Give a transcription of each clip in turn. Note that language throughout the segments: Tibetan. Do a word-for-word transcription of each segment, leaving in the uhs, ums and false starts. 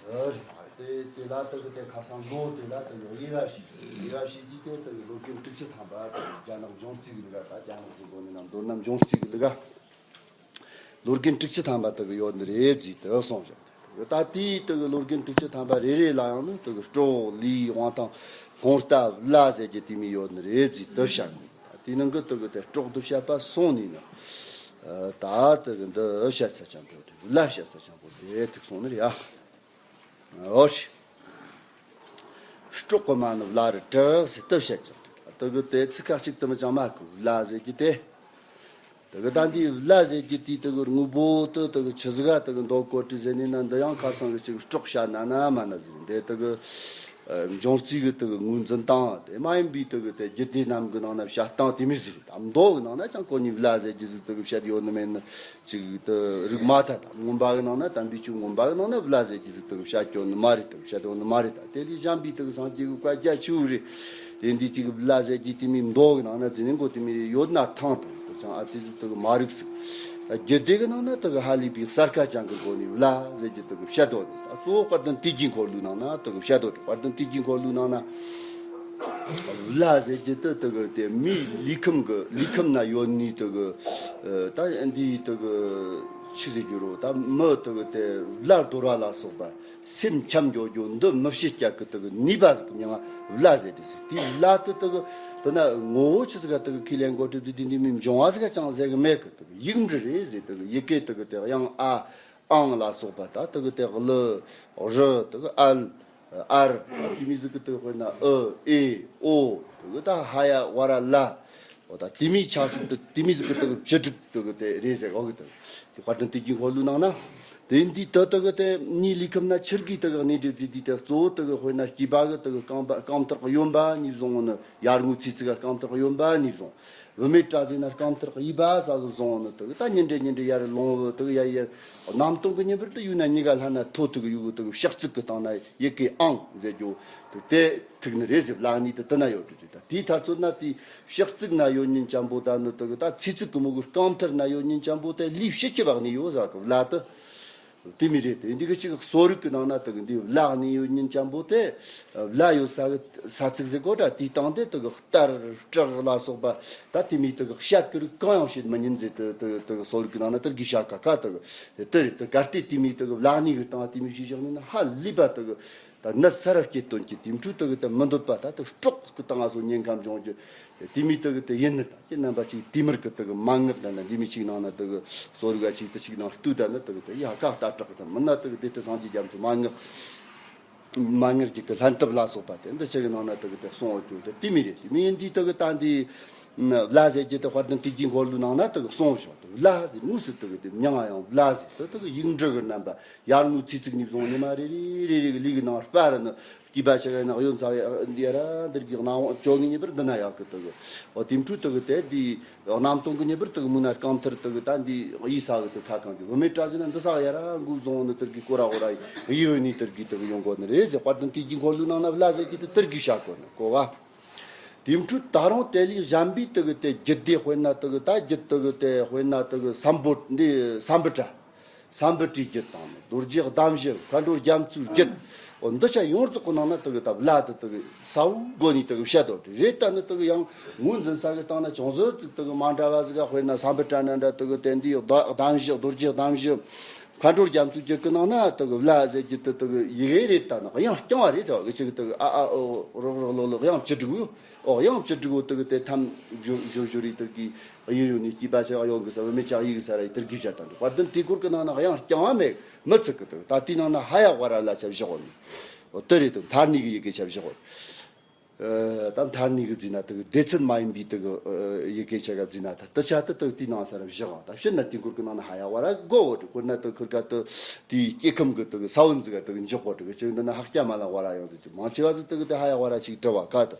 ཨ་རེད། དེ་དེ་ལ་དེ་གི་དེ་ཁ་སང་ལོ་དེ་ལ་དེ་གི་དབྱེ་བ་ཕྱེ་དགོས། དབྱེ་བ་ཕྱེ་དུས་དེ་དེ་གི་ལོ་རྒན་དྲུག་ཅུ་ཐམ་པ་དེ་གི་རྒྱ་ནག་འབྱུང་རྩིས་ཀྱི་ལུགས་ཀ། ད་རྒྱ་ནག་ཟེར་དགོས་ནི་ན་མདོར་ན་འབྱུང་རྩིས་ཀྱི་ལུགས་ཀ། ལོ་རྒན་དྲུག་ཅུ་ཐམ་པ་དེ་གི་ཡོད་ནི་རེད་ཟེར་དེ་གསུངས་བཞག། ད་དེའི་དེ་གི་ལོ་རྒན་དྲུག་ཅུ་ཐམ་པ་རེ་རེ་ལ་ཡང་ནི་དེ་གི་སྲོག་ལུས་དབང་ཐང་སློང་རྟ་བླ་ཟེར་གྱི་དེ་མོ་ཡོད་ནི་རེད་ཟེར་དེ་བཤད་དགོས། ད་དེའི་ནང་གི་དེ་གི་དེ་སྲོག་དེ་བཤད་པ་སོང་ནི་ན། ད་དེ་གི་འདི་བཤད་ས་ཅང་པོ་དེ་བླ་བཤད་ས་ཅང་པོ་དེ་ཐུག་སོང་ནི་རེད་ཡ། འོ་ཤི། སྲོག་གི་མ་ནི་བླ་རུ་གྲགས་ཟེར་དེ་བཤད་ཀྱང་འདུག། དེ་གི་དེ་ཚིག་ཁ་གཅིག་དེ་མི་ཅང་མ་གི་བླ་ཟེར་གྱི་དེ། དེ་གི་ད་འདི་བླ་ཟེར་གྱི་དེ་དེ་གི་དངོས་པོ་དེ་དེ་གི་ཆི་ཟིག་ག་དེ་གི་མདོ་གོ་དྲི་ཟེར་ནི་ན་འདི་ཡང་ཁ་སང་གི་ཅིག་སྲོག་བཤད་ན་ན་མ་ན་ཟེར་འདི་དེ་གི་འབྱུང་རྩིས་གི་དེ་གི་ངོས་འཛིན་དང་དེ་མ་ཡིན་པའི་དེ་གི་དེ་རྒྱུད་སྡེ་རྣམས་གི་ནང་ན་བཤད་སྟངས་དེ་མི་ཟེར། ད་མདོ་གི་ནང་ན་ཅང་གོ་ནི་བླ་ཟེར་གྱི་ཟིག་དེ་གི་བཤད་ཡོད་ནི་མེད་ནི། ཅིག་ཏུ་རིག་མ་ཐལ། མངོན་པ་གི་ནང་ན་དམ་པའི་ཆོས་མངོན་པ་གི་ནང་ན་བླ་ཟེར་གྱི་ཟིག་ཏུ་བཤད་ཀྱོ་ནི་མ་རེད་དམ་བཤད་དོ་ནི་མ་རེད། ད་དེ་ལས་གཞན་པའི་དུ་སངས་རྒྱས་ཀྱི་བཀའ་རྒྱ་ཆེ་བོ་རེད། དེ་འདི་ཅིག་བླ་ཟེར་གྱི་དེ་མི་མདོ་གི་ནང་ན་དེ་ནི་མགོ་དེ་མི་རེད་ཡོད་ན་ཐང་དང་དུ་ཅང་ཨ་ཙི་ཟིག་ཏུ་མ་རིག་ཟིག། ད་རྒྱུད་སྡེ་གི་ནང་ན་དུ་ཧ་ལས་པའི་གསར་ཁ་ཅང་གི་སྒོ་ནས་བླ་ཟེར་གྱི་དུ་བཤད་དོ་ནི། ད་གཙོ་བོ་དཔལ་ལྡན་དུས་ཀྱི་འཁོར་ལོའི་ནང་ན་དུ་བཤད་དོ། དཔལ་ལྡན་དུས་ཀྱི་འཁོར་ལོའི་ནང་ན། བླ་ཟེར་གྱི་དེ་དེ་གི་དེ་མིའི་ལུས་ཁམས་གི་ལུས་ཁམས་ན་ཡོད་ནི་དེ་གི། ད་འདི་དེ་གི་ཆི་ཟེར་རྒྱུ་རོ། ད་མི་དེ་གི་དེ་བླ་དོར་བ་ལ་སོགས་པ་སེམས་འཁྱམ་འགྱོ་རྒྱུ་འདི་མི་བྱེད་རྒྱ་གི་དེ་གི་ནུས་པ་ཟིག་གི་མྱིང་ང་བླ་ཟེར་དེ་ཟེར། དེ་བླ་དེ་དེ་གི་དེ་ན་ངོ་བོ་ཆི་ཟིག་ག་དེ་གི་ཁས་ལེན་གོ་དྲི་དེ་དེ་འདི་མི་འབྱུང་བ་ཟིག་ག་ཅང་ཟེར་གི་མེད་གི། དེ་གི་ཡིག་འབྲུ་རེད་ཟེར། དེ་གི་ཡི་གེ་དེ་གི་དེ་དབྱངས་ཨ། ཨང་ལ་སོགས་པ་ད་དེ་གི་དེ་གླུ། རུ། དེ་གི་ཨལ། ཨར། དེ་མི་ཟིག་གི་དེ་དཔེར་ན་ཨུ། ཨེ། ཨོ། དེ་གི་ད་ཧ་ཡ་ཝ་ར་ལ། འོ་ད་དེ་མི་ཆ་སི་དེ་དེ་མི་ཟིག་གི་དེ་གི་བཅུ་དྲུག་དེ་གི་དེ་རེད་ཟེར་གོ་གི། དེ་དེ་དཔལ་ལྡན་དུས་ཀྱི་འཁོར་ལོའི་ནང་ན། དེ་འདི་དེ་དེ་གི་དེ་མིའི་ལུས་ཁམས་ན་ཆི་གི་དེ་གི་གནས་སྒྲིབ་ཟིག་དེ་དེ་གཙོ་བོ་དེ་གི་དཔེར་ན་སྐྱེས་པ་གི་དེ་གི་རྐང་པ་རྐང་ཐག་གཡོན་པ་ནས་བཟུང་ནི། ཡར་ངོའི་ཚེས་གཅིག་ག་རྐང་ཐག་གཡོན་པ་ནས་བཟུང་། བུད་མེད་བཀྲ་ཟེར་ན་རྐང་ཐག་གཡས་པ་ས་གི་བཟུང་ནི་དེ་གི་ད་ཉིན་རེ་ཉིན་རེ་ཡར་ལོང་བུ་དེ་གི་ཡར་ཡར། གནམ་སྟོང་གི་ཉི་འབུར་དུ་ཡུག་ན་གཉིས་ཀ་ལྷན་ན་ཐོ་ཐུག་གི་ཡུག་དེ་གི་ཕྱག་ཚིག་གི་སྟེང་ན་ཡི་གེ་ཨང་ཟེར་རྒྱུ་དེ་དེ་ཐུག་ནི་རེད་ཟེར། བླ་གཉིས་དེ་དེ་ན་ཡོད་དུ་ཅིག། ད་དེའི་ཐར་ཚོད་ན་དེའི་ཕྱག་ཚིག་ན་ཡོད་ཉིན་ཅན་པོ་ད་ནི་དེ་གི་ད་ཚེས་གཅིག་གི་མོ་གི་རྐང་མཐིལ་ན་ཡོད་ཉིན་ཅན་པོ་དེ་ལུས་ཕྱི་ཁྱི་བག་ནི་ཡོད་ཟ་གི་བླ་དེ། དེ་མི་རེད། དེ་འདི་གི་ཅིག་གསོ་རིག་གི་ནང་ན་དེ་གི་འདི་བླ་གནས་ཡོད་ཉིན་ཅན་པོ་དེ། བླ་ཡོད་ས་གི་ས་ཚིགས་ཟེར་གོ་ད་དེའི་སྟེང་དེ་དེ་གི་གཏར་བྲག་ལ་སོགས་པ་ད་དེ་མི་དེ་གི་བཤད་ཀི་རིགས་གང་ཡང་བྱེད་མི་ཉན་ཟེར། དེ་དེ་དེ་གི་གསོ་རིག་གི་ནང་ན་དེ་གི་བཤད་ཀ་ཁ་དེ་གི་དེ་རེད། དེ་གར་དེ་དེ་མི་དེ་གི་བླ་གནས་གི་སྟེང་དེ་མི་ཞིག་བཞག་ནི་ན་ཧ་ལས་པ་དེ་གི་ད་ནད་ས་ར་སྐྱེ་སྟོན་གྱི་དེ་འཕྲུལ་དེ་གི་དེ་མི་འདོད་པ་ད་དེ་སྲོག་གི་སྟེང་ང་སོ་ཉེན་ཁ་འབྱུང་རྒྱུ། དེ་མི་དེ་གི་དེ་ཡིན་ནི་ད་ཁྱེད་རྣམ་པ་ཅིག་དེ་མུར་གི་དེ་གི་མན་ངག་ད་ན་འདི་མི་ཅིག་ནང་ན་དེ་གི་གསོ་རིག་ག་ཅིག་དེ་ཅིག་ནང་ལྟོས་ད་ནི་དེ་གི་དེ་ཡ་ཀ་ལྟ་དྲག་ཙམ་མིན་ན་དེ་གི་དེ་དྲི་སངས་རྒྱས་རྒྱ་མཚོ་མན་ངག་མན་ངག་ཅིག་གི་ལྷན་ཐབས་ལ་སོགས་པ་དེ་འདི་ཆེ་གི་ནང་ན་དེ་གི་དེ་གསུང་བ་ཅུ་དེ་དེ་མི་རེད། དེ་མི་ཡིན་དུས་དེ་གི་ད་འདི་བླ་ཟེར་གྱི་དེ་དཔལ་ལྡན་དུས་ཀྱི་འཁོར་ལོའི་ནང་ན་དེ་གི་གསུང་བ་ཤོག་དེ་བླ་ཟེར་དངོས་སུ་དེ་གི་དེ་མྱང་ང་ཡང་བླ་ཟེར་དེ་དེ་གི་ཡིག་འབྲུ་གི་རྣམ་པ་ཡར་ངོའི་ཚེས་གཅིག་ནས་བཟུང་ཉི་མ་རེ་རེ་རེ་རེ་གི་ལུས་གི་ནང་སྤར་ནི། སྐྱེས་པ་ཆེ་ག་ན་གཡོན་ཚ་ཡ་འདི་ཡ་ར་འདིར་གི་སྣང་བ་བཅོ་ལྔའི་ཉི་འབུར་འདི་ན་ཡག་གི་དུ་གི། འོ་དེ་འཕྲུལ་དུ་གི་དེ་འདི་གནམ་སྟོང་གི་ཉི་འབུར་དུ་གི་མུ་ན་རྐང་མཐིལ་དུ་གི་ད་འདི་གཡས་ས་གི་དུ་ཁ་གང་གི་བུད་མེད་བཀྲ་ཟེར་ན་འདི་ས་ཡ་ར་འགུ་བཟུང་ནི་དིར་གི་ཀོ་ར་ཧོ་ར་ཡི་ཡོད་ནི་དིར་གི་དུ་གི་ཡོང་གོ་ནི་རེད་ཟེར། དཔལ་ལྡན་དུས་ཀྱི་འཁོར་ལོའི་ནང་ན་བླ་ཟེར་གི་དུ་དིར་གི་བཤད་གོ་ནི་གོ་བ། དེ་འཕྲུལ་ད་རུང་དེ་ལས་གཞན་པའི་དུ་གི་དེ་རྒྱུད་སྡེ་དཔེར་ན་དུ་གི་ད་རྒྱུད་དུ་གི་དེ་དཔེར་ན་དུ་གི་སམ་བྷོ་འདི་སམ་བྷོ་ཊ། སམ་བྷོ་ཊའི་རྒྱུད་དང་ནི་རྡོ་རྗེ་གདམས་ཞི་མཁའ་འགྲོ་རྒྱ་མཚོའི་རྒྱུད། འོ་འདི་ཆ་ཡོངས་རྫོགས་ཀྱི་ནང་ན་དེ་གི་ད་བླ་དེ་དེ་གི་ས་བོ་སྒོ་ནས་དེ་གི་བཤད་དོ་རེད། ད་ནི་དེ་གི་ཡང་ངོས་འཛིན་ས་གི་སྟེང་ན་ཅུང་ཟད་ཅིག་དེ་གི་མ་འདྲ་བ་ཟིག་ག་དཔེར་ན་སམ་བྷོ་ཊ་ན་འདྲ་དེ་གི་དེ་འདི་གདམས་ཞི་རྡོ་རྗེ་གདམས་ཞི་མཁའ་འགྲོ་རྒྱ་མཚོའི་རྒྱུད་ཀྱི་ནང་ན་དེ་གི་བླ་ཟེར་རྒྱུ་དེ་དེ་གི་ཡི་གེ་རེད། ད་ནི་དབྱངས་རྐྱང་བ་རེད་ཟེར་བ་གི་ཅིག་དེ་གི་ཨ་ཨ་ཨོ་རོག་རོག་ལོ་ལོ་དབྱངས་བཅུ་དྲུག་ཡོད། ཨོ་དབྱངས་བཅུ་དྲུག་གོ་དེ་གི་དེ་ཐམ་བཞོ་བཞོ་བཞོ་རེད་དེ་གི། གཡས་གཡོན་ནས་སྐྱེས་པ་ཆེ་བ་ཡོང་གི་ས་བུད་མེད་ཅག་ཡི་གེ་ས་ར་ཡི་དེར་གི་བྱ་དང་འདུག། དཔལ་ལྡན་དུས་འཁོར་གི་ནང་ན་དབྱངས་རྐྱང་བ་མེད་མི་ཚིག་གི་འདུག། ད་དེའི་ནང་ན་ཧ་ཡ་ཝ་ར་ལ་ཆ་བཞག་འོ་ནི། འོ་དེ་རེད་དུ་མཐར་གནས་གི་ཡི་གེ་ཆ་བཞག་འོ། ད་མཐར་གནས་གི་བརྫིས་ན་དེ་གི་སྡེ་ཚན་མ་ཡིན་པའི་དེ་གི་ཡི་གེ་ཆ་ག་བརྫིས་ན་ད་དེ་ཆ་དེ་དེ་དེའི་ནང་ས་ར་བཞག་འོ། ད་ཕྱིར་ན་དུས་འཁོར་གི་ནང་ན་ཧ་ཡ་ཝ་ར་གོ་འོ་དེ་ཁོ་ན་དེ་ཁུར་ཀ་དེ་དེའི་སྐྱེ་ཁམས་གི་དེ་གི་ས་བོན་ཟིག་ག་དེ་གི་འཇོག་གོ་དེ་གི་ཅིག་འདི་ན་ཧ་ཀྱ་མ་ལ་ཝ་ར་ཡོང་ཟིག་ཅིག་མང་ཆེ་བ་ཟིག་དེ་གི་དེ་ཧ་ཡ་ཝ་ར་ཅིག་བྲི་བ་ཀ་དེ།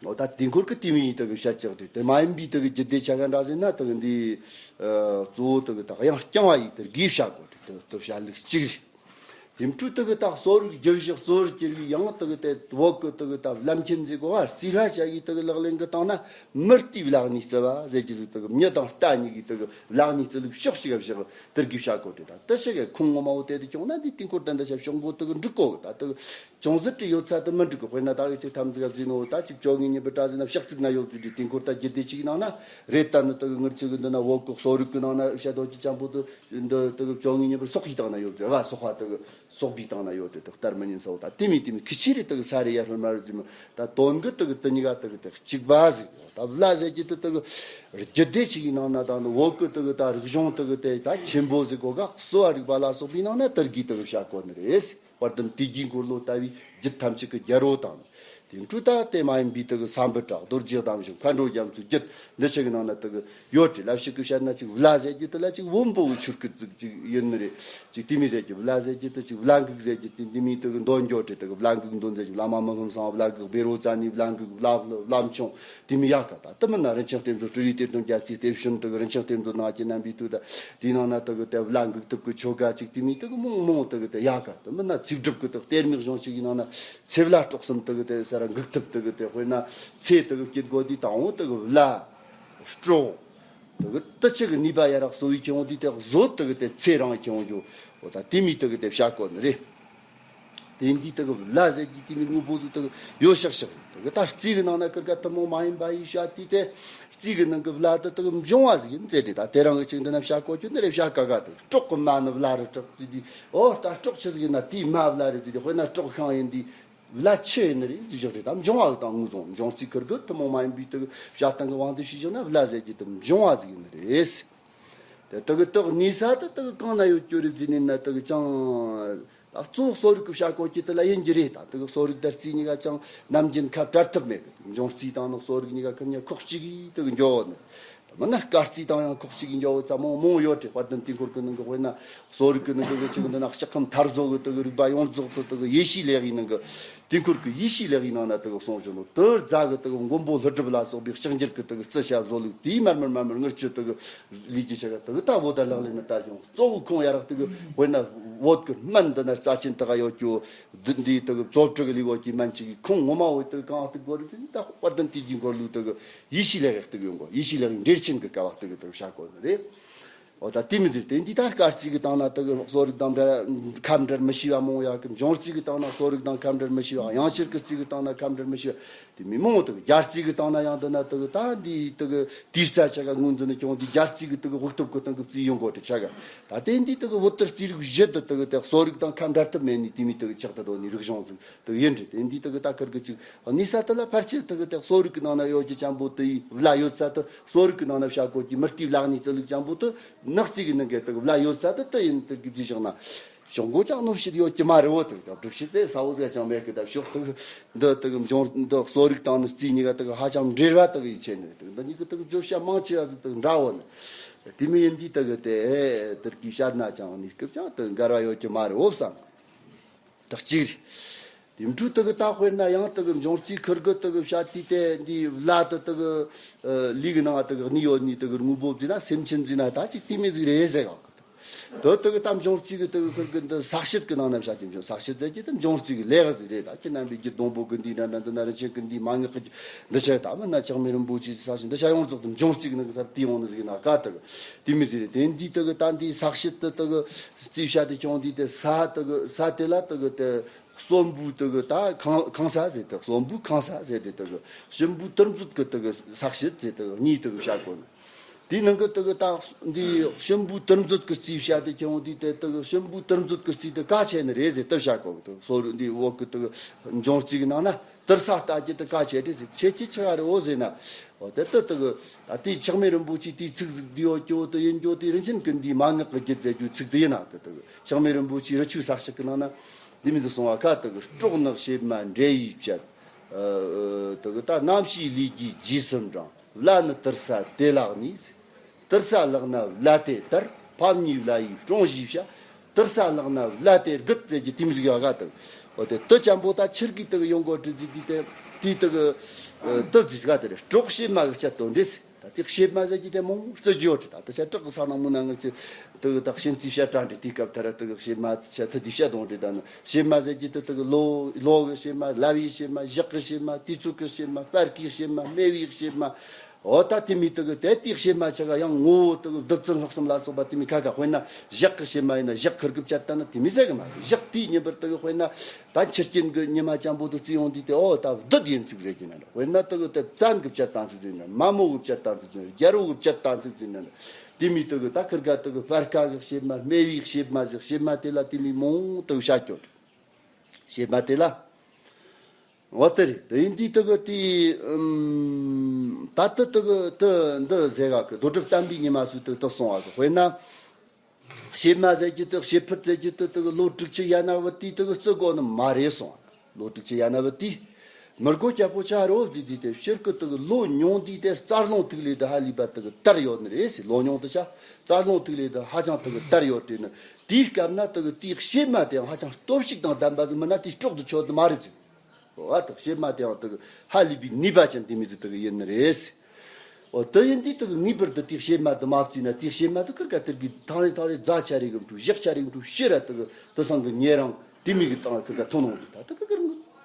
འོ་ད་དུས་འཁོར་གི་དུས་མིན་ཡིན་དག་བཤད་ཅག་དུས་དེ་མ་ཡིན་པའི་དག་རྒྱུད་སྡེ་ཆ་ག་འདྲ་ཟེར་ན་དག་འདི་གཙོ་བོ་དག་དག་དབྱངས་རྐྱང་བ་ཡིན་དེར་དགེ་བཤད་དགོས་དུས་དག་བཤད་ལུགས་གཅིག་རེད། དེ་འཕྲོས་དེ་གི་ད་གསོ་རིག་རྒྱུ་བཞི་གཙོ་བོར་གྱུར་བའི་ཡང་དེ་གི་དེ་བོད་གི་དེ་གི་ད་བླ་མཁྱེན་ཟེར་གོ་བ་རྩིས་ར་བྱ་ཡི་དེ་གི་ལག་ལེན་གི་སྟེང་ན་མི་རྟའི་བླ་གཉིས་རྩི་བ་ཟེར་གྱི་ཟིག་དེ་གི་མྱི་དང་རྟ་གཉིས་ཀྱི་དེ་གི་བླ་གཉིས་རྩི་ལུགས་ཕྱོགས་གཅིག་ག་བཞག་དེར་གི་བྱ་གོ་དེ་ད་དེ་ཞིག་གི་ཁུངས་ངོ་མ་བོ་དེ་དེ་ཁྱོང་ན་འདི་དེ་འཁོར་ད་འདི་ཆ་ཕྱོགས་མགོ་དེ་གི་འགྲིག་གོ་གི་ད་དེ་གི་ཅུང་ཟད་དེ་ཡོད་ཚད་དེ་མི་འགྲིག་གི་དཔེར་ན་ད་གི་ཅིག་ཐམས་ཅད་ག་བཟས་ནོ་ད་ཅིག་བཅོ་ལྔའི་ཉིན་པར་གྲྭ་ཟིན་ན་ཕྱག་ཚིག་ན་ཡོད་ཚུལ་དེ་དེ་འཁོར་ད་རྒྱུད་སྡེ་གཅིག་ནང་ན་རེད། ད་ནི་དེ་གི་ངར་ཅིག་གི་འདི་ན་བོད་གི་གསོ་རིག་གི་ནང་ན་བཤད་དོ་ཅི་ཅང་པོ་དེ་འདི་དེ་གི་བཅོ་ལྔའི་ཉིན་པར་སོག་ཡིག་དང་ན་ཡོད་ཚུལ་ག་སོག་པ་དེ་གི་སོག་པའི་སྟེང་ན་ཡོད་དེ་དག་ལྟར་མི་ཉན་ས་བོ་ད་དེ་མི་དེ་མི་ཁི་ཆི་རེད། དག་ས་རེ་ཡ་ཧྲོ་མ་རེད་ཟེར་མོ་ད་དོན་གི་དག་དེ་གཉིས་ཀ་དག་དེ་གཅིག་པ་ཟིག་ད་བླ་ཟེར་གྱི་དེ་དག་རྒྱུད་སྡེ་ཆི་ཡི་ནང་ན་ད་ནི་བོད་གི་དག་ད་རིག་གཞུང་དག་དེ་ད་ཆེན་པོ་ཟིག་གོ་ག་གསོ་བ་རིག་པ་ལ་སོགས་པའི་ནང་ན་དར་གྱི་དག་བྱ་གོ་ནི་རེད། དཔལ་ལྡན་དུས་ཀྱི་འཁོར་ལོ་ལྟ་བུའི་རྒྱུད་ཐམས་ཅད་ཀྱི་རྒྱལ་པོ་དང་། དེ་འཕྲོས་ད་དེ་མ་ཡིན་པའི་དག་ས་འབུལ་དྲག་རྡོ་རྗེ་གདམས་ཞིང་མཁའ་འགྲོ་རྒྱ་མཚོའི་རྒྱུད་འདི་ཆ་གི་ནང་ན་དག་ཡོད་དེ་ལབ་ཞིག་གི་བཤད་ན་ཅིག་བླ་ཟེར་རྒྱུ་དེ་ལ་ཅིག་བོན་པོ་གི་ཆོས་སྐད་ཅིག་ཅིག་ཡིན་ནི་རེད། ཅིག་དེ་མི་ཟེར་རྒྱུ་བླ་ཟེར་རྒྱུ་དེ་ཅིག་བླ་འགུགས་ཟེར་རྒྱུ་དེ་འདི་མི་དག་འདོན་འགྱོ་དེ་དག་བླ་འགུགས་འདོན་ཟེར་རྒྱུ་བླ་མ་མི་ཕམ་གསང་བ་བླ་འགུགས་བཻ་རོ་ཙ་ནའི་བླ་འགུགས་བླ་བླ་མཆོང་དེ་མི་ཡག་ག་ད་དེ་མིན་ན་རིན་ཆེན་གཏེར་མཛོད་སྤྲུལ་པའི་གཏེར་སྟོན་རྒྱལ་སྲས་གཏེར་བྱོན་དག་རིན་ཆེན་གཏེར་མཛོད་ནང་གི་རྣམ་པའི་དུས་ད་དེའི་ནང་ན་དག་དེ་བླ་འགུགས་ཐུབ་གི་ཆོ་ག་ཅིག་དེ་མི་དག་མང་མང་དག་དེ་ཡག་ག་དེ་མིན་ན་ཚིག་སྒྲུབ་གི་དག་གཏེར་མའི་གཞུང་ཞིག་གི་ནང་ན། ཚེ་བླ་གྲོགས་གསུམ་དེ་གི་དེ་ས་ར་འགུག་ཐུབ་དེ་གི་དེ་དཔེར་ན་ཚེ་དེ་གི་སྐྱིད་སྒོ་དེ་དང་བོ་དེ་གི་བླ་གྲོགས་དེ་གི་དེ་ཆི་གི་ནུས་པ་ཡ་རག་གསོ་བའི་ཁྱེད་འོང་དེ་དེ་བཟོ་དེ་གི་དེ་ཚེ་རང་ཁྱེད་འོང་རྒྱུ་འོ་ད་དེ་མི་དེ་གི་དེ་བྱ་གོ་ནི་རེད། དེ་འདི་དེ་གི་བླ་ཟེར་གི་དེ་མི་དངོས་པོ་ཟིག་དེ་གི་ཡོད་ཤག་ཤག་དེ་གི་ད་རྩིས་གི་ནང་ན་ཀིར་ཀ་ཐུན་མོང་མ་ཡིན་པ་ཡི་བྱ་དེ་དེ་རྩིས་གི་ནང་གི་བླ་དེ་དེ་གི་འབྱུང་བ་ཟིག་ཡིན་ཟེར་དེ་ད་དེ་རང་གི་ཅིག་འདི་ན་བྱ་གོ་རྒྱུ་འདི་རེད། བྱ་ཀ་ཀ་དེ་གི་གྲོགས་གི་མ་ནི་བླ་རེད་གྲོགས་དེ་དེ་འོ་ད་གྲོགས་ཆི་ཟིག་ཡིན་ན་དེའི་མ་བླ་རེད་དེ་དེ་དཔེར་ན་གྲོགས་ཤིང་ཡིན་དེ། བླ་ཆི་ཡིན་ནི་རེད་འདི་བཞག་རེད། ད་འབྱུང་བ་དང་ངོས་བཟུང་འབྱུང་རྩིས་ཁུར་གི་ཐུན་མོང་མ་ཡིན་པའི་དག་བྱ་སྟངས་ཀྱི་དབང་དུ་བྱས་བཞག་ན་བླ་ཟེར་གྱི་དག་འབྱུང་བ་ཟིག་ཡིན་ནི་རེད། དེ་དག་གི་དག་གནས་ས་དེ་དག་གང་ན་ཡོད་རྒྱུ་རེད་ཟེར་ནས་ན་དག་ཅང་ད་གཙོ་བོ་གསོ་རིག་གི་བྱ་གོ་གྱི་དེ་ལ་ཡིན་རྒྱུ་རེད། ད་དག་གསོ་རིག་དང་རྩིས་གཉིས་ཀ་ཅང་ནམ་རྒྱུན་ཁ་བྲལ་ཐབས་མེད་གི། འབྱུང་རྩིས་དང་ནི་གསོ་རིག་གཉིས་ཀ་ཁུར་ཉ་ཁོག་གཅིག་གིས་དག་འགྱོ་ནི། མིན་ན་སྐར་རྩིས་དང་ཡང་ཁོག་གཅིག་གི་འགྱོ་བ་ཙམ་མང་མང་ཡོད་དེ། དཔལ་ལྡན་དུས་འཁོར་གི་ནང་གི་དཔེར་ན་གསོ་རིག་གི་ནང་གི་ཅིག་འདི་ན་ལྕགས་ཁམས་མཐར་རྫོགས་གི་དག་རིག་པ་ཡོངས་རྫོགས་དུ་དག་ཡེ་ཤེས་ལེགས་ཡིན་ནང་གི་དུས་འཁོར་གི་ཡེ་ཤེས་ལེགས་ཡིན་ནང་ན་དག་གསུངས་བཞིན་ནོ་དུ་རྫ་གི་དག་མགོན་པོ་ཀླུ་སྒྲུབ་ལ་སོགས་པའི་ལྕགས་འགྱུར་གི་དག་རྩི་བྱ་བཟོ་ལུགས་དེའི་མར་མར་མར་མར་ངུར་ཆུ་དག་ལས་ཀྱི་ཆ་ག་དག་ད་བོད་ད་ལག་ལེན་ན་ད་བྱུང་གཙོ་བོ་ཁོང་ཡ་རག་དག་དཔེར་ན་བོད་གི་སྨན་འདི་ན་རྩ་ཆེན་དག་ཡོད་རྒྱུ་འདི་འདི་དག་བཙོ་བཀྲུ་གི་ལས་བོད་ཀྱི་སྨན་གཅིག་གི་ཁོང་ངོ་མ་བོད་དག་གང་དག་དགོས་རེད། དེ་ད་དཔལ་ལྡན་དུས་ཀྱི་འཁོར་ལོའི་དག་ཡེ་ཤེས་ལེགས་ཡག་ཏུ་ཡོང་གོ། ཡེ་ཤེས་ལེགས་ཡག་འགྲེལ་ཆེན་གྱི་སྐབས་ལ་ཏུ་ཡོད་པའི་བྱ་གོ་ནི་རེད། འོ་ད་དེ་མི་ཟེར་ཏེ་འདི་ལྟར་སྐར་རྩིས་ཀྱི་སྟེང་ན་ཏུ་གསོ་རིག་དང་འབྲེལ་ཁ་འབྲལ་མི་ཤེས་པ་མང་ཡག་གི། འབྱུང་རྩིས་ཀྱི་སྟེང་ན་གསོ་རིག་དང་ཁ་འབྲལ་མི་ཤེས་པ། དབྱངས་ཤེར་གྱི་རྩིས་ཀྱི་སྟེང་ན་ཁ་འབྲལ་མི་ཤེས་པ་དེ་མི་མང་ཏུ་རྒྱ་རྩིས་ཀྱི་སྟེང་ན་ཡང་འདི་ན་ཏུ་ད་འདི་ཏུ་དུས་རྩ་ཆ་ག་ངོས་འཛིན་ནི་ཀྱང་འདི་རྒྱ་རྩིས་ཀྱི་ཏུ་དབུགས་སྟོབས་ཀྱི་སྟེང་གི་རྩིས་ཡོང་གོ་དེ་ཆ་ག་ད་དེ་འདི་ཏུ་བོད་ལྟར་རྩིས་རིག་བཞི་དུ་ཏུ་དེ་གསོ་རིག་དང་ཁ་འབྲལ་ཐབས་མེད་ནི་དེ་མི་ཏུ་ཆགས་ཏུ་དོ་ནི་རིག་གཞུང་ཟིག་དུ་ཡིན་རེད། དེ་འདི་དུ་གི་ད་ཁུར་གི་ཅིག་གནས་ས་དུ་ལ་ཕལ་ཆེར་དུ་གི་དེ་གསོ་རིག་གི་ནང་ན་ཡོད་ཀྱི་ཅང་པོ་དུ་ཡི་བླ་ཡོད་ས་དུ་གསོ་རིག་གི་ནང་ན་བྱ་གོ་གི་མི་རྟའི་བླ་གཉིས་ཙི་ལུག་ཅང་པོ་དུ་ནག་རྩིས་གི་ནང་གི་དུ་གི་བླ་ཡོད་ས་དུ་དུ་ཡིན་དུ་གི་བཟི་བཞག་ན་ཞོག་མགོ་ཅང་གནོད་བྱེད་ཡོད་ཀྱི་མ་རེད། འོ་དུ་ཀྱང་སྒྲུབ་བྱེད་ཚེ་ས་འོ་ཟ་ཅང་མེད་གི། ད་ཕྱོགས་དུ་འདི་དུ་གི་འབྱུང་འདི་གསོ་རིག་དང་ནི་རྩིས་གཉིས་ཀ་དུ་གི་ཧ་ཅང་འབྲེལ་བ་དུ་གི་ཡི་ཆེ་ནི་དུ་འདི་གཉིས་གི་དུ་གི་བརྗོད་བྱ་མང་ཆེ་བ་ཟིག་དུ་གི་འདྲ་བོ་ནི་དེ་མི་ཡིན་འདི་དུ་གི་དེ་དུ་གི་བཤད་ན་ཅང་གནས་སྐབས་ཅང་དུ་འགལ་བ་ཡོད་ཀྱི་མ་རེད། འོ་བསམ་གི། དག་གཅིག་རེད། དེ་འཕྲོས་དག་ད་དཔེར་ན་ཡང་དག་འབྱུང་རྩིས་ཁུར་གི་དག་བྱ་དུས་དེ་འདི་བླ་དུ་དག་ལུས་ཀྱི་ནང་དག་གནས་ཡོད་ནི་དག་དངོས་པོ་བཟོས་ན་སེམས་ཅན་བཟོས་ན་ད་ཅིག་དེ་མི་ཟིག་རེད་ཟེར་ག་དུ་དུ་དག་ད་འབྱུང་རྩིས་ཀྱི་དག་ཁུར་གི་འདི་ས་བཤད་ཀྱི་ནང་ན་བྱ་དེ་འབྱུང་ས་བཤད་ཟེར་གྱི་དེ་འབྱུང་རྩིས་ཀྱི་ལེགས་ཟིག་རེད། ད་ཁྱེད་རྣམ་པའི་རྒྱུད་སྡོང་པོ་གི་འདི་འདྲ་འདྲ་འདི་ན་རིན་ཆེན་གི་འདི་མ་ངག་གི་འདི་ཆ་ད་མིན་ན་ཆགས་མེད་རིན་པོ་ཆེའི་ས་བཤད་འདི་ཆ་ཡོངས་རྫོགས་དུ་འབྱུང་རྩིས་ཀྱི་ནང་གི་ས་དེ་ཡོང་ནི་ཟིག་ན་ག་དག་དེ་མི་ཟིག་རེད། དེ་འདི་དག་ད་འདི་ས་བཤད་དུ་དག་རྩིས་བྱ་དེ་ཁྱོང་འདི་དེ་ས་དག་ས་དེ་ལ་དག་དེ་གསོན་པོའི་དག་ད་ཁང་ཁང་ས་ཟེར་དག་གསོན་པོའི་ཁང་ས་ཟེར་དེ་དག་གཤིན་པོའི་དུར་མཛོད་ཀྱི་དག་ས་བཤད་ཟེར་དག་གཉིས་དག་བྱ་དགོས་ནི། དེའི་ནང་གི་དག་ད་འདི་གཤིན་པོའི་དུར་མཛོད་ཀྱི་རྩིས་བྱ་དེ་ཁྱོང་འདི་དེ་དག་གཤིན་པོའི་དུར་མཛོད་ཀྱི་རྩིས་དེ་ག་ཆེ་ནི་རེད་ཟེར་དུ་བྱ་དགོས་དག་སོ་རུ་འདི་འོག་གི་དག་འབྱུང་རྩིས་ཀྱི་ནང་ན། དུར་ས་ལྟ་རྒྱུ་དེ་ག་ཆེ་དེ་ཟིག་ཆེ་ཆེ་ཆེ་བ་རེ་འོ་ཟེར་ན། འོ་དེ་ལྟ་དུ་གི་ད་དེའི་ཆགས་མེད་རིན་པོ་ཆེ་དེའི་ཚིག་ཟིག་དེའི་འོ་ཀྱོ་དུ་ཡིན་ཀྱོ་དེ་རིན་ཆེན་ཀུན་འདིའི་མ་ངག་གི་རྒྱུད་ཟེར་རྒྱུའི་ཚིག་དེ་ཡིན་ན་གི་དུ་གི་ཆགས་མེད་རིན་པོ་ཆེའི་རི་ཆུ་ས་ཞིག་གི་ནང་ན་འདི་མི་ཟིག་གསུང་བ་ཁ་དུ་གི་སྲོག་ནི་གཤེད་མ་འདྲེ་ཡིས་བཅད། དུ་གི་ད་རྣམ་ཤེས་ལུས་ཀྱི་རྗེས་སུ་འབྲང་། བླ་ནི་དུར་ས་དེ་ལ་གནས། དུར་ས་ལག་ན་བླ་དེ་དར། ཕམ་ཉེས་བླ་ཡི་སྲུང་ཞེས་བྱ། དུར་ས་ལག་ན་བླ་དེ་རྒུད་ཟེར་གྱི་དེ་མི་ཟིག་ཡོད་ག་དུ། འོ་དེ་དུ་ཅན་པོ་ད་ཆིར་གི་དུ་ཡོང་གོ་དྲི་ཟིག་དེ་དེ་དེ་དུ་གི་དུ་ཟིག་ག་དེ་རེད། སྲོག་གཤེད་མ་གི་ཆད་དོན་འདྲེས། ད་དེ་གཤེད་མ་ཟེར་གྱི་དེ་མང་བརྩི་རྒྱུ་ཡོད་རེད། ད་ད་ཆ་བྲག་གི་ས་ནང་མི་ནང་ངར་གྱི་དུ་ད་གཤིན་རྩིས་བཤད་གྲྭ་འདྲ་དེ་སྐབས་ཐར་དུ་གཤེད་མ་ཆ་ཐུ་དེ་བཤད་དོང་འདྲ། ད་ནི་གཤེད་མ་ཟེར་གྱི་དུ་དུ་ལོ་ལོ་གི་གཤེད་མ། ལ་བའི་གཤེད་མ། ཞག་གི་གཤེད་མ། དུས་ཚོད་ཀྱི་གཤེད་མ། སྤར་ཁའི་གཤེད་མ། སྨེ་བའི་གཤེད་མ། འོ་ད་དེ་མི་དུ་གི་དེ་དེའི་གཤེད་མ་ཆ་ག་ཡང་ངོ་བོ་དུ་གི་བདུད་བཙན་ལྷག་བསམ་ལ་སོགས་པ་དེ་མི་ཁ་ཁ། དཔེར་ན་ཞག་གི་གཤེད་མ་ཡིན་ན་ཞག་ཁུར་གི་བཅད་ད་ན་དེ་མི་ཟེར་གི་མ་རེད། ཞག་དེའི་ཉིན་པར་དུ་གི་དཔེར་ན། ད་ཆུ་རྐྱེན་གྱི་ཉི་མ་འཇམ་པོ་དུ་བརྩི་ཡོང་དུས་དེ་ཨོ་ད་བདུད་ཡིན་ཚིག་ཟེར་གྱི་ན་འདྲ། དཔེར་ན་དུ་གི་དེ་བཙན་གྱི་བཅད་སྟངས་ཚིག་ཟེར་ན། མ་མོ་གི་བཅད་སྟངས་ཚིག་ཟེར་ན། རྒྱལ་པོ་གི་བཅད་སྟངས་ཚིག་ཟེར་ན་འདྲ། དེ་མི་དུ་གི་ད་ཁིར་ག་དུ་གི་སྤར་ཁ་གི་གཤེད་མ། སྨེ་བའི་གཤེད་མ་ཟེར། གཤེད་མ་དེ་ལ་དེ་མི་མང་དུ་བྱ་སྐྱོ་གཤེད་མ་དེ་ལ། འོ་དེ་རེད། དེ་ཡིན་དུས་དུ་གི་དེ་ད་དུ་དུ་གི་དུ་འདི་ཟེར་ག་གི་རྡོ་གྲུབ་བསྟན་པའི་ཉི་མ་སུ་དུ་དུ་སོང་བ་གི་དཔེར་ན། གཤེད་མ་ཟེར་གྱི་དུ་གཤེད་ཕུད་ཟེར་གྱི་དུ་དུ་ལོ་དྲུག་ཅུ་ཡན་ན་བུད་དུས་དུ་བརྩི་དགོས་ནི་མ་རེད་གསུངས། ལོ་དྲུག་ཅུ་ཡན་ན་བུད་དུས་མི་དགོས་རྒྱལ་པོ་ཆ་རོ་བརྩིས་དུས་དེ་ཕྱིར་ཀི་དུ་ལོ་ཉུང་དུས་དེ་རྩ་རླུང་ཐིག་ལེ་དུ་ཧ་ལས་པ་དུ་གི་དར་ཡོད་ནི་རེད་ཟེར། ལོ་ཉུང་དུ་ཆ་རྩ་རླུང་ཐིག་ལེ་དུ་ཧ་ཅང་དུ་གི་དར་ཡོད་དེ་ནི། དེའི་སྐབས་ན་དུ་གི་དེའི་གཤེད་མ་དེ་ཧ་ཅང་སྟོབས་ཤུགས་དང་ལྡན་པ་ཟིག་མིན་ན་དེའི་སྲོག་དུ་ཆོད་དུ་མ་རེད་ཟེར། འོ་ད་གཤེད་མ་དེའང་དུ་ཧ་ལས་པའི་ནུས་པ་ཅན་དེ་མི་ཟིག་དུ་ཡིན་ནི་རེད། འོ་དུ་ཡིན་དུས་དུ་ངེས་པར་དུ་དེ་གཤེད་མ་དུ་མ་བརྩིས་ན། དེ་གཤེད་མ་དུ་ཁིར་ཀ་དེར་གི་ཐང་རེ་ཐང་རེ་རྫ་ཆ་རེ་གི་འགྲོ། ཞག་ཆ་རེ་གི་འགྲོ། ཤི་ར་དུ་དུ་སང་གི་ཉེ་རང་དེ་མི་གི་སྟེང་ཁིར་ཀ་ཐུག་ནོ་འདུག་ད་དུ་ཁིར་ཀ་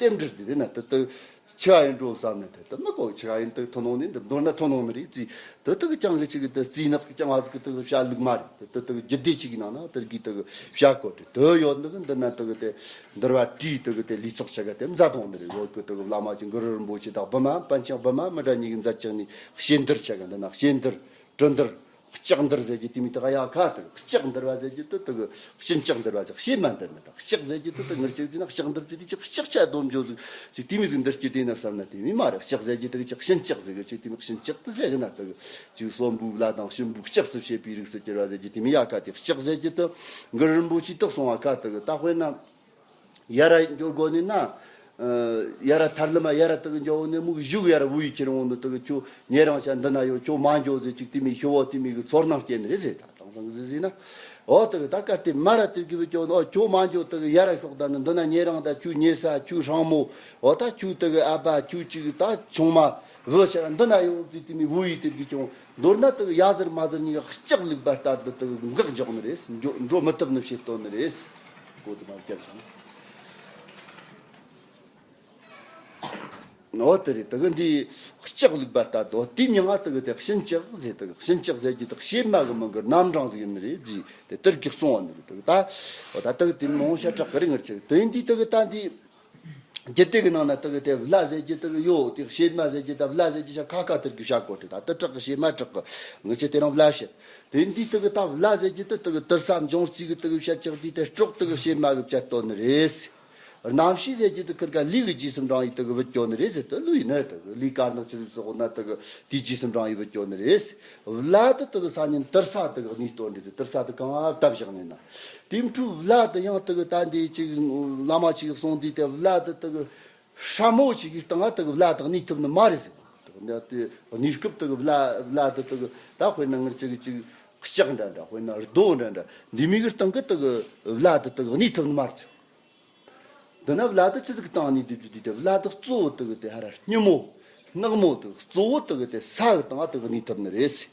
རྟེན་འབྲེལ་ཟིག་རེད་ན། དུ་དུ་ཆི་ག་ཡིན་འགྲོ་བསམ་ནས་དེ་དུ་མི་གོ་ཆི་ག་ཡིན་དུ་ཐུག་ནོ་ནི་འདི་མདོར་ན་ཐུག་ནོ་ནི་རེད་ཟིག། དེ་དག་ཀྱང་གི་ཅིག་གི་དེ་རྩིས་ནག་ཀྱང་ཨ་ཟིག་གི་དེ་བྱ་ལུགས་མ་རེད། དེ་དེ་དག་རྒྱུད་སྡེ་ཅིག་གི་ནང་ན་དེ་གི་དེ་བྱ་བཀོད་དེ་དེ་ཡོད་འདུག། འདི་ན་དེ་གི་དེ་འདུལ་བ་བྲིས་དེ་གི་དེ་ལུས་ཚོགས་ཆ་ག་དེ་མཛད་དོང་འདི་རེད། ཡོད་གི་དེ་གི་བླ་མ་ཅིག་གུ་རུ་རིན་པོ་ཆེ་དང་བི་མ་པཎ་ཆེན་བི་མ་མི་འདྲ་གཉིས་ཀྱི་མཛད་ཅིག་ནི་གཤེན་འདུལ་ཆ་ག། འདི་ན་གཤེན་འདུལ་གྲུ་འདུལ་ལྕགས་འདུལ་ཟེར་གྱི་དེ་མི་དེ་ག་ཡ་ཁ་དེ་ལྕགས་འདུལ་བ་ཟེར་གྱི་དེ་དེ་གི་གཤིན་ལྕགས་འདུལ་བ་ཟེར། གཤེད་མ་འདུལ་ནི་དང་ལྕགས་ཟེར་གྱི་དེ་དེ་ངར་ཅིག་དེ་ན་ལྕགས་འདུལ་ཅིག་དེ་ཅིག་ལྕགས་ཆ་སྡོམ་འཇོག་ཟིག་ཅིག་དེ་མི་ཟིག་འདུལ་གྱི་དེ་ན་བསམ་ན་དེ་མི་མ་རེད། ལྕགས་ཟེར་གྱི་དེ་ཅིག་གཤིན་ལྕགས་ཟེར་གི་ཅིག་དེ་མི་གཤིན་ལྕགས་དེ་ཟེར་གི་ན་དེ་གི་ཅིག་གསོན་པོའི་བླ་དང་གཤིན་པོའི་ལྕགས་སུ་བྱེད་པའི་རིགས་སུ་གྱུར་བ་ཟེར་གྱི་དེ་མི་ཡ་ཁ་དེ་ལྕགས་ཟེར་གྱི་དེ་གུ་རུ་རིན་པོ་ཆེ་དེ་གསུང་བ་ཁ་དེ་གི་ད་དཔེར་ན། ཡ་ར་འགྱོ་དགོ་ནི་ན། ཡ་ར་ཐར་ལམ་ཡ་ར་དག་འགྱོ་ནི་མུག་བཞུགས་ཡ་ར་བུ་ཡི་ཁྱེར་འོང་ནི་དག་ཁྱོད་ཉེ་རང་ཆ་འདི་ན་ཡོད། ཁྱོད་མ་འགྱོ་ཟེར་ཅིག་དེ་མི་ཤི་བོ་དེ་མི་གི་ཚོར་སྣང་སྐྱེ་ནི་རེད་ཟེར། ད་དེང་སང་གི་ཟེར་ཟེར་ན། འོ་དག་ད་གར་དེ་མ་ར་དེར་གི་བུ་སྐྱོ་ནི། འོ་ཁྱོད་མ་འགྱོ་དག་ཡ་ར་ཤོག་ད་ནི་འདི་ན་ཉེ་རང་ད་ཁྱོད་ཉེ་ས་ཁྱོད་སྲང་མོ། འོ་ད་ཁྱོད་དག་ཨ་ཕ་ཁྱོད་ཅིག་ད་ཆུང་མ་བུ་ཆ་ར་འདི་ན་ཡོད་ཟེར་དེ་མི་བུ་ཡི་དེར་གི་ཁྱོད་མདོར་ན་དག་ཡ་ཟེར་མ་ཟེར་གཉིས་ཀ་ལྕགས་ལུག་པ་ལྟར་དུ་དག་འགག་འཇོག་ནི་རེད། འགྲོ་མི་ཐུབ་ནི་བྱེད་གཏོང་ནི་རེད། གོ་དུ་མ་བརྒྱབ་སོང་། འོ་དེ་རེད། དེ་གི་འདི་ལྕགས་ལུག་པ་ལྟ་དོ། དེའི་མིང་ང་དེ་གི་དེ་གཤིན་ལྕགས་ཟེར། དེ་གི་གཤིན་ལྕགས་ཟེར་གྱི་དེ་གཤེད་མ་གི་མིང་གི་རྣམ་གྲངས་ཟིག་ཡིན་ནི་རེད་ཟེར། དེ་དེར་གི་གསུང་བ་ནི་རེད། དེ་གི་ད་འོ་ད་དེ་གི་དེ་མང་ཤ་དྲག་གི་རེད་ངར་ཆེ་གི། དེ་ཡིན་དུས་དེ་གི་ད་འདི་རྒྱུད་སྡེ་གི་ནང་ན་དེ་གི་དེ་བླ་ཟེར་གྱི་དེ་གི་ཡོད། དེ་གཤེད་མ་ཟེར་གྱི་ད་བླ་ཟེར་གྱི་ཤ་ཁ་ཁ་དེར་གི་བྱ་གོ་དྲི་ད་དེ་དྲག་གི་གཤེད་མ་དྲག་གི་ངར་ཆེ་དེ་རང་བླ་བཤད། དེ་ཡིན་དུས་དེ་གི་ད་བླ་ཟེར་གྱི་དེ་དེ་གི་དུར་ས་འབྱུང་རྩིས་གི་དེ་གི་བཤད་ཅག་དུས་དེ་སྲོག་དེ་གི་གཤེད་མ་གི་བཅད་གཏོད་ནི་རེད། རྣམ་ཤེས་ཟེར་གྱི་དེ་ཁིར་ཀ་ལུས་ཀྱི་རྗེས་སུ་འབྲང་བའི་དེ་གི་བུད་སྐྱོ་ནི་རེད་ཟེར། དེ་ལུས་ནི་དེ་གི་ལུས་དཀར་ནག་ཆུ་ཟིག་སོགས་ན་དེ་གི་དེའི་རྗེས་སུ་འབྲང་བའི་བུད་སྐྱོ་ནི་རེད། བླ་དེ་དེ་གི་ས་ཉིན་དུར་ས་དེ་གི་གནས་སྟོན་རེད་ཟེར། དུར་ས་དེ་གང་བཏབ་བཞག་ནས་ན། དེའི་འཕྲུལ་བླ་དེ་ཡང་དེ་གི་ད་འདི་ཅིག་བླ་མ་ཅིག་གསུང་དུས་དེ་བླ་དེ་དེ་གི་སྲ་མོ་ཅིག་གི་སྟེང་ང་དེ་གི་བླ་དེ་གནས་ཐུབ་ནི་མ་རེད་ཟེར། དེ་གི་གནས་སྐབས་དེ་གི་བླ་བླ་དེ་དེ་གི་ད་དཔེར་ན་ངར་ཅིག་ཅིག་ལྕགས་འདྲ་འདྲ་དཔེར་ན་རྡོ་འདྲ་འདྲ་འདི་མི་གི་སྟེང་གི་དེ་གི་བླ་དེ་དེ་གི་གནས་ཐུབ་ནི་མ་རེད་ཟེར། འདི་ན་བླ་དེ་ཆི་ཟིག་བཏང་ནི་དེ་དེ་དེ་བླ་དེ་གཙོ་བོ་དེ་གི་དེ་ཧ་ར་སྙི་མོ་སྣག་མོ་དེ་གཙོ་བོ་དེ་གི་དེ་ས་གི་སྟེང་དེ་གི་གནས་ཐུབ་ནི་རེད་ཟེར།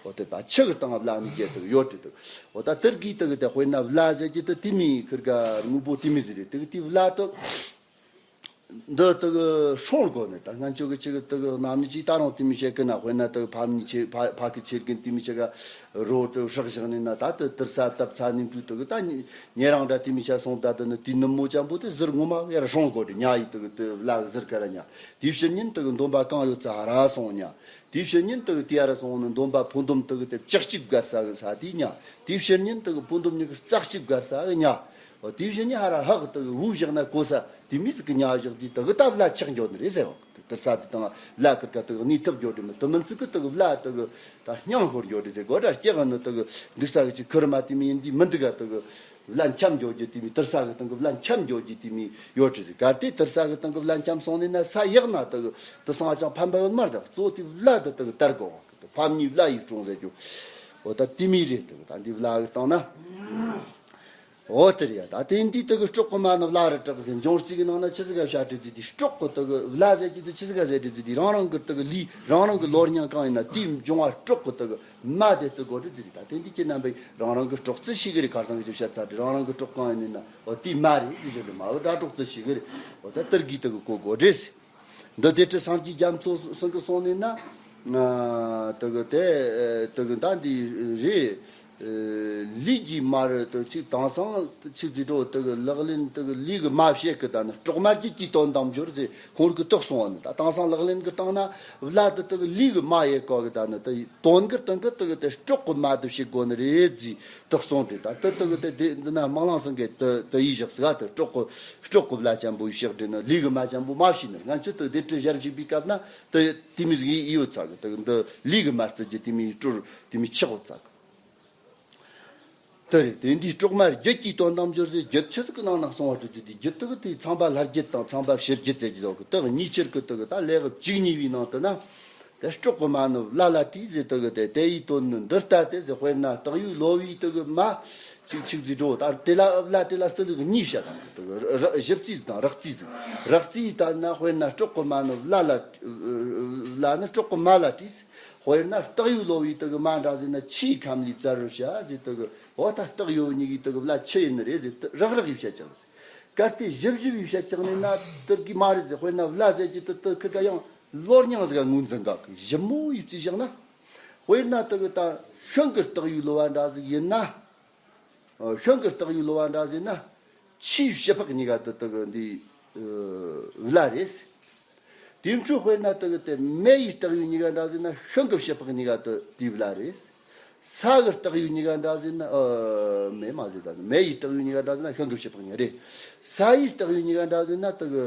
འོ་དེ་ད་ཆུ་གི་སྟེང་བླ་ནི་རྒྱལ་དེ་གི་ཡོད་དེ་དེ། འོ་ད་དེར་གི་དེ་གི་དེ་དཔེར་ན་བླ་ཟེར་གྱི་དེ་དེ་མི་ཁིར་ཀ་དངོས་པོ་དེ་མི་ཟིག་རེད། དེ་གི་དེ་བླ་དེ་འདི་དེ་གི་སྲུང་དགོས་ནི། ད་སྔ་ཆོ་གི་ཆི་གི་དེ་གི་རྣམ་ནི་ཅིག་ད་རུང་དེ་མི་བཤད་གི་ན། དཔེར་ན་དེ་གི་ཕམ་ཉི་ཆེ་ཕ་ཕ་གི་ཆེར་གི་དེ་མི་ཆེ་ག་རོ་དེ་གི་སྲེག་བཞག་ནི་ན། ད་དེ་དུར་ས་བཏབ་ཚ་ནི་འདྲུ་དེ་གི་ད་ཉེ་རང་འདྲ་དེ་མི་ཆ་སོང་། ད་དེ་ནི་དེ་ནུབ་མོ་ཅན་པོ་དེ་ཟུར་ངོ་མ་ཡར་སྲུང་དགོས་དེ། ཉ་ཡི་དེ་གི་དེ་བླ་གི་ཟུར་ག་ར་ཉ། དེའི་ཕྱི་ཉིན་དེ་གི་འདོམ་པ་གང་ཡོད་ཚ་ར་སོང་ཉ། དེའི་ཕྱི་ཉིན་དེ་གི་དེ་ཡར་སོང་ནི་འདོམ་པ་ཕུ་འདོམ་དེ་གི་དེ་ལྕགས་གཅིག་བརྒལ་ས་གི་ས་དེ་ཉ། དེའི་ཕྱི་ཉིན་དེ་གི་ཕུ་འདོམ་ཉི་གི་ལྕགས་གཅིག་བརྒལ་ས་གི་ཉ། འོ་དེའི་ཕྱི་ཉིན་ཧ་ར་ཧག་དེ་གི་བུ་བཞག་ན་གོ་ས་དེ་མི་ཟིག་གི་ཉ་བཞག་དེ་དེ་གི་ད་བླ་ཆག་འགྱོ་ནི་རེད་ཟེར་བ། དེ་ས་དེ་དང་བླ་ཁིར་ཀ་དེ་གི་གནས་ཐུབ་འགྱོ་དེ་མི་དེ་མིན་ཚིག་གི་དེ་གི་བླ་དེ་གི་ད་སྙིང་ཤོར་འགྱོ་དེ་ཟེར་གོ་ད་སྐྱེ་གི་ནི་དེ་གི་འདུག་ས་གི་ཅིག་ཁུར་མ་དེ་མི་ཡིན་དེ་མི་འདུག་ག་དེ་གི་བླ་འཁྱམ་འགྱོ་རྒྱུ་དེ་མི་དུར་ས་གི་སྟེང་གི་བླ་འཁྱམ་འགྱོ་རྒྱུ་དེ་མི་ཡོད་དེ་ཟེར། གལ་ཏེ་དུར་ས་གི་སྟེང་གི་བླ་འཁྱམ་སོང་ནས་ན་ས་ཡག་ན་དེ་གི་དེ་སང་ཅང་ཕན་པ་ཡོད་མ་རེད། གཙོ་དེ་བླ་དེ་དེ་གི་དར་གོ་བ་གི་དེ་ཕམ་ཉེས་བླ་ཡི་སྲུང་ཟེར་རྒྱུ། འོ་ད་དེ་མི་རེད། དེ་གི་ད་འདི་བླ་གི་སྟེང་ན། འོ་དེ་རེད་ཡ། ད་དེ་འདི་དེ་གི་སྲོག་གི་མ་ནི་བླ་རུ་གྲགས་ཟེར། འབྱུང་རྩིས་གི་ནང་ན་ཆི་ཟིག་ག་བཤད་བྲིས་ཟིག་དེ། སྲོག་གི་དེ་གི་བླ་ཟེར་གྱི་དེ་ཆི་ཟིག་ག་ཟེར་བྲིས་ཟིག་དེ། རང་རང་གི་དེ་གི་ལུས། རང་རང་གི་ལོ་རྙིང་གང་ཡིན་ན་དེའི་འབྱུང་བ་སྲོག་གི་དེ་གི་མ་དེ་བརྩི་དགོས་བྲིས་ཟིག་དེ། ད་དེ་འདི་ཁྱེད་རྣམ་པས་རང་རང་གི་སྲོག་བརྩི་ཤེས་གི་རེད། ཁ་སང་གི་ཞིབ་བཤད་ཚར་དེ། རང་རང་གི་སྲོག་གང་ཡིན་ན་འོ་དེའི་མ་རེད་དེ་ཞིག་རེད། མ་འོ་སྒྲ་སྲོག་བརྩི་ཤེས་གི་རེད། འོ་ད་དེ་གི་དེ་གི་གོ་དགོས་རེད། འདི་དེ་ཁྲི་སངས་རྒྱས་རྒྱ་མཚོ་སེང་གེ་གསུངས་ནས་ན། ཨ། དེ་གི་དེ་དེ་གི་ད་འདི་རེད། ཨ། ལུས་ཀྱི་མ་རེད་དེ། ཅིག་དེང་སང་ཆི་ཟིག་འགྲོ། དེ་གི་ལག་ལེན་དེ་གི་ལུས་ཀྱི་མ་བྱེད་གི། ད་ནི་སྲོག་མ་རྒྱུད་ཀྱི་དོན་དམ་སྦྱོར་ཟེར་ཁོང་གིས་དེ་གསུངས་པ་ནི། ད་དེང་སང་ལག་ལེན་གི་སྟེང་ན་བླ་དེ་དེ་གི་ལུས་ཀྱི་མ་ཡེ་གོ་གི། ད་ནི་དེ་དོན་གི་སྟེང་གི་དེ་གི་དེ་སྲོག་གི་མ་དེ་བྱེད་དགོས་ནི་རེད་ཟེར་དེ་གསུངས་ཏེ། ད་དེ་དེ་གི་དེ་དེ་འདི་ན་སྨོན་ལམ་སེང་གེ་དེ་དེ་ཡིས་བཞག་ཟིག་ག། དེ་སྲོག་གི་སྲོག་གི་བླ་ཅན་པོ་ཡིས་བཞག་དེ་ནི་ལུས་ཀྱི་མ་ཅན་པོ་མ་བྱེད་ནི། ང་ཚོ་དེ་དེ་ཁྲི་བཞར་བཞུགས་པའི་སྐབས་ན་དེ་དེ་མོ་ཟིག་ཡིན་ཡོད་ཚ་གི། དེ་གི་འདི་ལུས་ཀྱི་མ་བརྩི་རྒྱུ་དེ་མོ་ཡིས་སྲོག་དེ་མོ་ཆག་ཡོད་ཚ་གི། དེ་རེད། དེ་འདི་སྲོག་མ་རྒྱུད་ཀྱི་དོན་དམ་སྦྱོར་ཟེར། རྒྱུད་ཆི་ཟིག་གི་ནང་ན་གསུངས་པ་བྲིས་ཏེ། དེ་རྒྱུད་དེ་གི་དེ་ཚངས་པ་ལྷ་རྒྱུད་དང་ཚངས་པ་ཕྱི་རྒྱུད་ཟེར་གྱི་འདུག་གི། དེ་གཉིས་ཆར་གི་དེ་གི་ད་ལེའུ་བཅུ་གཉིས་པའི་ནང་དུ་ན། དེ་སྲོག་གི་མ་ནི་བླ་ལ་དྲིས་ཟེར། དེ་གི་དེ་དེ་ཡི་དོན་ནི་འདི་ལྟ་སྟེ་ཟེར། དཔེར་ན་སྟག་ཡོས་ལོ་བའི་དེ་གི་མ་ཅིག་ཆི་ཟིག་འགྲོ། ད་དེ་ལ་བླ་དེ་ལ་རྩི་ལུགས་གཉིས་བཤད། ད་དེ་གི་ར་ར་ཞིབ་རྩིས་དང་རགས་རྩིས་ཟེར། རགས་རྩིས་ལྟར་ན་དཔེར་ན་སྲོག་གི་མ་ནི་བླ་ལ་བླ་ནི་སྲོག་གི་མ་ལ་དྲིས། དཔེར་ན་སྟག་ཡོས་ལོ་བའི་དེ་གི་མ་འདྲ་ཟེར་ན་ཆུའི་ཁམས་ལས་བཙལ་རུ་བྱ་ཟེར། དེ་གི་འོ་ད་སྟག་ཡོས་གཉིས་ཀྱི་དེ་གི་བླ་ཆི་ཡིན་ནི་རེད་ཟེར། དེ་རགས་རགས་ཡིས་བཤད་ཀྱང་། གལ་ཏེ་ཞིབ་ཞིབ་ཡིས་བཤད་ཀྱང་ནི་ན་དེ་གི་མ་རེད་ཟེར། དཔེར་ན་བླ་ཟེར་གྱི་དེ་དེ་ཁི་ཀ་ཡང་ལོ་རྙིང་ཟིག་ག་ངོས་འཛིན་ག་གི། ཞིབ་མོ་ཡིས་བརྩིས་བཞག་ན། དཔེར་ན་དེ་གི་ད་ཤིང་གི་སྟག་ཡོས་ལོ་བ་འདྲ་ཟིག་ཡིན་ན། ཨ། ཤིང་གི་སྟག་ཡོས་ལོ་བ་འདྲ་ཟེར་ན་ཆུའི་བྱི་ཕག་གཉིས་ཀ་དེ་དེ་གི་འདི་ཨ་བླ་རེད། དེ་འཕྲོ་དཔེར་ན་དེ་གི་དེ་མེ་ཡི་སྟག་ཡོས་གཉིས་ཀ་འདྲ་ཟེར་ན་ཤིང་གི་བྱི་ཕག་གཉིས་ཀ་དེ་དེའི་བླ་རེད། ས་གི་སྟག་ཡོས་གཉིས་ཀ་འདྲ་ཟེར་ན། ཨ། མེ་མ་ཟེར། ད་མེ་ཡི་སྟག་ཡོས་གཉིས་ཀ་འདྲ་ཟེར་ན་ཤིང་གི་བྱི་ཕག་གཉིས་ཀ་རེད། ས་ཡི་སྟག་ཡོས་གཉིས་ཀ་འདྲ་ཟེར་ན་དེ་གི་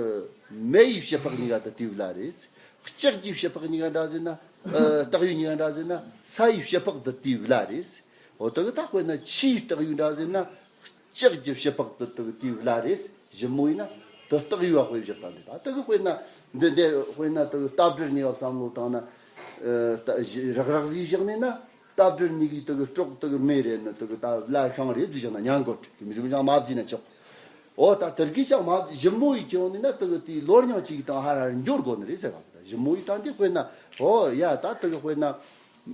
མེ་ཡི་བྱི་ཕག་གཉིས་ཀ་དེ་དེའི་བླ་རེད། ལྕགས་ཀྱི་བྱི་ཕག་གཉིས་ཀ་འདྲ་ཟེར་ན། ཨ། སྟག་ཡོས་གཉིས་ཀ་འདྲ་ཟེར་ན་ས་ཡི་བྱི་ཕག་དེ་དེའི་བླ་རེད། འོ་དེ་གི་ད་དཔེར་ན་ཆུའི་སྟག་ཡོས་འདྲ་ཟེར་ན་ལྕགས་ཀྱི་བྱི་ཕག་དེ་དེ་གི་དེའི་བླ་རེད། ཞིབ་མོ་ཡིན་ན་དེ་སྟག་ཡོས་པ་དཔེ་བཞག་ད་འདི། ད་དེ་གི་དཔེར་ན་འདི་འདི་དཔེར་ན་དེ་གི་ལྟ་བསྒྲིལ་གཉིས་ཀ་བསམ་བློ་བཏང་ན། ཨ། ད་རགས་རགས་ཟིག་བཞག་ནས་ན་ལྟ་བསྒྲིལ་གཉིས་ཀྱི་དེ་གི་སྲོག་དེ་གི་མེ་རེད་ན་དེ་གི་ད་བླ་ཤིང་རེད་ཟེར་བཞག་ན་ཉན་གོ་དེ་མི་ཟིག་ཀྱང་མ་བརྩིས་ན་ཆོག་འོ་ད་དེ་གི་ཀྱང་མ་ཞིབ་མོ་ཡིས་ཁྱེར་ཡོང་ནས་ན་དེ་གི་དེའི་ལོ་རྙིང་གཅིག་དང་ཧ་ར་འགྱུར་དགོས་ནི་རེད་ཟེར་ག། ད་ཞིབ་མོ་ཡིས་ད་འདི་དཔེར་ན། འོ་ཡ། ད་དེ་གི་དཔེར་ན་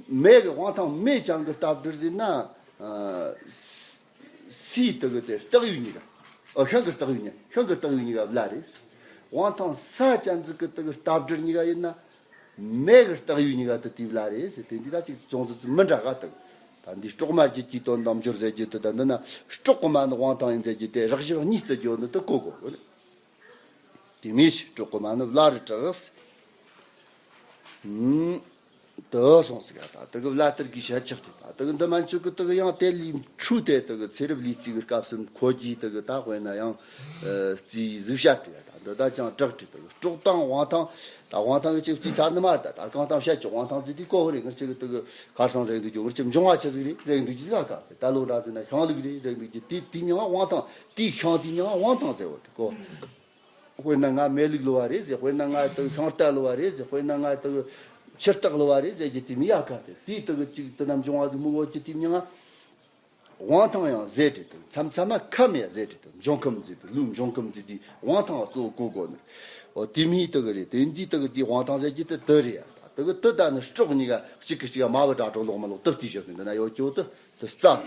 མེ་གི་དབང་ཐང་མེ་ཅན་གི་ལྟ་བསྒྲིལ་ཟེར་ན། ཨ། སའི་དེ་གི་དེ་སྟག་ཡོས་གཉིས་ཀ། ཨ། ཤིང་གི་སྟག་ཡོས་གཉིས། ཤིང་གི་སྟག་ཡོས་གཉིས་ཀ་བླ་རེད། དབང་ཐང་ས་ཅན་ཟིག་གི་དེ་གི་ལྟ་བསྒྲིལ་གཉིས་ཀ་ཡིན་ན། མེ་གི་སྟག་ཡོས་གཉིས་ཀ་དེ་དེའི་བླ་རེད་ཟེར། དེ་འདི་ད་ཅིག་ཅུང་ཟད་ཙམ་མི་འདྲ་ག་དེ། ད་འདི་སྲོག་མ་རྒྱུད་ཀྱི་དོན་དམ་སྦྱོར་ཟེར་རྒྱུ་དེ། ད་འདི་ན་སྲོག་གི་མ་ནི་དབང་ཐང་ཡིན་ཟེར་རྒྱུ་དེ་རགས་ཞིབ་གཉིས་བརྩི་རྒྱུ་ནི་དེ་གོ་དགོས་གོ་ནི། དེ་མིན་སྲོག་གི་མ་ནི་བླ་རུ་གྲགས། ཨུམ། དེ་སོང་ཟིག་ག། ད་དེ་གི་བླ་དེ་གི་བཤད་ཆག་དེ། ད་དེ་གི་འདི་མན་ཆོད་གི་དེ་གི་ཡང་དེ་ལས་འཕྲོས་ཏེ་དེ་གི་ཚེ་རབས་ལུས་རྩིས་གི་སྐབས་སུ་འཁོར་རྒྱུའི་དེ་གི་ད་དཔེར་ན་ཡང་། ཨ། རྩིས་གཟུགས་བཤད་དེ། ད་འདི་ད་ཅང་གྲགས་དེ། དེ་གི་སྲོག་དང་དབང་ཐང་། ད་དབང་ཐང་གི་ཅིག་རྩིས་ཚར་ནི་མ་རེད། ད་གང་ལྟར་བཤད་ཆོག། དབང་ཐང་རྩིས་དེ་གོ་གི་རེད། ང་ཅག་གི་དེ་གི་ཁར་སང་ཟེར་གི་འདུག་རྒྱུ། ང་ཅག་འབྱུང་བ་ཆི་ཟིག་རེད་ཟེར་གི་འདུག་རྒྱུ་ཟིག་ག། ད་ལོ་འདྲ་ཟེར་ན་ཤིང་ལུག་རེད་ཟེར་གི་འདུག་རྒྱུ། དེ་དེ་མིང་དབང་ཐང་། དེའི་ཤིང་དེའི་མིང་དབང་ཐང་ཟེར་བ་དེ་གོ། དཔེར་ན་ང་མེ་ལུག་ལོ་བ་རེད་ཟེར། དཔེར་ན་ང་དེ་ཤིང་རྟ་ལོ་བ་རེད་ཟེར། དཔེར་ན་ང་དེ་ཆུ་སྟག་ལོ་བ་རེད་ཟེར་རྒྱུ་དེ་མི་ཡག་ག། དེ་དེའི་དེ་གི་ཅིག་དེ་ན་འབྱུང་བ་ཟིག་མི་གོ་རྒྱུ་དེ་མིང་དབང་ཐང་ཡང་ཟེར་དེ། དེ་མཚམས་མཚམས་མ་ཁམས་ཡང་ཟེར་དེ། དེ་འབྱུང་ཁམས་ཟེར་དེ། ལུག་འབྱུང་ཁམས་ཟེར་དེ། དབང་ཐང་གཙོ་བོ་གོ་དགོས་ནི། འོ་དེ་མི་དེ་གི་རེད། དེ་འདི་དེ་གི་དེའི་དབང་ཐང་ཟེར་རྒྱུ་དེ་དེ་རེད་ཡ། ད་དེ་གི་དེ་ད་ནི་སྲོག་གཉིས་ཀ་གཅིག་གི་གཅིག་ག་མ་བུ་དྲ་གྲོགས་ལོག་མ་ལོག་དེ་བལྟས་བཞག་གི། འདི་ན་ཡོད་ཀྱོ་དེ། དེ་རྩ། ཨ།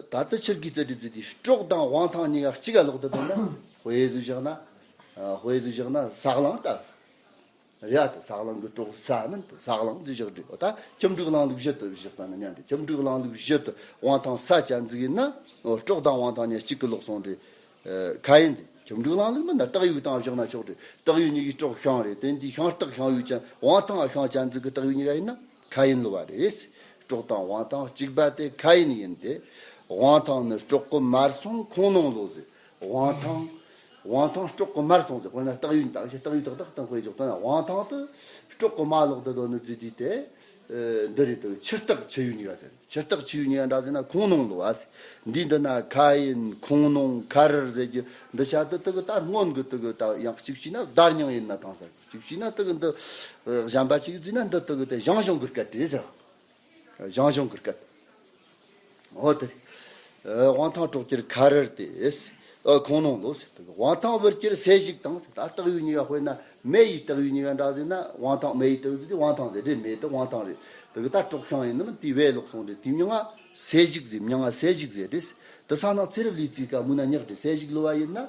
ད་ལྟ་ཁྱེད་ཀྱིས་རྩིས་དེ་དེ་སྲོག་དང་དབང་ཐང་གཉིས་ཀ་གཅིག་ག་ལོག་དེ་དང་ན། དཔེ་ཟིག་བཞག་ན། ཨ། དཔེ་ཟིག་བཞག་ན་ས་གླང་ལྟ། རེད་ཨ། དེ་ས་གླང་གི་སྲོག་ས་མིན་དེ་ས་གླང་ཟིག་བཞག་དེ། འོ་ད་ཁྱིམ་འབྲུག་གླང་ལུག་བཞི་དེ་བཞག་ད་ན་མཉམ་དེ། ཁྱིམ་འབྲུག་གླང་ལུག་བཞི་དེ་དབང་ཐང་ས་ཅན་ཟིག་ཡིན་ན། འོ་སྲོག་དང་དབང་ཐང་གཉིས་གཅིག་གི་ལོག་སོང་དེ། ཨ། ཁ་ཡིན་དེ། ཁྱིམ་འབྲུག་གླང་ལུག་མིན་ན་སྟག་ཡོས་དང་བཞག་ན་ཆོག་དེ། སྟག་ཡོས་གཉིས་ཀྱི་སྲོག་ཤིང་རེད། དེ་འདི་ཤིང་སྟག་ཤིང་ཡོས་ཅན། དབང་ཐང་ཤིང་ཅན་ཟིག་གི་སྟག་ཡོས་གཉིས་ཀ་ཡིན་ན། ཁ་ཡིན་ལོ་བ་རེད། སྲོག་དང་དབང་ཐང་གཅིག་པ་དེ་ཁ་ཡིན་ཡིན་ཏེ། དབང་ཐང་ནི་སྲོག་གི་མར་སོང་ཁོང་ནོང་ལོ་ཟེར། དབང་ཐང་། དབང་ཐང་སྲོག་གི་མར་སོང་ཟེར། དཔེར་ན་སྟག་ཡོས་ནི་ད་ཞེ་སྟག་ཡོས་ཏག་ཏག་དང་དཔེ་འཇོག་ད་ན། དབང་ཐང་དེ་སྲོག་གི་མ་ལོག་དེ་དོ་ནི་རྫུས་དུས་དེ། ཨ། འདི་རེད་དེ། ཆུ་སྟག་ཆུ་ཡོས་གཉིས་ཀ་ཟེར། ཆུ་སྟག་ཆུ་ཡོས་གཉིས་ཀ་འདྲ་ཟེར་ན་ཁོང་ནོང་ལོ་བ་ཟེར། འདི་འདི་ན་ཁ་ཡིན་ཁོང་ནོང་ཁ་རར་ཟེར་རྒྱུ་འདི་ཆ་དེ་དེ་གི་ད་སྔོན་གི་དེ་གི་ད་ཡང་གཅིག་བྱས་ན་བརྡ་རྙིང་ཡིན་ན་ཐང་ས། གཅིག་བྱས་ན་དེ་གི་འདི་གཞན་པ་གཅིག་བརྫིས་ན་འདི་དེ་གི་དེ་ཞང་ཞུང་གི་སྐད་རེད་ཟེར། ཞང་ཞུང་གི་སྐད། འོ་དེ། དབང་ཐང་གྲོགས་ཁྱེར་ཁ་རལ་ཏེ། ཨ་ཁོང་ནང་ལོ། དབང་ཐང་བུ་ཁྱེར་ཟས་ཞིག་དང་། ད་སྟག་ཡོས་གཉིས་ཀ་དཔེར་ན་མེ་ཡི་སྟག་ཡོས་གཉིས་ཀ་འདྲ་ཟེར་ན། དབང་ཐང་མེ་ཡི་སྟག་ཡོས་ཟེར་དུས་དབང་ཐང་ཟེར་རེད། མེ་དེ་དབང་ཐང་རེད། དེ་གི་ད་གྲོགས་ཤིང་ཡིན་ནམ་དེའི་བས་ལོག་སོང་རེད། དེའི་མྱིང་ང་ཟས་ཞིག་ཟེར། མྱིང་ང་ཟས་ཞིག་ཟེར་རེད། དེ་ས་ནང་ཚེ་རབས་ལས་བརྩིས་ཀ་མུ་ན་ཉག་རེད། ཟས་ཞིག་ལོ་བ་ཡིན་ན་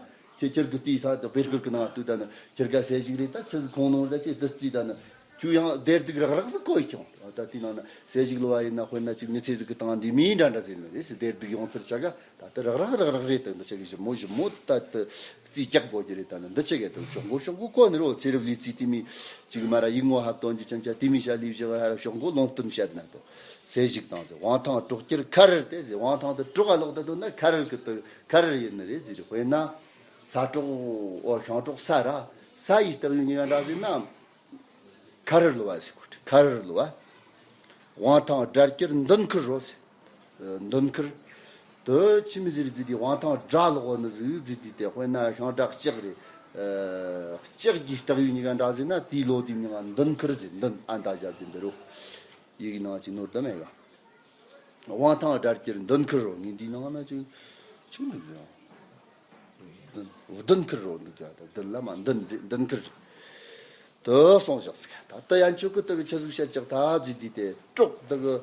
ཁྱེད་ཁྱེར་གི་དེའི་ས་དེ་བེར་ཁུར་གི་ནང་ལྟོས་ད་ནི་ཁྱེར་ག་ཟས་ཞིག་རེད། ད་ཆི་ཟིག་ཁོང་ནང་ད་ཅི་དེ་བརྩིས་ད་ནི། ཁྱོད་ཡང་བདེ་སྡུག་རག་རག་ཟིག་གོ་ཡི་ཁྱོང་། ད་དེའི་ནང་ན་ཟས་ཞིག་ལོ་བ་ཡིན་ན་དཔེར་ན་ཅིག་མི་ཚེ་ཟིག་གི་སྟེང་འདི་མིའི་འདྲ་འདྲ་ཟེར་ནི་རེད། བདེ་སྡུག་ཡོང་ཚུལ་ཆ་ག་ད་ལྟ་རག་རག་རག་རག་རེད། ད་འདི་ཆ་གི་ཞིབ་མོ་ཞིབ་མོ་ད་ལྟ་རྩིས་རྒྱག་དགོས་ཀྱི་རེད། ད་ནི་འདི་ཆ་ག་ད་ཤོག་མགོ་ཤོག་མགོ་གོ་ནི་རོ། ཚེ་རབས་ལས་རྩིས་དེ་མི་ཅིག་མ་ར་ཡིག་ངོ་ཧབ་དོན་གྱི་ཅན་ཆ་དེ་མི་ཤ་ལི་བཞི་བ་ཧ་ར་ཤོག་མགོ་ལུང་སྟོན་བཤད་ན་དོ། ཟས་ཞིག་དང་ཟེར། དབང་ཐང་གྲོགས་ཁྱེར་ཁ་རལ་ཏེ་ཟེར། དབང་ཐང་དུ་གྲོགས་ལ་ལོག་ད་དོ་ན་ཁ་རལ་གི་ད་ཁ་རལ་ཡིན་ནི་རེད་ཟེར། དཔེར་ན་ས་གྲོགས་འོ་ཤིང་གྲོགས་ས་ར་ས་ཡི་སྟག་ཡོས་གཉིས་ཀ་འདྲ་ཟེར་ན། ཁ་རལ་ལོ་བ་ཟེར་གོ། ཁ་རལ་ལོ་བ། དབང་ཐང་དགྲ་ཁྱེར་མདུན་ཁུར་རོ་ཟེར། མདུན་ཁུར། དུ་ཆི་མི་ཟེར་དུས་དེ་དབང་ཐང་དགྲ་ལོག་ནི་ཟིག་ཟེར་དུས་དེ་དཔེར་ན་ཤིང་དགྲ་ལྕགས་རེད། ལྕགས་ཀྱི་སྟག་ཡོས་གཉིས་ཀ་འདྲ་ཟེར་ན་དེའི་ལོ་དེའི་མྱིང་ང་མདུན་ཁུར་ཟེར། མདུན་ཨ་མདའ་བཞག་དེ་འདི་རོ། ཡིག་ནང་ཅིག་ནོར་ད་མེད་ག། དབང་ཐང་དགྲ་ཁྱེར་མདུན་ཁུར་རོ། ངས་འདིའི་ནང་ན་ཅིག་ཅིག་འདུག་ཟེར། མདུན་མདུན་ཁུར་རོ་འདུག་ཀྱང་ད་མདུན་ལ་མ་མདུན་མདུན་ཁུར། དུ་སོང་བཞག་ཟིག། ད་ལྟ་ཡན་ཆོད་ཀི་དུ་གི་ཆི་ཟིག་བཤད་ཅག་ད་ཟིག་དུས་དེ་གྲོགས་དུ་གི་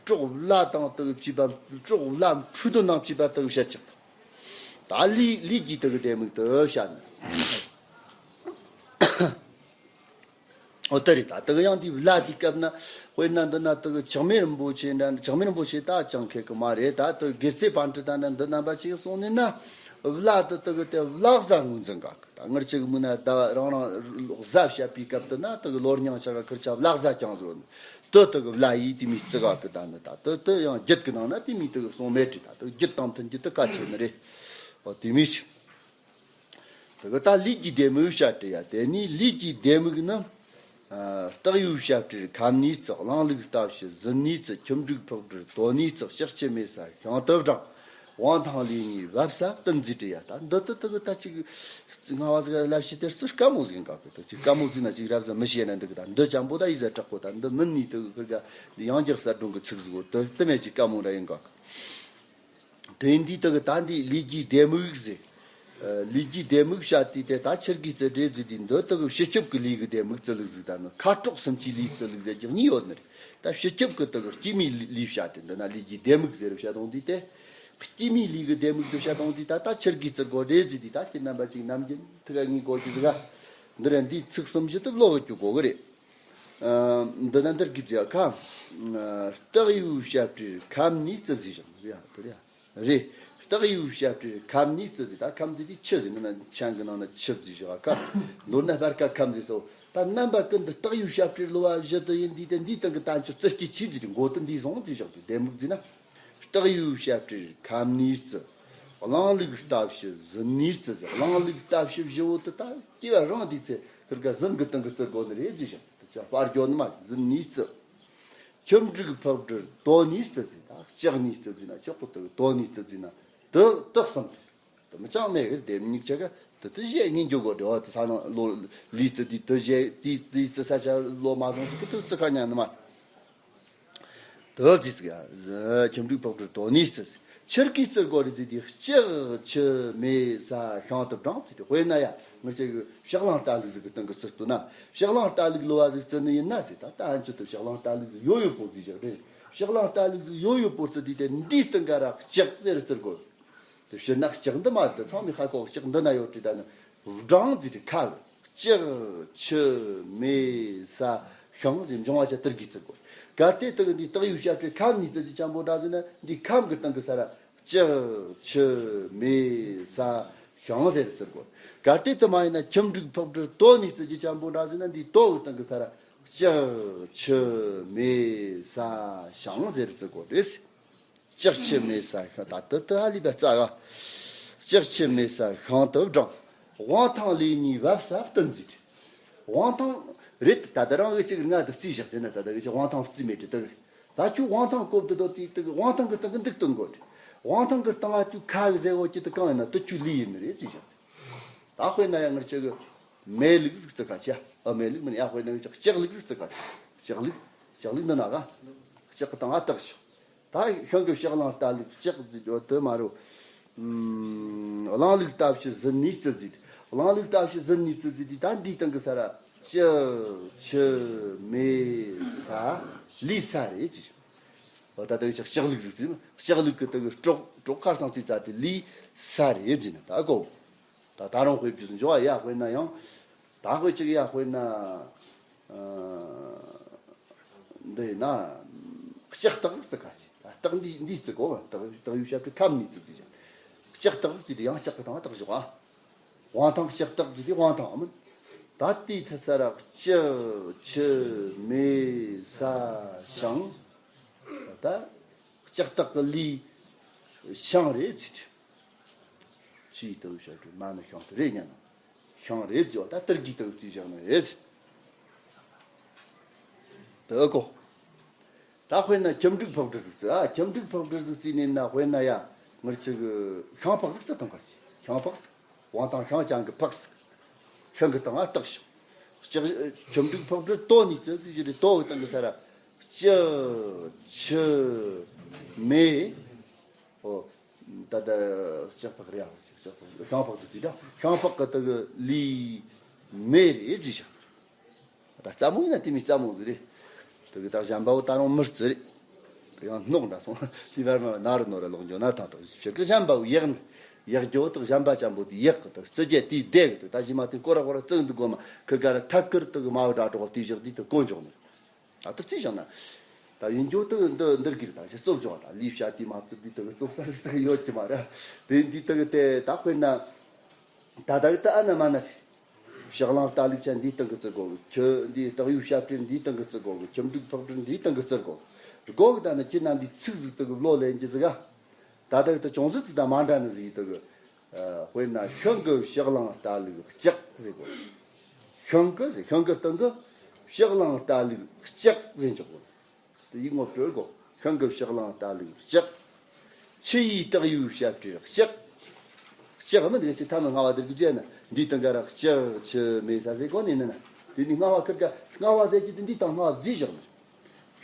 གྲོགས་བླ་དང་དུ་གི་བཅས་པ། གྲོགས་བླ་འཕྲོད་དོ་ནང་བཅས་པ་དུ་གི་བཤད་ཅག་ད། ད་ལུས་ལུས་ཀྱི་དུ་གི་ལྡེ་མིག་དུ་བཤད་ནི། ཨོ་དེ་རེད། ད་དེ་གི་ཡང་དེའི་བླ་དེའི་སྐབས་ན་དཔེར་ན་འདི་ན་དེ་གི་ཆགས་མེད་རིན་པོ་ཆེ་འདྲ། ཆགས་མེད་རིན་པོ་ཆེ་ད་ཅང་ཁེ་གི་མ་རེད། ད་དེ་གི་དགེ་རྩེ་པཎ་ཌི་ཏ་འདྲ་འདི་རྣམ་པ་ཅིག་གསུངས་ནས་ན། བླ་དེ་དེ་གི་དེ་བླ་གཟའ་ངོས་འཛིན་ག་གི། ད་ངར་ཅིག་མུ་ན་ད་རང་རང་གཟའ་བཤད་པའི་སྐབས་དེ་ན་དེ་གི་ལོ་རྙིང་བྱ་ག་ཁིར་ཆ་བླ་གཟའ་ཀྱང་བཟོ་ནི། དེ་དེ་གི་བླ་ཡིས་དེ་མི་བརྩི་ག་གི། ད་ནི་ད་དེ་དེ་ཡང་རྒྱུད་གི་ནང་ན་དེ་མི་དེ་གི་གསུངས་མེད་དྲི། ད་དེ་རྒྱུད་དང་མཐུན་རྒྱུ་དེ་གལ་ཆེ་ནི་རེད། ཨོ་དེ་མི་ཞིག། དེ་གི་ད་ལུས་ཀྱི་ལྡེ་མིག་བཤད་དྲི་ཡ། དེ་ནི་ལུས་ཀྱི་ལྡེ་མིག་ནི། ཨ་སྟག་ཡོས་བཤད་དྲི་ཁམ་ནས་བརྩི། གླང་ལུག་རྟ་བཞི་གཟུ་ནས་བརྩི། ཁྱི་འབྲུག་ཕག་གྲུ་དོ་ནས་བརྩི། ལྕགས་ཁྱི་མེ་ས་ཤིང་དུ་བྲང་། དབང་ཐང་ལུས་གཉིས་བབས་ས་བསྟུན་མཛད་དྲི་ཡ། ད་འདི་ད་དེ་གི་ད་ཅིག་སྔ་བ་ཟིག་ལབ་ཤེས་དེ་རྩི་དཀའ་མོ་ཟིག་ཡིན་ག་གི། ད་ཅིག་དཀའ་མོ་ཟིག་ན་ཅིག་རབ་ཟ་མི་ཤེས་ན་འདི་གི། ད་འདི་ཅང་པོ་ད་ཡིད་ཟ་དྲག་པོ། ད་འདི་མིན་ནི་དེ་གི་ཁིར་ག་ཡང་རྒྱག་ས་སྒྲུང་གི་ཚིག་ཟིག་གོ། དེ་དེ་མེད་ཅིག་དཀའ་མོ་འདྲ་ཡིན་ག་གི། དེ་འདི་དག་ད་འདི་ལུས་ཀྱི་ལྡེ་མིག་ཟེར། ཨ་ལུས་ཀྱི་ལྡེ་མིག་བཤད་དུས་དེ་ད་ཆི་གི་རྩི་འགྲེལ་ཟེར་དུས་འདི་དག་སྤྱི་ཁྱབ་ཀྱི་ལུས་ཀྱི་ལྡེ་མིག་རྩི་ལུགས་ཟིག། ད་ནི་ཁ་དྲོག་གསུམ་གྱི་ལུས་རྩི་ལུགས་ཟེར་རྒྱུ་གཉིས་ཡོད་ནི་རེད། ད་སྤྱི་ཁྱབ་ཀྱི་དག་སྐྱེད་མའི་ལུས་བཤད་དེ། འདི་ན་ལུས་ཀྱི་ལྡེ་མིག་ཟེར་བཤད་དང་དུས་དེ། སྐྱེད་མའི་ལུས་ཀྱི་ལྡེ་མིག་དུ་བཤད་དང་དུས་ད་ད་ཆི་གི་རྩི་དགོས་རེད་ཟེར་དུས། ད་ཁྱེད་རྣམ་པ་ཅིག་ནམ་རྒྱུན་ཐུགས་ཀ་ངེས་དགོས་རྒྱུ་ཟིག་ག། འདི་ར་འདི་ཚིག་གསུམ་བཞི་དུ་ལོག་གི་རྒྱུ་དགོས་གི་རེད། ཨ་འདི་ན་འདིར་གི་བྱ་ཁ། ཨ་སྟག་ཡོས་བཤད་དྲི་ཁམ་ནས་བརྩི་ཟེར་བཞག་ཡ། དེ་རེད། རེད། སྟག་ཡོས་བཤད་དྲི་ཁམ་ནས་བརྩི་ཟེར། ད་ཁམ་ཟེར་དེ་ཆུ་ཟེར། འདི་ན་ཆང་གི་ནང་ན་ཆུ་ཟེར་བཞག་ཁ། མདོར་ན་སྤར་ཁ་ཁམ་ཟེར་སོ། ད་རྣམ་པ་ཀུན་ཏུ་སྟག་ཡོས་བཤད་དྲི་ལོ་བ་བཞི་དུ་ཡིན་དུས་དེ་འདིའི་སྟེང་གི་བསྟན་བཅོས་རྩི་སྐྱེས་ཆོས་ཟེར་དུས་མགོ་དུ་འདི་བཟུང་ཟེར་བཞག་དུས་ལྡེ་མིག་ཟེར་ན། སྟག་ཡོས་བཤད་དྲི་ཁམ་ནས་བརྩི། གླང་ལུག་རྟ་བཞི་གཟུ་ནས་བརྩི་ཟེར། གླང་ལུག་རྟ་བཞི་བཞི་བོ་དེ་ད་སྐྱེ་བ་རང་དེའི་ཚེ་ཁིར་ག་གཟུ་གི་སྟེང་གི་བརྩི་དགོས་ནི་རེད་ཟེར་བཞག། དེ་ཅག་སྤར་རྒྱོ་ནི་མ་གཟུ་ནས་བརྩི། ཁྱི་འབྲུག་ཕག་གྲུ་དོ་ནས་བརྩི་ཟེར། ད་ལྕགས་ནས་བརྩི་ཟེར་ན་ཆོག་གི། དེ་དོ་ནས་བརྩི་ཟེར་ན་དེ་དེ་གསུམ་དེ་མི་ཅང་མེད་གི། ལྡེ་མིག་ཆ་ག་དེ་དེ་བཞེས་ངེས་འགྱོ་དགོས་རེད་བ། དེ་ས་ནང་ལོ་ལུས་རྩི་དེ་དེ་བཞེས་དེ་དེ་རྩི་ས་ཆ་ལོ་མ་སོང་ཟིག་གི་དེ་རྩི་ཁ་ཉན་ནི་མ། དེ་བརྩི་ཟིག་ཡ། ཁྱི་འབྲུག་ཕག་གྲུ་དོ་ནས་བརྩི་ཟེར། ཆི་གི་རྩི་དགོས་རེད་ཟེར་དུས་ལྕགས་ཁྱི་མེ་ས་ཤིང་དུ་བྲང་ཟེར་དུས། དཔེར་ན་ཡ་ངར་ཅག་གི་ཕྱག་གླང་རྟ་ལུག་ཟིག་གི་སྟེང་གི་རྩི་ལྟོས་ན། ཕྱག་གླང་རྟ་ལུག་ལོ་བ་ཟིག་རྩི་ནི་ཡིན་ན་ཟེར། ད་ད་ཨན་ཅི་དུ་ཕྱག་གླང་རྟ་ལུག་ཟིག་ཡོད་ཡོད་པོ་ཟིག་བཞག་རེད། ཕྱག་གླང་རྟ་ལུག་ཟིག་ཡོད་ཡོད་པོ་རྩི་དུས་དེ་འདིའི་སྟེང་ག་ར་ལྕགས་ཟེར་རྩི་དགོས། དེ་ཕྱིར་ན་ལྕགས་འདི་མ་རེད། ཚང་མས་ཧ་གོ། ལྕགས་འདི་ན་ཡོད་དྲི། ད་ནི་བྲང་ཟེར་དུས་ཁ་གི། ལྕགས་ཁྱི་མེ་ས་ཤིང་ཟེར་འབྱུང་བ་ཆ་དེར་གི་བརྩི་དགོས། གལ་ཏེ་དེ་གི་འདི་སྟག་ཡོས་བཤད་དྲི་ཁམ་ནས་བརྩི་རྒྱུ་ཅན་པོ་འདྲ་ཟེར་ན་འདི་ཁམ་གི་སྟེང་གི་ས་ར་ལྕགས་ཁྱི་མེ་ས་ཤིང་ཟེར་བརྩི་དགོས། གལ་ཏེ་དེ་མ་ཡིན་ན་ཁྱི་འབྲུག་ཕག་གྲུ་དོ་ནས་བརྩི་རྒྱུ་ཅན་པོ་འདྲ་ཟེར་ན་འདི་དོ་གི་སྟེང་གི་ས་ར་ལྕགས་ཁྱི་མེ་ས་ཤིང་ཟེར་བརྩི་དགོས་རེད། ལྕགས་ཁྱི་མེ་ས་ཤིང་། ད་དེ་དེ་ཧ་ལས་པ་རྩ་ག། ལྕགས་ཁྱི་མེ་ས་ཤིང་དུ་བྲང་། དབང་ཐང་ལུས་གཉིས་བབས་ས་བསྟུན་མཛད། དབང་ཐང་རེད། ད་ལྟ་རང་གི་ཅིག་ང་དུ་རྩིས་བཞག་དེ་ན་ད་ལྟ་གི་ཅིག་དབང་ཐང་རྩིས་མེད་དེ་ད། ད་ཁྱོད་དབང་ཐང་སྐོར་དུ་དོ་དེ་དེ་དབང་ཐང་གི་སྟེང་གི་འདུག་སྟོན་དགོས། དབང་ཐང་གི་སྟེང་ང་ཁྱོད་ཁ་གི་ཟེར་བོ་ཅི་དུ་གང་ཡིན་ན་དུ་ཁྱོད་ལུས་ཡིན་ནི་རེད་རྩིས་བཞག། ད་དཔེར་ན་ཡང་ངར་ཅིག་གི་མེ་ལུག་རྩི་ཁ་ཆ། ཨ་མེ་ལུག་མིན་ཡ། དཔེར་ན་ངར་ཅིག་ལྕགས་ལུག་རྩི་ཁ་ཆ། ལྕགས་ལུག་ལྕགས་ལུག་འདི་ན་ག། ལྕགས་གི་སྟེང་ང་བཏགས་ཤིང་། ད་ཤིང་གི་ཕྱག་ལེན་ལྟ་ལུགས་ལྕགས་ཟེར་དུས་མ་རུ། གླེང་ལུགས་ལྟ་བྱེད་ཟིལ་གནོན་རྩི་ཟེར། གླེང་ལུགས་ལྟ་བྱེད་ཟིལ་གནོན་རྩི་ཟེར་དུས་ད་འདིའི་སྟེང་གི་ས་ར་ལྕགས་ཆུ་མེ་ས་ལུས་ས་རེད་ཅེས། འོ་ད་ལྟ་ལྕགས་ལུགས་ཟེར་དུས་ལྕགས་ལུགས་ཀྱི་ལྟ་གི་སྲོག་སྲོག་ཁ་སང་རྩི་ཙ་དེ་ལུས་ས་རེད་ཟེར་ན་ད་གོ་ད་ད་རུང་དཔེ་བརྗོད་འཇོག་ཡ་དཔེར་ན་ཡང་། ད་དཔེ་གཅིག་ཡ་དཔེར་ན། ཨ། འདི་ན། ལྕགས་སྟག་ལུགས་རྩི་ཁ་ཅིག་ད་སྟག་འདི་འདི་རྩི་གོ་སྟག་སྟག་ཡུལ་ཞབས་ཀྱི་ཁམས་ནས་རྩི་དུས་ཀྱང་། ལྕགས་སྟག་ལུགས་ཀྱི་དེ་ཡང་ལྕགས་ཀྱི་སྟེང་སྟག་བཞག་ཨ། དབང་ཐང་ལྕགས་སྟག་གི་དེ་དབང་ཐང་མིན། ད་དེའི་ཚེ་ཚ་ར་ལྕགས་ཆུ་མེ་ས་ཤིང་། ད་ལྕགས་སྟག་གི་ལུས་ཤིང་རེད་ཟེར། ཆུ་ཡི་ལྟ་བུ་བྱ་བྲལ་མ་ནི་ཤིང་དུ་རེད་སྙམ་ན། ཤིང་རེད་ཟེར་བ་ད་ཏིལ་གྱི་ལྟ་བུ་རྩི་བཞག་ན་རེད། དེ་གོ་ད་དཔེར་ན་ཁྱུ་འབྲུག་ཕག་གྲུ་ཟིག་ཨ་ཁྱུ་འབྲུག་ཕག་གྲུ་ཟིག་རྩི་ནས་ན་དཔེར་ན་ཡ་ངར་ཅིག་ཤིང་ཕག་ཟིག་རྩི་དང་ག་ཅི་ཤིང་ཕག་ཟིག་དབང་ཐང་ཤིང་ཅན་གི་ཕག་ཟིག་ཤིང་གི་སྟེང་ང་སྟག་ཞིག་ལྕགས་ཁྱུ་འབྲུག་ཕག་གྲུ་དོ་ནི་རྩི་རྩི་རེད། དོ་གི་སྟེང་གི་ས་ར་ལྕགས་ཆུ་མེ། ཨོ། ད་ལྟ་ལྕགས་ཕག་རེད་ཡ། ལྕགས་ཕག་ཤིང་ཕག་ཏུ་བརྩིས་ད། ཤིང་ཕག་གི་དེ་གི་ལུས་མེ་རེད་བརྩིས་ཤིང་། ད་རྩ་མོ་ཡིན་ན་དེ་མི་རྩ་མོ་ཟིག་རེད། དེ་གི་ད་གཞན་པ་བོ་ད་རུང་མི་རྩི་རེད། དེ་ཡང་སྣོག་འདྲ་སོང་། དེ་བར་མ་ན་རུ་ནོ་ར་ལོག་འགྱོ་ན་ཐང་ཐག་ཕྱིར་གི་གཞན་པ་བོ་ཡག་ནི། ཡག་འགྱོ་དག་གཞན་པ་ཅན་པོ་དེ་ཡག་གི་དག་རྩི་རྒྱ་དེའི་བདེ་གི་དག་ད་གཞི་མ་དེ་སྐོར་ར་སྐོར་ར་བརྩི་འདུག་གོ་མ་ཁི་ག་ར་ཐད་ཀར་དེ་གི་མ་བུ་དྲ་གྲོགས་དེ་བཞག་དེ་དག་གོ་འཇོག་ནི། ད་ལྟ་རྩིས་བཞག་ན། ད་ཡིན་རྒྱུ་དེ་འདི་འདིར་གིར་ད་ཞིག་རྩོབ་ཆོག་ད་ལུས་བྱ་དེ་མ་བརྩིས་དུས་དེ་རྩོབ་ས་ཟིག་ཡོད་ཀྱི་མ་རེད། དེ་འདི་དེ་དེ་ད་དཔེར་ན། ད་ད་ད་ཨ་ན་མ་ན་རེད། ཕྱག་ལེན་ལྟ་ལུགས་ཅན་འདིའི་སྟེང་གི་བརྩི་དགོས་གི་ཁྱི་འདིའི་སྟག་ཡུལ་ཞབས་བྲལ་འདིའི་སྟེང་གི་བརྩི་དགོས་གི་ཁྱུ་འབྲུག་ཕག་གྲུ་འདིའི་སྟེང་གི་བརྩི་དགོས་གི་དགོས་གི་ད་ནི་ཁྱེད་རྣམ་པའི་ཚིག་ཟིག་དེ་གི་བློ་ལེན་གྱི་ཟིག་ཨ། ད་ལྟ་དེ་ཅུང་ཟད་ཙི་ད་མ་འདྲ་ནི་ཟིག་ཡིན་དེ་གི། དཔེར་ན་ཤིང་གི་ཕྱག་ལེན་ལྟ་ལུགས་ལྕགས་ཟེར་གོ། ཤིང་གི་ཟེར་ཤིང་གི་སྟེང་གི་ཕྱག་ལེན་ལྟ་ལུགས་ལྕགས་ཟེར་འཇོག་གོ། དེ་ཡིག་ངོ་སྤྲོད་གོ། ཤིང་གི་ཕྱག་ལེན་ལྟ་ལུགས་ལྕགས། ཆུ་ཡི་སྟག་ཡུལ་ཞབས་བྲལ་ལྕགས། ལྕགས་མི་འདི་ཆུ་ཐ་མི་སྔ་བ་དེར་གི་བྱས་ན་འདིའི་སྟེང་ག་ར་ལྕགས་ཆུ་མེ་ས་ཟེར་གོ་ནི་ནི་ན། དེ་ནི་སྔ་བ་ཁིར་ག་སྔ་བ་ཟེར་གྱི་དེ་འདིའི་སྟེང་སྔ་བ་བརྫིས་བཞག་ནི།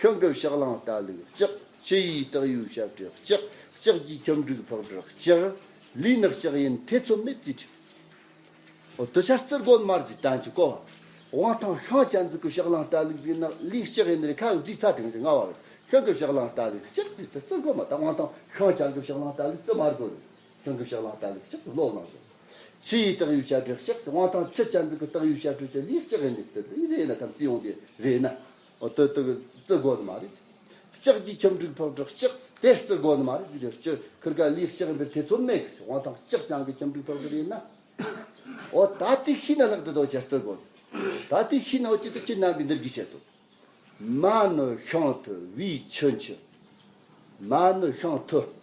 ཤིང་གི་ཕྱག་ལེན་ལྟ་ལུགས་ལྕགས། ཆུ་ཡི་སྟག་ཡུལ་ཞབས་བྲལ་ལྕགས། ལྕགས་ཀྱི་ཁྱུ་འབྲུག་ཕག་གྲུ་ལྕགས། ལུས་ནི་ལྕགས་ཡིན་ཐེ་ཚོམ་མེད་ཅེས་བྲིས། འོ་དེ་ཆ་རྩི་དགོས་མ་རེད་ཅེས་བསྟན་གྱི་གོ། དབང་ཐང་ཤིང་ཅན་ཟིག་གི་ཕྱག་ལེན་ལྟ་ལུགས་ཟིག་ན་ལུས་ལྕགས་ཡིན་རེད་ཁ་བརྫིས་ཚར་དྲན་ཟིག་སྔ་བ་རེད། ཤིང་གི་ཕྱག་ལེན་ལྟ་ལུགས་ལྕགས་ཟིག་དེ་རྩི་དགོས་མ་ད་དབང་ཐང་ཤིང་ཅན་གི་ཕྱག་ལེན་ལྟ་ལུགས་རྩི་མ་དགོས་ནི། ཤིང་གི་ཕྱག་ལེན་ལྟ་ལུགས་ལྕགས་ཟིག་བློ་བླངས་ཤིང་། ཆུ་ཡི་སྟག་ཡུལ་ཞབས་བྲལ་ལྕགས་ཟེར་དབང་ཐང་ཆུ་ཅན་ཟིག་གི་སྟག་ཡུལ་ཞབས་བྲལ་ལྕགས་ལུས་ལྕགས་ཡིན་ནི་དེ་རེད་ན་ཐམས་ཅད་ཡོང་དེ་རེད་ན། འོ་དེ་དེ་གི་རྩི་དགོས་ནི་མ་རེད། ལྕགས་ཀྱི་ཁྱུ་འབྲུག་ཕག་གྲུ་ལྕགས་དེ་རྩི་དགོས་ནི་མ་རེད་ཅེས་ལྕགས་ཁིར་ག་ལུས་ལྕགས་ཡིན་པའི་ཐེ་ཚོམ་མེད་གི་དབང་ཐང་ལྕགས་ཅན་གི་ཁྱུ་འབྲུག་ཕག་གྲུ་ཡིན་ན། འོ་ད་དེ་ཤེས་ན་ལྷག་དེ་དོ་ཅེས་རྩི་དགོས། ད་དེ་ཤེས་ན་འོ་ཅི་དེ་ཁྱེད་རྣམ་པའི་འདིར་གི་བྱེད་དོ། མ་ནི་ཤིང་ཐུ་བའི་ཆུ་འཆི། མ་ནི་ཤིང་ཐུ།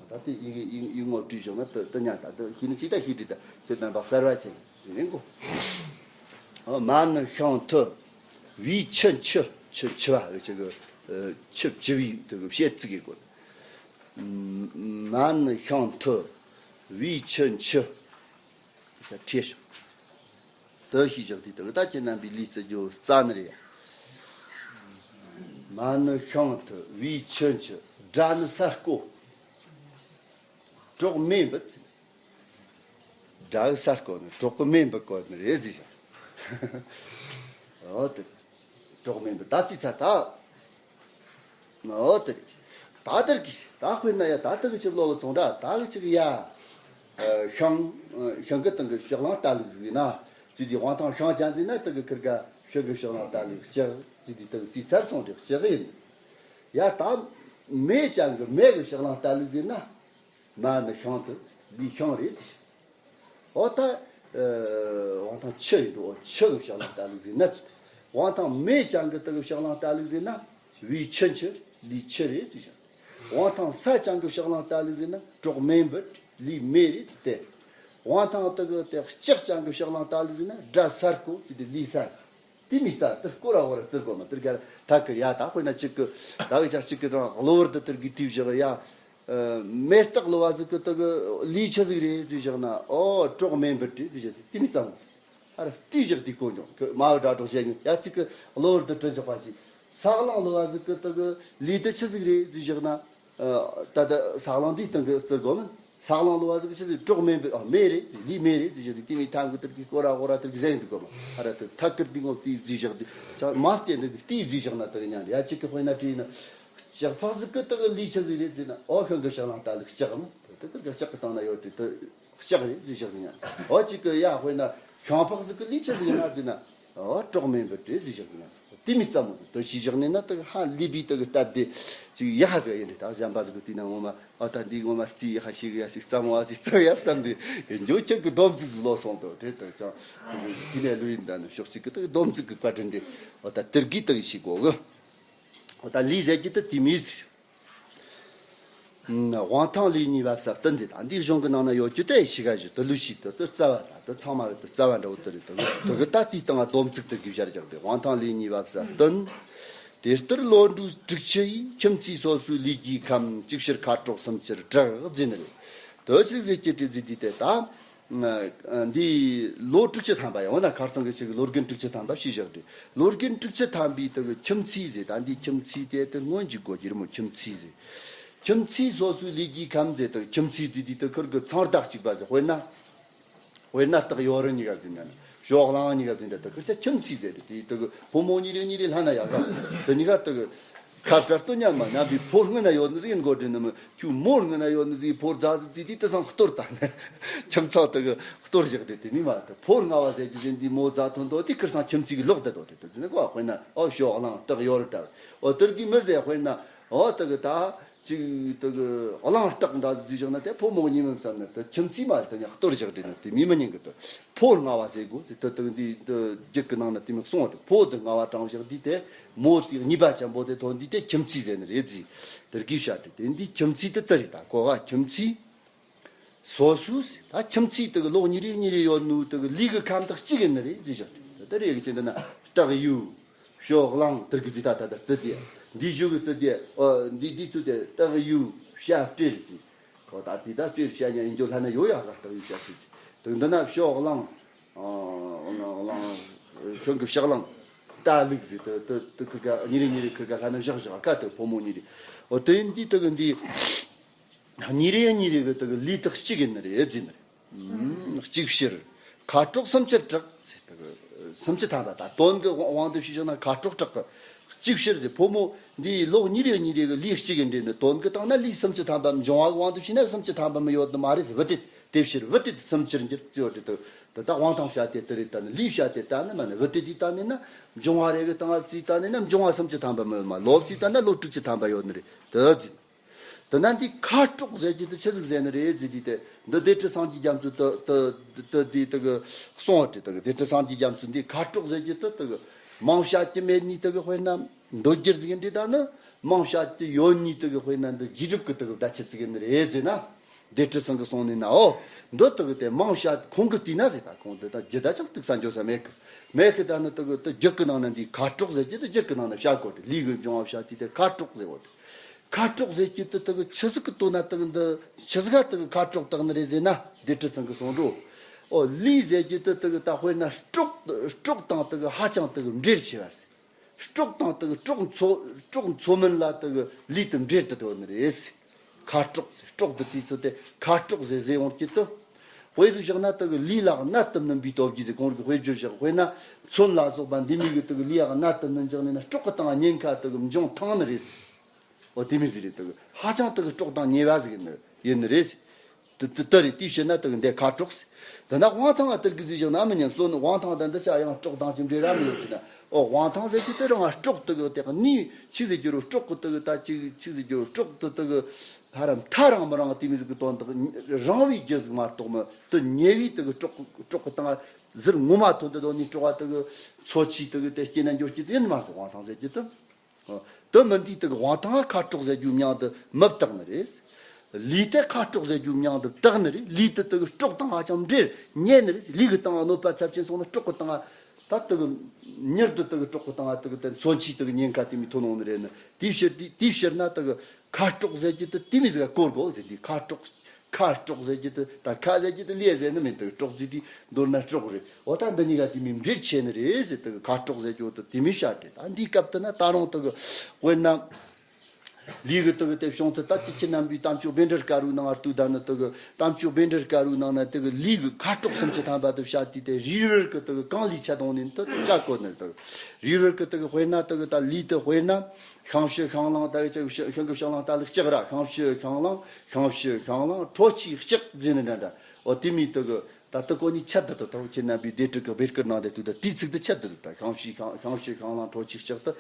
ད་དེ་ཡི་གེ་ཡི་ཡི་ངོ་བྲིས་བཞག་ན་དེ་དེ་ཉན་ད་དེ་ཤེས་ནི་ཅིག་ད་ཤེས་བྲིས་ད་ཚེ་དམ་པ་གསར་བ་ཅན་ཡིན་གོ། མ་ནི་ཤིང་ཐུ་བའི་ཆུ་འཆི། ཆུ་འཆི་བ་ཆུ་གི་ཆུ་བཅུ་བའི་དེ་གི་བཤད་ཚིག་གི་གོ། མ་ནི་ཤིང་ཐུ་བའི་ཆུ་འཆི། ས་ཁྲིད་ཤོག་དེ་ཤེས་བཞག་དུས་དེ་ད་ཁྱེད་རྣམ་པའི་ལུས་རྩི་རྒྱུ་རྩ་ནི་རེད། མ་ནི་ཤིང་ཐུ་བའི་ཆུ་འཆི། དགྲ་ནི་ས་རྐོ། གྲོགས་མེ་འབུད། དགྲ་གི་ས་རྐོ་ནི་གྲོགས་གི་མེ་འབུད་གོ་ནི་རེད་ཟེར་བཞག་འོ་དེ། གྲོགས་མེ་འབུད་ད་རྩིས་ཚར་ད། འོ་དེ་རེད། ད་དེར་གི་ད་དཔེར་ན་ཡ་ད་དེ་གི་ཞིབ་ལོ་གི་ཚོང་འདྲ་ད་གི་ཅིག་ཡ། ཤིང་ཤིང་གི་སྟེང་གི་ཕྱག་ལེན་ལྟ་ལུགས་ཟིག་ཡིན་ན་ཅི་དེ་དབང་ཐང་ཤིང་ཅན་ཟིག་ན་དེ་གི་ཁིར་ག་ཤིང་གི་ཕྱག་ལེན་ལྟ་ལུགས་ལྕགས་ཅི་དེ་དེ་གི་རྩིས་ཚར་སོང་དེ་ལྕགས་ཡིན། ཡ་ད་མེ་ཅན་གི་མེ་གི་ཕྱག་ལེན་ལྟ་ལུགས་ཟིག་ན། མ་ནི་ཤིང་ཐུ་ལུས་ཤིང་རེད། འོ་ད། དབང་ཐང་ཆུ་ཡིན་འགྲོ་ཆུ་གི་ཕྱག་ལེན་ལྟ་ལུགས་ཟིག་ན། དབང་ཐང་མེ་ཅན་གི་དེ་གི་ཕྱག་ལེན་ལྟ་ལུགས་ཟིག་ན། བའི་ཆུ་འཆི་ལུས་འཆི་རེད་ཅེས་བྱ། དབང་ཐང་ས་ཅན་གི་ཕྱག་ལེན་ལྟ་ལུགས་ཟིག་ན་གྲོགས་མེ་འབུད་ལུས་མེ་རེད་དེ། དབང་ཐང་དེ་གི་དེ་ལྕགས་ཅན་གི་ཕྱག་ལེན་ལྟ་ལུགས་ཟིག་ན་དགྲ་ས་རྐོ་ཟེར་དེ་ལུས་ས། དེ་མི་རྩ་དེ་སྐོར་ར་བོ་ར་རྩི་དགོས་མ་དེར་གར་ཐག་གི་ཡ་ད་དཔེར་ན་གཅིག་གི་ད་གི་ཅག་གཅིག་གི་དང་གློ་བུར་དུ་དེར་གི་དུས་བཞག་ཡ། མེ་སྟག་གློ་བ་ཟིག་གི་དེ་གི་ལུས་ཆི་ཟིག་རེད་དུས་བཞག་ན་ཨོ་གྲོགས་མེ་འབུད་དེ་དུས་བཞག་དེ་མི་རྩ་མོ། ཨ་ར་དུས་བཞག་དེ་གོ་མྱོང་གི་མ་བུ་དྲ་གྲོགས་བཤད་མྱོང་ཡ་གཅིག་གི་གློ་བུར་དུ་དྲི་འཇོག་པ་ཞིག་ས་གླང་གློ་བ་ཟིག་གི་དེ་གི་ལུས་དེ་ཆི་ཟིག་རེད་དུས་བཞག་ན། ད་ལྟ་ས་གླང་འདིའི་སྟེང་གི་རྩི་དགོས་མིན། ས་གླང་ལོ་བ་ཟིག་ཆི་ཟིག་གྲོགས་མེད་པའི་ཨ་མེ་རེད། ལུས་མེ་རེད་ཟེར་ཏེ་དེ་མི་ཐང་གི་དེར་གི་སྐོར་ར་སྐོར་ར་དེར་གི་ཟེར་འདུག་གོ་མ། ཨ་ར་དེ་ཐད་ཀར་དེ་ངོ་དེའི་རྫས་བཞག་དེ་ཅང་མ་སྐྱེས་འདུག་གི་དེའི་རྫས་བཞག་ན་དེ་གི་ཉན་ཡ་གཅིག་གི་དཔེར་ན་བྲིས་ན། ལྕགས་ཕག་ཟིག་གི་དེ་གི་ལུས་ཆི་ཟིག་རེད་ཟེར་ན། ཨོ་ཁང་གི་ཤག་ལང་ལྟ་ལུག་ལྕགས་མ་དེ་གི་ལྕགས་གི་སྟེང་ན་ཡོད་དེ་དེ་ལྕགས་རེད་རྫས་བཞག་ཉན། ཨོ་གཅིག་གི་ཡ་དཔེར་ན་ཤིང་ཕག་ཟིག་གི་ལུས་ཆི་ཟིག་ན་ཟེར་ན། ཨོ་གྲོགས་མེད་པའི་དེ་རྫས་བཞག་ཉན། དེ་མི་ཙམ་མོ་དེ་ཞིག་བཞག་ནས་ན་དེ་ཧ་ལས་པའི་དེ་གི་སྟབས་བདེ་ཅིག་ཡ་ཧ་ཟིག་ཡིན་རེད། ད་གཞན་པ་ཟིག་གི་དེ་ན་ངོ་མ། ཨ་ད་འདི་ངོ་མ་རྩིས་ཡག་ཤིག་ཡག་ཤིག་བརྩམས་བ་ཅིག་བརྩམས་ཡབ་བསམ་སྟེ་འགྱོ་ཁྱེད་ཀྱི་སྡོམ་རྩིས་ལོ་སོང་དོ་དེ་ལྟར་ཀྱང་དེ་ནས་ལུས་ཡིན་ད་ནི་ཕྱོགས་གཅིག་གི་དེ་སྡོམ་རྩིས་ཀྱི་བཀའ་དྲིན་དེ། ཨོ་ད་དེར་གི་དག་ཤིག་གོ་གི། ཨོ་ད་ལུས་ཟེར་གྱི་དེ་དེ་མི་ཟེར། དབང་ཐང་ལུས་གཉིས་བབས་ས་བསྟུན་ཟེར། ད་འདི་གཞུང་གི་ནང་ན་ཡོད་རྒྱུ་དེ་ཤི་ག་ཞུ་དུ་ལུས་ཤིག་དུ་དུ་རྩ་བ་ད་དུ་ཚང་མ་གི་དུ་རྩ་བ་འདྲ་བོ་དུ་རེད། དུ་གི་ད་དེའི་སྟེང་ང་སྡོམ་རྩིས་དུ་གི་བཞར་རྒྱག་དེ་དབང་ཐང་ལུས་གཉིས་བབས་ས་བསྟུན། དེ་ལྟར་བློ་གྲོས་དྲུག་ཅུ་ཡིས། ཁྱིམ་མཚེས་སོ་སོའི་ལུས་ཀྱི་ཁམས། གཅིག་ཕྱིར་ཁ་དྲོག་སུམ་ཕྱིར་དྲག་ཟེར་ནི་རེད། དེ་ཅིག་ཟེར་གྱི་དེ་ཟེར་དུས་དེ་ད། འདི་ལོ་དྲུག་ཅུ་ཐམ་པ་ཡང་ན་ཁ་སང་གི་ཅིག་ལོ་རྒན་དྲུག་ཅུ་ཐམ་པ་ཞེས་བཞག་དེ། ལོ་རྒན་དྲུག་ཅུ་ཐམ་པའི་དེ་གི་ཁྱིམ་མཚེས་ཟེར། ད་འདི་ཁྱིམ་མཚེས་དེ་དེ་སྔོན་གྱི་གོ་རྒྱུ་རེད་མོ། ཁྱིམ་མཚེས་ཟེར། ཁྱིམ་མཚེས་སོ་སོའི་ལུས་ཀྱི་ཁམས་ཟེར། དེ་ཁྱིམ་མཚེས་དེ་དེ་དེ་ཁུར་གི་ཚང་རྟགས་གཅིག་པ་ཟེར། དཔེར་ན། དཔེར་ན་སྟག་ཡོ་རི་གཉིས་ཀ་འཛིན་ན་ནི། ཞོག་གླང་གཉིས་ཀ་འཛིན་ད་ལྟ་ཁུར་ཆ་ཁྱིམ་མཚེས་ཟེར་རེད། དེ་དེ་གི་ཕོ་མོ་གཉིས་རེ་གཉིས་རེ་ལྷན་ན་ཡག་ག་དེ་གཉིས་ཀ་དེ་གི་ཁ་བྲལ་སྟོན་ཉམས་མ་ཉམས་པའི་ཕོ་སྔོན་ན་ཡོད་ནི་ཟིག་ཡིན་དགོས་དྲན་ནི་མི་ཁྱོད་མོ་སྔོན་ན་ཡོད་ནི་ཟིག་ཕོ་རྫ་ཟིག་དེ་དེ་དེ་སང་གཏོར་ད་ནི་ཁྱིམ་ཚང་དེ་གི་གཏོར་བཞག་དེ་དེ་མི་མ་དེ་ཕོ་ལྔ་བ་ཟེར་གྱི་ཟིན་དེ་མོ་རྫ་ཐོན་དོ་དེ་ཁུར་སང་ཁྱིམ་མཚེས་གི་ལོག་དེ་དོ་དེ་དེ་དེ་ནི་གོ་དཔེར་ན་ཨོ་ཞོག་གླང་སྟག་ཡོ་རི་ལྟ་བུ་ཨོ་དེར་གི་མི་ཟེར། དཔེར་ན་ཨོ་དེ་གི་ད། ཅིག་དེ་གི་གླང་སྟག་འདྲ་ཟིག་བཞག་ན་དེ་ཕོ་མོ་གཉིས་མིན་བསམ་ན་དེ་ཁྱིམ་མཚེས་མ་དེ་ཉག་གཏོར་བཞག་དེ་ནི་དེ་མི་མི་ཉན་གི་དེ་ཕོ་ལྔ་བ་ཟེར་དགོས་ཟེར། དེ་དེ་འདི་དེ་རྒྱུད་ཀྱི་ནང་ན་དེ་མི་གསུང་བ་དེ་ཕོ་དེ་ལྔ་བ་དྲངས་བཞག་དེ་དེ་མོ་དེ་གཉིས་པ་ཆེན་པོ་དེ་ཐོན་དེ་དེ་ཁྱིམ་མཚེས་ཟེར་ནི་རེད་ཟེར། དེར་གི་བཤད་དེ་དེ་འདི་ཁྱིམ་མཚེས་དེ་དེ་རེད། ད་གོ་ག་ཁྱིམ་མཚེས། སོ་སོའི་ད་ཁྱིམ་མཚེས་དེ་གི་ལོ་གཉིས་རེ་གཉིས་རེ་ཡོད་ནོ་དེ་གི་ལུས་གི་ཁམས་དག་གཅིག་ཡིན་ནི་རེད་ཟེར་བཞག་དེ་རེད་གི་ཅི་འདི་ན་སྟག་ཡོས། ཞོག་གླང་དེར་གི་འདི་ད་ད་ད་རྩི་དེ། འདི་ཞུ་གི་རྩི་དེ། ཨོ་འདི་འདི་ཚུ་དེ་སྟག་ཡོས་བྱ་སྤྲེལ་ཟེར། ཁོ་ད་དེ་ད་སྤྲེལ་བྱ་ཉ་ཡིན་རྒྱུ་ལྷ་ན་ཡོད་ཡག་ག་སྟག་ཡོས་བྱ་སྤྲེལ་ཟེར། དེ་འདི་ན་ཞོག་གླང་། ཨོ་གླང་གླང་ཁྱོད་གི་ཕྱག་གླང་། རྟ་ལུག་ཟེར་དེ་དེ་དེ་ཁུར་ག་གཉིས་རེ་གཉིས་རེ་ཁུར་ག་ལྷ་ན་བཞག་བཞག་ཀ་དེ་ཕོ་མོ་གཉིས་རེ། ཨོ་དེ་འདི་དེ་གི་འདི། གཉིས་རེ་གཉིས་རེ་གི་དེ་གི་ལུས་དག་གཅིག་ཡིན་ནི་རེད་ཟེར་ནི་རེད། གཅིག་ཕྱིར། ཁ་དྲོག་སུམ་ཅུར་དྲག་ཟེར་དེ་གི་སུམ་ཅུ་ཐམ་པ་ད་དོན་གི་དབང་དུ་བྱས་བཞག་ན་ཁ་དྲོག་དྲག་གི། གཅིག་ཕྱིར་ཟེར་ཕོ་མོ་འདི་ལོ་གཉིས་རེ་གཉིས་རེ་གི་ལུས་གཅིག་ཡིན་འདྲེ་ནི་དོན་གི་སྟེང་ན་ལུས་སུམ་ཅུ་ཐམ་པ་འབྱུང་བ་གི་དབང་དུ་བྱས་ན་སུམ་ཅུ་ཐམ་པ་མི་ཡོད་ནི་མ་རེད་ཟེར། བུ་དེ་དེ་ཕྱིར་བུ་དེ་སུམ་ཅུར་འགྱུར་ཅེས་བ་དེ་དེ་ད་དབང་ཐང་བྱ་དེ་དེ་རེད། ད་ནི་ལུས་བྱ་དེ་ད་ནི་མ་ནི་བུ་དེ་དེ་ད་ནི་ན་འབྱུང་བ་རེ་གི་སྟེང་ང་བརྩིས་ད་ནི་ན་འབྱུང་བ་སུམ་ཅུ་ཐམ་པ་མི་ཡོད་མ། ལོ་བརྩིས་ད་ན་ལོ་དྲུག་ཅུ་ཐམ་པ་ཡོད་ནི་རེད་དེ་ཟེར། དེ་ན་འདི་ཁ་དྲོག་ཟེར་རྒྱུ་དེ་ཆི་ཟིག་ཟེར་ནི་རེད་ཟེར་དུས་དེ་འདི་སྡེ་སྲིད་སངས་རྒྱས་རྒྱ་མཚོས་དེ་དེ་དེ་དེ་དེ་གི་གསུངས་པ་དེ་དེ་གི་སྡེ་སྲིད་སངས་རྒྱས་རྒྱ་མཚོས་འདི་ཁ་དྲོག་ཟེར་རྒྱུ་དེ་དེ་གི་མིང་བྱ་རྒྱུ་མེད་ནི་དེ་གི་དཔེར་ན་མདོ་རྒྱུད་ཟིག་འདི་ད་ནི་མིང་བྱ་རྒྱུ་ཡོད་ནི་དེ་གི་དཔེར་ན་འདི་རྗེས་གྲུབ་ཀྱི་དེ་གི་བརྡ་ཆད་ཟིག་ནི་རེད་ཟེར་ན། སྡེ་སྲིད་ཚང་གི་གསུངས་ནི་ན་ཨོ། འདི་དེ་གི་དེ་མིང་བྱ་ཁོང་གི་དུས་ན་ཟེར། ད་ཁོང་འདི་ད་རྒྱུད་ད་ཅང་གཏུགས་ས་འཇོག་ས་མེད་གི། མེད་གི། ད་ནི་དེ་གི་དེ་རྒྱུད་ཀྱི་ནང་ན་འདི་ཁ་དྲོག་ཟེར་རྒྱུ་དེ་རྒྱུད་ཀྱི་ནང་ན་བྱ་དགོས་དེ་ལུས་གི་འབྱུང་བ་བྱ་དེ་དེ་ཁ་དྲོག་ཟེར་བ་དེ། ཁ་དྲོག་ཟེར་རྒྱུ་དེ་དེ་གི་ཆི་ཟིག་གི་དོན་ན་དེ་གི་འདི་ཆི་ཟིག་ག་དེ་གི་ཁ་དྲོག་བཏགས་ནི་རེད་ཟེར་ན། སྡེ་སྲིད་ཚང་གི་གསུང་རོ། ཨོ་ལུས་ཟེར་རྒྱུ་དེ་དེ་གི་ད་དཔེར་ན་སྲོག་སྲོག་དང་དེ་གི་ཧ་ཅང་དེ་གི་འབྲེལ་ཆེ་བ་ཟེར། སྲོག་དང་དེ་གི་སྲོག་འཚོ་སྲོག་འཚོ་མིན་ལ་དེ་གི་ལུས་དེ་འབྲེལ་དུ་དོན་ནི་རེད་ཟེར། ཁ་དྲོག་ཟེར་སྲོག་དེ་དུས་ཚོད་དེ་ཁ་དྲོག་ཟེར་ཟེར་འོང་རྒྱུ་དེ། དཔེ་ཟིག་བཞག་ན་དེ་གི་ལུས་ལ་གནད་དུ་བསྣུན་པའི་སྟོབས་ཀྱིས་ཟེར། གོང་གི་དཔེ་བརྗོད་བཞག་དཔེར་ན་མཚོན་ལ་སོགས་པ་འདི་མོ་གི་དེ་གི་ལུས་ལ་གནད་དུ་བསྣུན་བཞག་ནས་ན་སྲོག་གི་སྟེང་ཉེན་ཁ་དེ་གི་འབྱུང་ཐང་ནི་རེད་ཟེར། འོ་དེ་མོ་ཟིག་རེད། དེ་གི་ཧ་ཅང་དེ་གི་སྲོག་དང་ཉེ་བ་ཟིག་ཡིན་ནི་ཡིན་ནི་རེད་ཟེར། དེ་དེ་ལྟ་རེད། དེའི་ཕྱིར་ན་དེ་གི་འདི་ཁ་དྲོག་ཟེར། དེ་ན་དབང་ཐང་ང་དེར་གི་དུས་བཞག་ན་མི་ཉན་སོ་ནི་དབང་ཐང་དང་འདི་ཆ་ཡང་སྲོག་དང་ཅི་འབྲེལ་ར་མི་ཡོད་ཟེར་ན། ཨོ་དབང་ཐང་ཟེར་གྱི་དེ་རང་སྲོག་དེ་གི་དེ་གི་ནི་ཆི་ཟེར་རྒྱུ་རུ་སྲོག་གི་དེ་གི་ད་ཅི་ཆི་ཟེར་རྒྱུ་རུ་སྲོག་དེ་དེ་གི་ཧ་ར་མཐའ་རང་མི་རང་དེ་མོ་ཟིག་གི་དོན་དག་རང་བའི་རྒྱུ་ཟིག་མ་གཏོགས་མི་དེ་ཉེ་བའི་དེ་གི་སྲོག་སྲོག་གི་སྟེང་ཟུར་ངོ་མ་ཐོན་དེ་དོན་ནི་སྲོག་བ་དེ་གི་འཚོ་བྱེད་དེ་གི་དེ་སྐྱེ་ན་འགྱུར་གྱི་ཟེར་ནི་མ་ཟེར། དབང་ཐང་ཟེར་གྱི་དེ། དེ་མིན་དུས་དེ་གི་དབང་ཐང་ང་ཁ་དྲོག་ཟེར་རྒྱུའི་མིང་དེ་མི་བཏགས་ནི་རེད། ལུས་དེ་ཁ་དྲོག་ཟེར་རྒྱུའི་མིང་དེ་བཏགས་ནི་རེད། ལུས་དེ་དེ་གི་སྲོག་དང་ཧ་ཅང་འབྲེལ་ཉེ་ནི་རེད། ལུས་གི་སྟེང་གནོད་པ་ཚབས་ཆེན་སོང་ན་སྲོག་གི་སྟེང་ད་དེ་གི་མྱུར་དུ་དེ་གི་སྲོག་གི་སྟེང་དེ་གི་དེ་མཚོན་ཆའི་དེ་གི་ཉེན་ཁ་དེ་མི་ཐོན་འོང་ནི་རེད་ནི། དེའི་ཕྱིར་དེ་དེའི་ཕྱིར་ན་དེ་གི་ཁ་དྲོག་ཟེར་རྒྱུ་དེ་དེ་མོ་ཟིག་ག་གོ་དགོས་ཟེར། དེ་ཁ་དྲོག་ཁ་དྲོག་ཟེར་རྒྱུ་དེ་ད་ཁ་ཟེར་རྒྱུ་དེ་ལས་ཟེར་ནི་མིན། དེ་གི་དྲོག་ཟེར་དེ་མདོར་ན་སྲོག་རེད། འོ་ད་འདི་གཉིས་ཀ་དེ་མོ་འབྲེལ་ཆེ་ནི་རེད་ཟེར། དེ་གི་ཁ་དྲོག་ཟེར་རྒྱུ་དེ་དེ་མོ་བཤད་དེ། ད་འདིའི་སྐབས་དེ་ན་ད་རུང་དེ་གི་དཔེར་ན་ ལུས་ཀྱི་དེ་གི་དེ་བྱུང་ཚུལ་ད་དེ་ཁྱེད་རྣམ་པའི་གཏམ་ཆོས་བཻ་ཌཱུརྱ་ཀ་རུ་ནང་ང་ལྟོས་ད་ནི་དེ་གི་གཏམ་ཆོས་བཻ་ཌཱུརྱ་ཀ་རུ་ནང་ན་དེ་གི་ལུས་ཀྱི་ཁ་དྲོག་སུམ་ཅུ་ཐམ་པ་དེ་བཤད་དུས་དེ་རིལ་བུར་གྱི་དེ་གི་གང་ལུས་ཆད་དོང་ནི་དེ་དེ་བཤད་གོ་ནི་དེ་གི་རིལ་བུར་གྱི་དེ་གི་དཔེར་ན་དེ་གི་ད་ལུས་དེ་དཔེར་ན་ཤིང་བྱི་ཤིང་ལང་ད་གི་ཤིང་གི་ཤིང་ལང་ད་ལུག་ལྕགས་ར་ཤིང་བྱི་ཤིང་ལང་ཤིང་བྱི་ཤིང་ལང་ཁྲོ་ཆུའི་ལྕགས་ཟེར་ནི་འདྲ་འདྲ་འོ་དེ་མི་དེ་གི་ད་ལྟ་ཀོ་ནི་ཆད་ད་དུ་ཐོག་ཁྱེད་རྣམ་པའི་སྡེ་ཕྲུག་གི་བེར་སྐུར་ནང་དེ་དུས་ད་དེའི་ཚིག་ཏུ་ཆད་ད་དུ་ད་ཤིང་བྱི་ཤིང་ཤིང་བྱི་ཤིང་ལང་ཁྲོ་ཆུའི་ལྕགས་ད་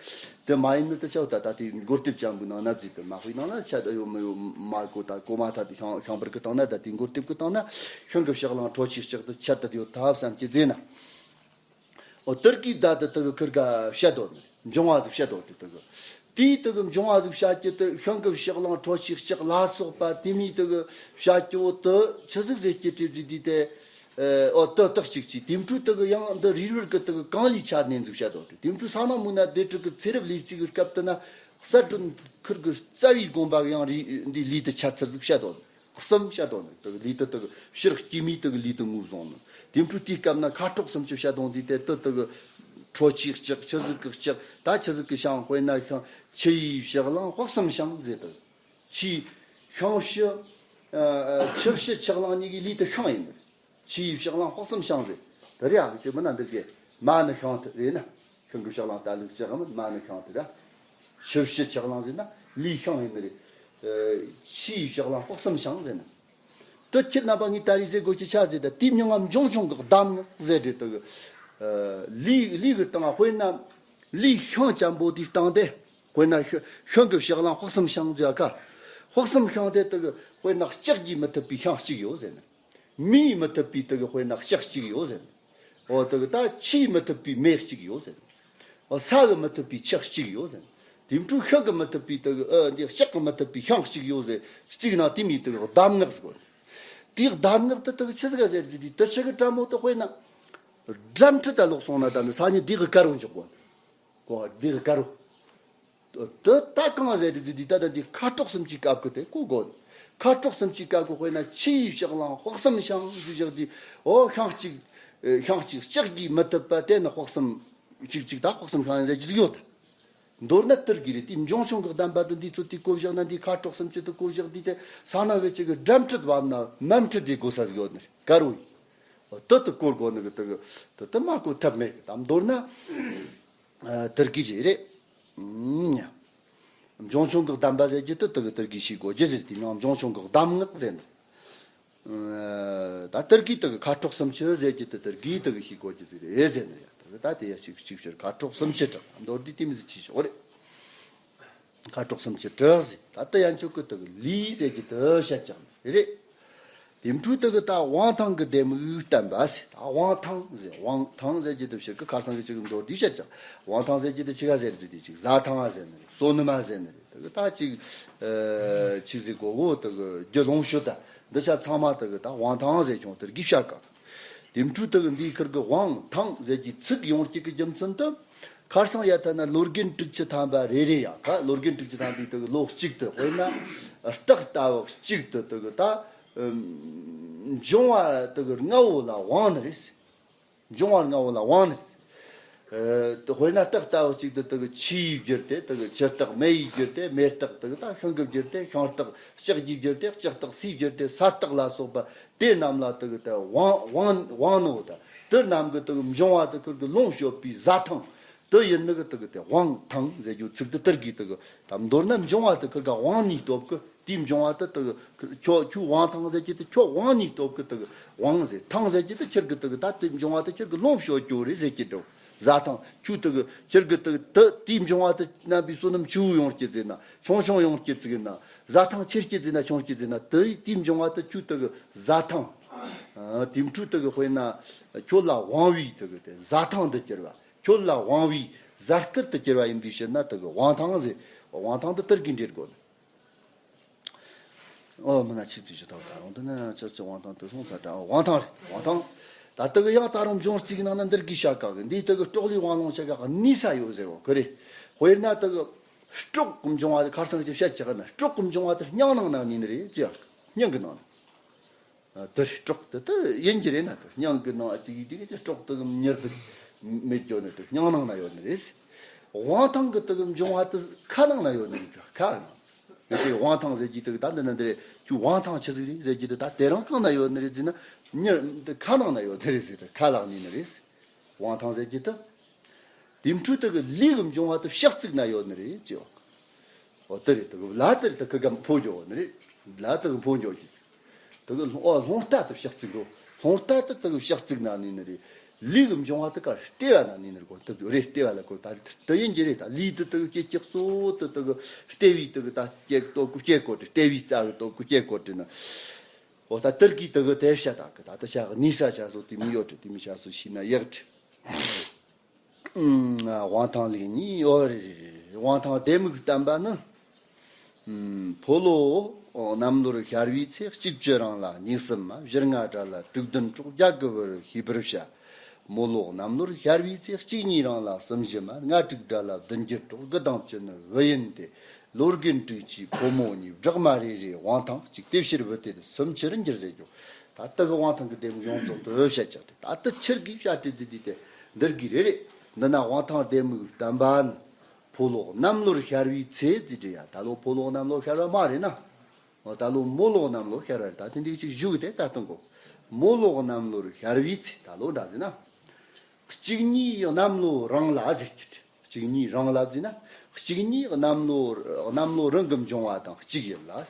དེ་མ་ཡིན་ནི་ད་ཆད་ད་ད་དེ་མགུར་དེབ་ཅན་པོའི་ནང་ན་བརྩིས་ཏེ་མ་དཔེའི་ནང་ན་ཆད་ད་ཡོད་མི་ཡོད་མ་གོ་ད་གོ་མ་ཐག་དེ་ཤིང་ཤིང་བར་གི་སྟེང་ན་ད་དེ་མགུར་དེབ་གི་སྟེང་ན་ཤིང་གི་ཕྱག་ལང་ཁྲོ་ཆུའི་ལྕགས་ད་ཆད་ད་དེ་ཡོད་ཐབས་བསམ་གྱི་རྫས་ན། འོ་དེར་གི་བརྡ་དེ་དེ་གི་ཁིར་ག་བཤད་དོ་ནི་འབྱུང་བ་ཟིག་བཤད་དོ་དེ་དེ་གི་དེའི་དེ་གི་འབྱུང་བ་ཟིག་བཤད་ཀྱི་དེ་ཤིང་གི་ཕྱག་ལང་ཁྲོ་ཆུའི་ལྕགས་ལ་སོགས་པ་དེ་མི་དེ་གི་བཤད་ཀྱི་འོ་དེ་ཆི་ཟིག་ཟེར་གྱི་དེ་དེ་དེ་དེ་འོ་དེ་དག་ཅིག་ཅིག་དེ་འཕྲུལ་དེ་གི་ཡང་འདི་རིལ་བུར་གི་དེ་གི་གང་ལུས་ཆད་ནས་ཟིག་བཤད་དོ་དེ་དེ་འཕྲུལ་ས་ནང་མུ་ན་སྡེ་ཕྲུག་གི་ཚེ་རབས་ལུས་ཅིག་གི་སྐབས་དེ་ན་གསལ་སྒྲོན་ཁིར་གི་རྩ་བའི་དགོངས་པ་གི་ཡང་རི་འདི་ལུས་དེ་ཆད་ཚུལ་ཟིག་བཤད་དོ། གསུམ་བཤད་དོ་ནི་དེ་གི་ལུས་དེ་དེ་གི་ཕྱིར་སྐྱེ་མི་དེ་གི་ལུས་དེ་ངོས་བཟུང་ནི། དེ་འཕྲོ་དེའི་སྐབས་ན་ཁ་དྲོག་སུམ་ཅུ་བཤད་དོ་འདི་དེ་དེ་དེ་གི་ཁྲོ་ཆུའི་ལྕགས་ཆུ་ཟིག་གི་ལྕགས་ད་ཆུ་ཟིག་གི་ཤིང་དཔེར་ན་ཤིང་ཆུ་ཡི་ཕྱག་ལང་དཔག་བསམ་ཤིང་ཟེར་དེ། ཆུའི་ཤིང་བྱི་ཆུ་བྱི་ཕྱག་ལང་གཉིས་ཀྱི་ལུས་དེ་ཤིང་ཡིན་ནི། ཆུ་ཡི་ཕྱག་ལང་དཔག་བསམ་ཤིང་ཟེར། དེ་རེད་ཨ་ཅེ་མི་ན་འདིར་གི་མ་ནི་ཤིང་དེ་རེད་ན། ཤིང་གི་ཕྱག་ལང་ད་ལུག་ལྕགས་མི་མ་ནི་ཤིང་དེ་ར། ཆུ་བྱི་ཕྱག་ལང་ཟེར་ན་ལུས་ཤིང་ཡིན་ནི་རེད། ཆུ་ཡི་ཕྱག་ལང་དཔག་བསམ་ཤིང་ཟེར་ན། དེ་ཁྱེད་རྣམ་པ་ངས་ད་རེས་ཟེར་དགོས་ཀྱི་ཆ་ཟེར་ད་དེའི་མྱིང་ང་འབྱུང་ཆུང་གི་གདམས་ངག་ཟེར་རེད་དེ་གི། ལུས་ལུས་གི་སྟེང་དཔེར་ན་ལུས་ཤིང་ཅན་པོ་དེའི་སྟེང་དེ་དཔེར་ན་ཤིང་གི་ཕྱག་ལང་དཔག་བསམ་ཤིང་ཟེར་ཀ། དཔག་བསམ་ཤིང་དེ་དེ་གི་དཔེར་ན་ལྕགས་ཀྱིས་མི་ཐུབ་པའི་ཤིང་གཅིག་ཡོད་ཟེར་ན། མེས་མི་ཐུབ་པའི་དེ་གི་དཔེར་ན་ལྕགས་གཅིག་ཡོད་ཟེར། འོ་དེ་གི་ད་ཆུས་མི་ཐུབ་པའི་མེ་གཅིག་ཡོད་ཟེར། འོ་ས་གི་མི་ཐུབ་པའི་ཆུ་གཅིག་ཡོད་ཟེར། དེ་འཕྲོ་ཤིང་གི་མི་ཐུབ་པའི་དེ་གི་ཨ་འདི་ལྕགས་གི་མི་ཐུབ་པའི་ཤིང་གཅིག་ཡོད་ཟེར། གཅིག་ན་དེ་མི་དེ་གི་གདམས་ངག་ཟེར་གོ། དེའི་གདམས་ངག་དེ་དེ་གི་ཆི་ཟིག་ག་ཟེར་དེ་དེ་ཆི་གི་བཀྲ་མོ་དེ་དཔེར་ན། སྒྲ་མཁྲིས་ད་ལོག་སོང་ན་ད་ནི་ས་ཉི་དེ་གི་དཀར་རོ་འཇོག་གོ། གོ་དེ་གི་དཀར་རོ། དེ་ད་གང་ཟེར་དེ་དེ་ད་ད་འདི་ཁ་དྲོག་སུམ་ཅུའི་སྐབས་ཀྱི་དེ་གོ་དགོས། ཁ་དྲོག་སུམ་ཅུའི་སྐབས་ཀྱི་དཔེར་ན་ཆུ་ཡི་ཕྱག་ལང་དཔག་བསམ་ཤིང་ཟེར་བཞག་དེ་འོ་ཤིང་གཅིག་ཤིང་གཅིག་ལྕགས་ཀྱིས་མི་ཐུབ་པ་དེ་ནི་དཔག་བསམ་གཅིག་གཅིག་ད་དཔག་བསམ་ཤིང་ཟེར་གྱི་ཡོད། མདོར་ན་དེར་གི་རེད་དེ་འབྱུང་ཆུང་གི་གདམས་པ་དེ་འདི་ཚོ་དེ་གོ་བཞག་ན་འདི་ཁ་དྲོག་སུམ་ཅུ་དེ་གོ་བཞག་དེ་དེ་ས་ན་གི་ཅིག་གི་སྒྲ་མཁྲིས་བབ་ན་མ་མཁྲིས་དེ་གོ་ས་ཟིག་ཡོད་ནི་རེད་དཀར་རོ་ཡིན། དེ་དེ་གོ་དགོས་ནི་གི་དེ་གི་དེ་དེ་མ་གོ་ཐབས་མེད་གི་ད་མདོར་ན། ཨ། དེར་གི་ཞིག་རེད། ཨུམ། འབྱུང་ཆུང་གི་གདམས་པ་ཟེར་རྒྱུ་དེ་དེ་གི་དེར་གི་ཞིག་གོ་རྒྱུ་ཟེར་དེ་ནང་འབྱུང་ཆུང་གི་གདམས་ངག་ཟེར་ནི། ཨ། ད་དེར་གི་དེ་གི་ཁ་དྲོག་སུམ་ཅུ་ཟེར་རྒྱུ་དེ་དེར་གི་དེ་གི་ཞིག་གོ་རྒྱུ་ཟེར་རེད་ཟེར་ནི་ཡ་དེ་གི་ད་དེ་ཡ་ཞིག་ཞིག་ཕྱིར་ཁ་དྲོག་སུམ་ཅུ་དྲག་མདོར་བསྡུས་དེ་མི་ཟིག་ཅི་ཞོག་རེད། ཁ་དྲོག་སུམ་ཅུ་དྲག་ཟེར་ད་ལྟ་ཡན་ཆོད་གི་དེ་གི་ལུས་ཟེར་རྒྱུ་དེ་བཤད་ཀྱང་རེད། དེ་འཕྲོས་དེ་གི་ད་དབང་ཐང་གི་ལྡེ་མིག་བསྟན་པ་ཟེར། ད་དབང་ཐང་ཟེར་དབང་ཐང་ཟེར་རྒྱུ་དེ་ཕྱིར་གི་ཁ་སང་གི་ཅིག་མདོར་བསྡུས་བཤད་ཀྱང་དབང་ཐང་ཟེར་རྒྱུ་དེ་ཅི་ག་ཟེར་རྒྱུ་དེ་ཅིག་བཟའ་ཐང་ཟེར་ནི་རེད། བསོད་ནམས་ཟེར་ནི་རེད། དེ་གི་ད་ཅིག་ཨ། ཅིག་ཟེར་གོ་གོ་དེ་གི་རྒྱུ་ལོངས་སྤྱོད་ད་འདི་ཆ་ཚང་མ་དེ་གི་ད་དབང་ཐང་ཟེར་ཀྱང་དེར་གི་བཤད་ཀྱང་། དེ་འཕྲོས་དེ་གི་འདིའི་ཁུར་གི་དབང་ཐང་ཟེར་གྱི་ཚིག་ཡོང་རྒྱུ་གི་རྒྱུ་མཚན་དེ། ཁར་སང་ཡ་ཐ་ན་ལོ་རྒན་དྲུག་ཅུ་ཐམ་པ་རེ་རེ་ཡ་ཁ་ལོ་རྒན་དྲུག་ཅུ་ཐམ་པའི་དེ་གི་ལོ་གཅིག་ཏུ་དཔེར་ན་རྟགས་ལྟ་བུ་གཅིག་ཏུ་དེ་གི་ད་འབྱུང་བ་དེ་གི་ལྔ་བོ་ལ་དབང་ནི་རེད། འབྱུང་བ་ལྔ་བོ་ལ་དབང་ནི་རེད། དཔེར་ན་རྟགས་ལྟ་བུ་གཅིག་ཏུ་དེ་གི་ཆུ་ཡིས་བསྒྱུར་ཏེ་དེ་གི་ཆུ་རྟགས། མེ་ཡིས་བསྒྱུར་ཏེ་མེ་རྟགས། དེ་གི་ད་ཤིང་གིས་བསྒྱུར་ཏེ་ཤིང་རྟགས། ལྕགས་ཀྱིས་བསྒྱུར་ཏེ་ལྕགས་རྟགས། སུས་བསྒྱུར་ཏེ་ས་རྟགས་ལ་སོགས་པ་དེ་རྣམས་ལ་དེ་གི་དེ་དབང་དབང་དབང་ནོ་ད། དེ་རྣམས་ཀྱི་དེ་གི་འབྱུང་བ་དེ་ཁུར་གི་ལོངས་སྤྱོད་པའི་བཟའ་ཐང་དེ་ཡིན་ནི་གི་དེ་གི་དེ་དབང་ཐང་ཟེར་རྒྱུ་ཚིག་དེ་དེར་གི་དེ་གི་ད་མདོར་ན་འབྱུང་བ་དེ་ཁུར་ག་དབང་གཉིས་སྟོབས་གི་དེའི་འབྱུང་བ་དེ་དེ་གི་ཁྱོད་ཁྱོད་དབང་ཐང་ཟེར་གྱི་དེ་ཁྱོད་དབང་གཉིས་སྟོབས་གི་དེ་གི་དབང་ཟེར། ཐང་ཟེར་གྱི་དེ་ཁྱེར་གི་དེ་གི་ད་དེ་འབྱུང་བ་དེ་ཁྱེར་གི་ལོངས་སྤྱོད་རྒྱུ་རེད་ཟེར་གྱི་འགྲོ། བཟའ་ཐང་ཁྱོད་དེ་གི་ཁྱེར་གི་དེ་གི་དེ་དེའི་འབྱུང་བ་དེ་རྣམ་པའི་བསོད་ནམས་ཆེ་བོ་ཡོང་རྒྱུ་ཟེར་ན་ཆུང་ཆུང་ཡོང་རྒྱུ་ཟེར་ན། བཟའ་ཐང་ཆེར་སྐྱེད་ཟིན་ན་ཆུང་སྐྱེད་ཟིན་ན་དེ་དེའི་འབྱུང་བ་དེ་ཁྱོད་དེ་གི་བཟའ་ཐང་། ཨ། དེ་འཕྲོས་དེ་གི་དཔེར་ན་ཁྱོད་ལ་དབང་བའི་དེ་གི་དེ་བཟའ་ཐང་དུ་གྱུར་བ། ཁྱོད་ལ་དབང་བའི་བཟའ་སྐུར་དུ་གྱུར་བ་ཡིན་པའི་ཕྱིར་ན་དེ་གི་དབང་ཐང་ཟེར། དབང་ཐང་དེ་དེར་གི་འདྲེར་དགོས་ནི། ཨོ་མི་ན་ཆིབས་ཏུ་ཞུ་ཐོག་ད་རུང་དེ་ན་ཅི་ཅི་དབང་ཐང་དུ་སོང་ཚ་དྲ་དབང་ཐང་རེད། དབང་ཐང་། ད་དེ་གི་ཡང་ད་རུང་འབྱུང་རྩིས་ཀྱི་ནང་ན་འདིར་གི་བཤད་གང་གི་འདིའི་དེ་གི་སྲོག་ལུས་དབང་ལོང་བྱེད་ག་གནས་ས་ཡོད་ཟེར་བ་གི་རེད། དཔེར་ན་དེ་གི་སྲོག་གི་འབྱུང་བ་དེ་ཁར་སང་གི་བཤད་ཀྱི་ན་སྲོག་གི་འབྱུང་བ་དེ་སྙིང་ནང་ན་ནི་ནི་རེད་ཅི་ཡ། སྙིང་གི་ནང་ན། དེ་སྲོག་དེ་དེ་ཡིན་གྱི་རེད་ན་དེ་སྙིང་གི་ནང་ཨ་ཅིག་ཡིག་དེ་གི་སྲོག་དེ་གི་མྱུར་དུ་མེད་འགྱོ་ནི་དེ་སྙིང་ནང་ན་ཡོད་ནི་རེད། དབང་ཐང་གི་དེ་གི་འབྱུང་བ་དེ་ཁ་ནང་ན་ཡོད་ནི་རེད་ཁ་ནང་། ཡོད་ཚེ་དབང་ཐང་ཟེར་གྱི་དེ་ད་འདི་ན་འདི་རེད། ཁྱོད་དབང་ཐང་ཆི་ཟིག་རེད་ཟེར་གྱི་དེ་ད་དེ་རང་གང་ན་ཡོད་ནི་རེད་ཟེར་ན། མྱི་འདི་ཁ་ནང་ན་ཡོད་ནི་རེད་ཟེར་ཏེ་ཁ་ལག་ནས་ནི་རེད། དབང་ཐང་ཟེར་གྱི་དེ། དེ་འཕྲོས་དེ་གི་ལས་གི་འབྱུང་བ་དེ་ཕྱག་ཚིག་ན་ཡོད་ནི་རེད་ཅེས། འོ་དེ་རེད། དེ་གི་ལ་དེ་རེད། དེ་གི་གམ་ཕོ་འགྱོ་ནི་རེད། ལ་དེ་གི་ཕོ་འགྱོ་གྱི། དེ་གི་ལྷུང་ཨོ་ལྷུང་ལྟ་དེ་ཕྱག་ཚིག་རོ། ལྷུང་ལྟ་དེ་དེ་གི་ཕྱག་ཚིག་ན་ནི་ནི་རེད། ལས་གི་འབྱུང་བ་དེ་ག་ལྟེ་བ་ན་ནི་ནི་རེད་གོ། དེ་རེད། ལྟེ་བ་ལ་གོ་ད་དེ་ཡིན་གྱི་རེད། ད་ལས་དེ་དེ་གི་སྐྱེ་སྐྱེ་གཙོ་བོ་དེ་དེ་གི་ལྟེ་བའི་དེ་གི་ད་སྐྱེ་སྟོབས་གི་སྐྱེ་གོ་དེ་ལྟེ་བའི་རྩ་གི་སྟོབས་གི་སྐྱེ་གོ་དེ་ན། འོ་ད་དེར་གི་དེ་གི་དེ་བཤད་ད་གི་ད་དེ་བྱ་གི་ནི་ས་བྱ་སོ་དེ་མི་ཡོད་དེ་དེ་མི་བྱ་སོ་ཤི་ན་ཡག་དེ། དབང་ཐང་ལེགས་ཉེས་ཨོ་རེ་རེ་རེ། དབང་ཐང་ལྡེ་མིག་བསྟན་པ་ནི། ཕོ་ལོ་གནམ་ལོར་ཤར་བའི་ཚེ་གཅིག་བཅུ་རང་ལ། གཉིས་གསུམ་བཞི་ལྔ་དགྲ་ལ། དྲུག་བདུན་དྲུག་བརྒྱད་དགུ་བར་ཤེས་པར་བྱ། མོ་ལོ་གནམ་ལོར་ཤར་བའི་ཚེ་གཅིག་གཉིས་རང་ལ། གསུམ་བཞི་མ་ལྔ་དྲུག་དགྲ་ལ། བདུན་བརྒྱད་དྲུག་དགུ་དང་བཅུ་ནི་བུ་ཡིན་ཏེ། ལོ་རྒན་དྲུག་ཅུའི་ཕོ་མོ་གཉིས། སྦྲགས་མ་རེ་རེའི་དབང་ཐང་གཅིག་དེ་ཕྱིར་བུ་དེ་སུམ་ཅུར་འགྱུར་ཟེར་རྒྱུ། ད་ལྟ་གི་དབང་ཐང་གི་ལྡེ་མིག་ཡོངས་རྫོགས་དུ་བཤད་ཀྱང་སྟེ། ད་ལྟ་ཕྱིར་གྱི་བཤད་ཁྲིད་འདི་འདི་སྟེ་འདིར་གྱི་རེ་རེ། འདི་ན་དབང་ཐང་ལྡེ་མིག་བསྟན་པ་ནི། ཕོ་ལོ་གནམ་ལོར་ཤར་བའི་ཚེ་ཟེར་གྱི་ཡ། ད་ལོ་ཕོ་ལོ་གནམ་ལོ་ཤར་བ་མ་རེད་ན། འོ་ད་ལོ་མོ་ལོ་གནམ་ལོ་ཤར་བ་རེད། ད་དེ་འདི་གཅིག་བཞུགས་ཏེ་ད་གཏོང་གོ། མོ་ལོ་གནམ་ལོར་ཤར་བའི་ཚེ་ད་ལོ་འདྲ་ཟེར་ན། གཅིག་གཉིས་གནམ་ལོ་རང་ལ་ཟེར་གྱི་རེད། གཅིག་གཉིས་རང་ལ་ཟེར་ན། གཅིག་གཉིས་གནམ་ལོ། གནམ་ལོ་རང་གི་འབྱུང་བ་དང་གཅིག་ཡིན་ལ།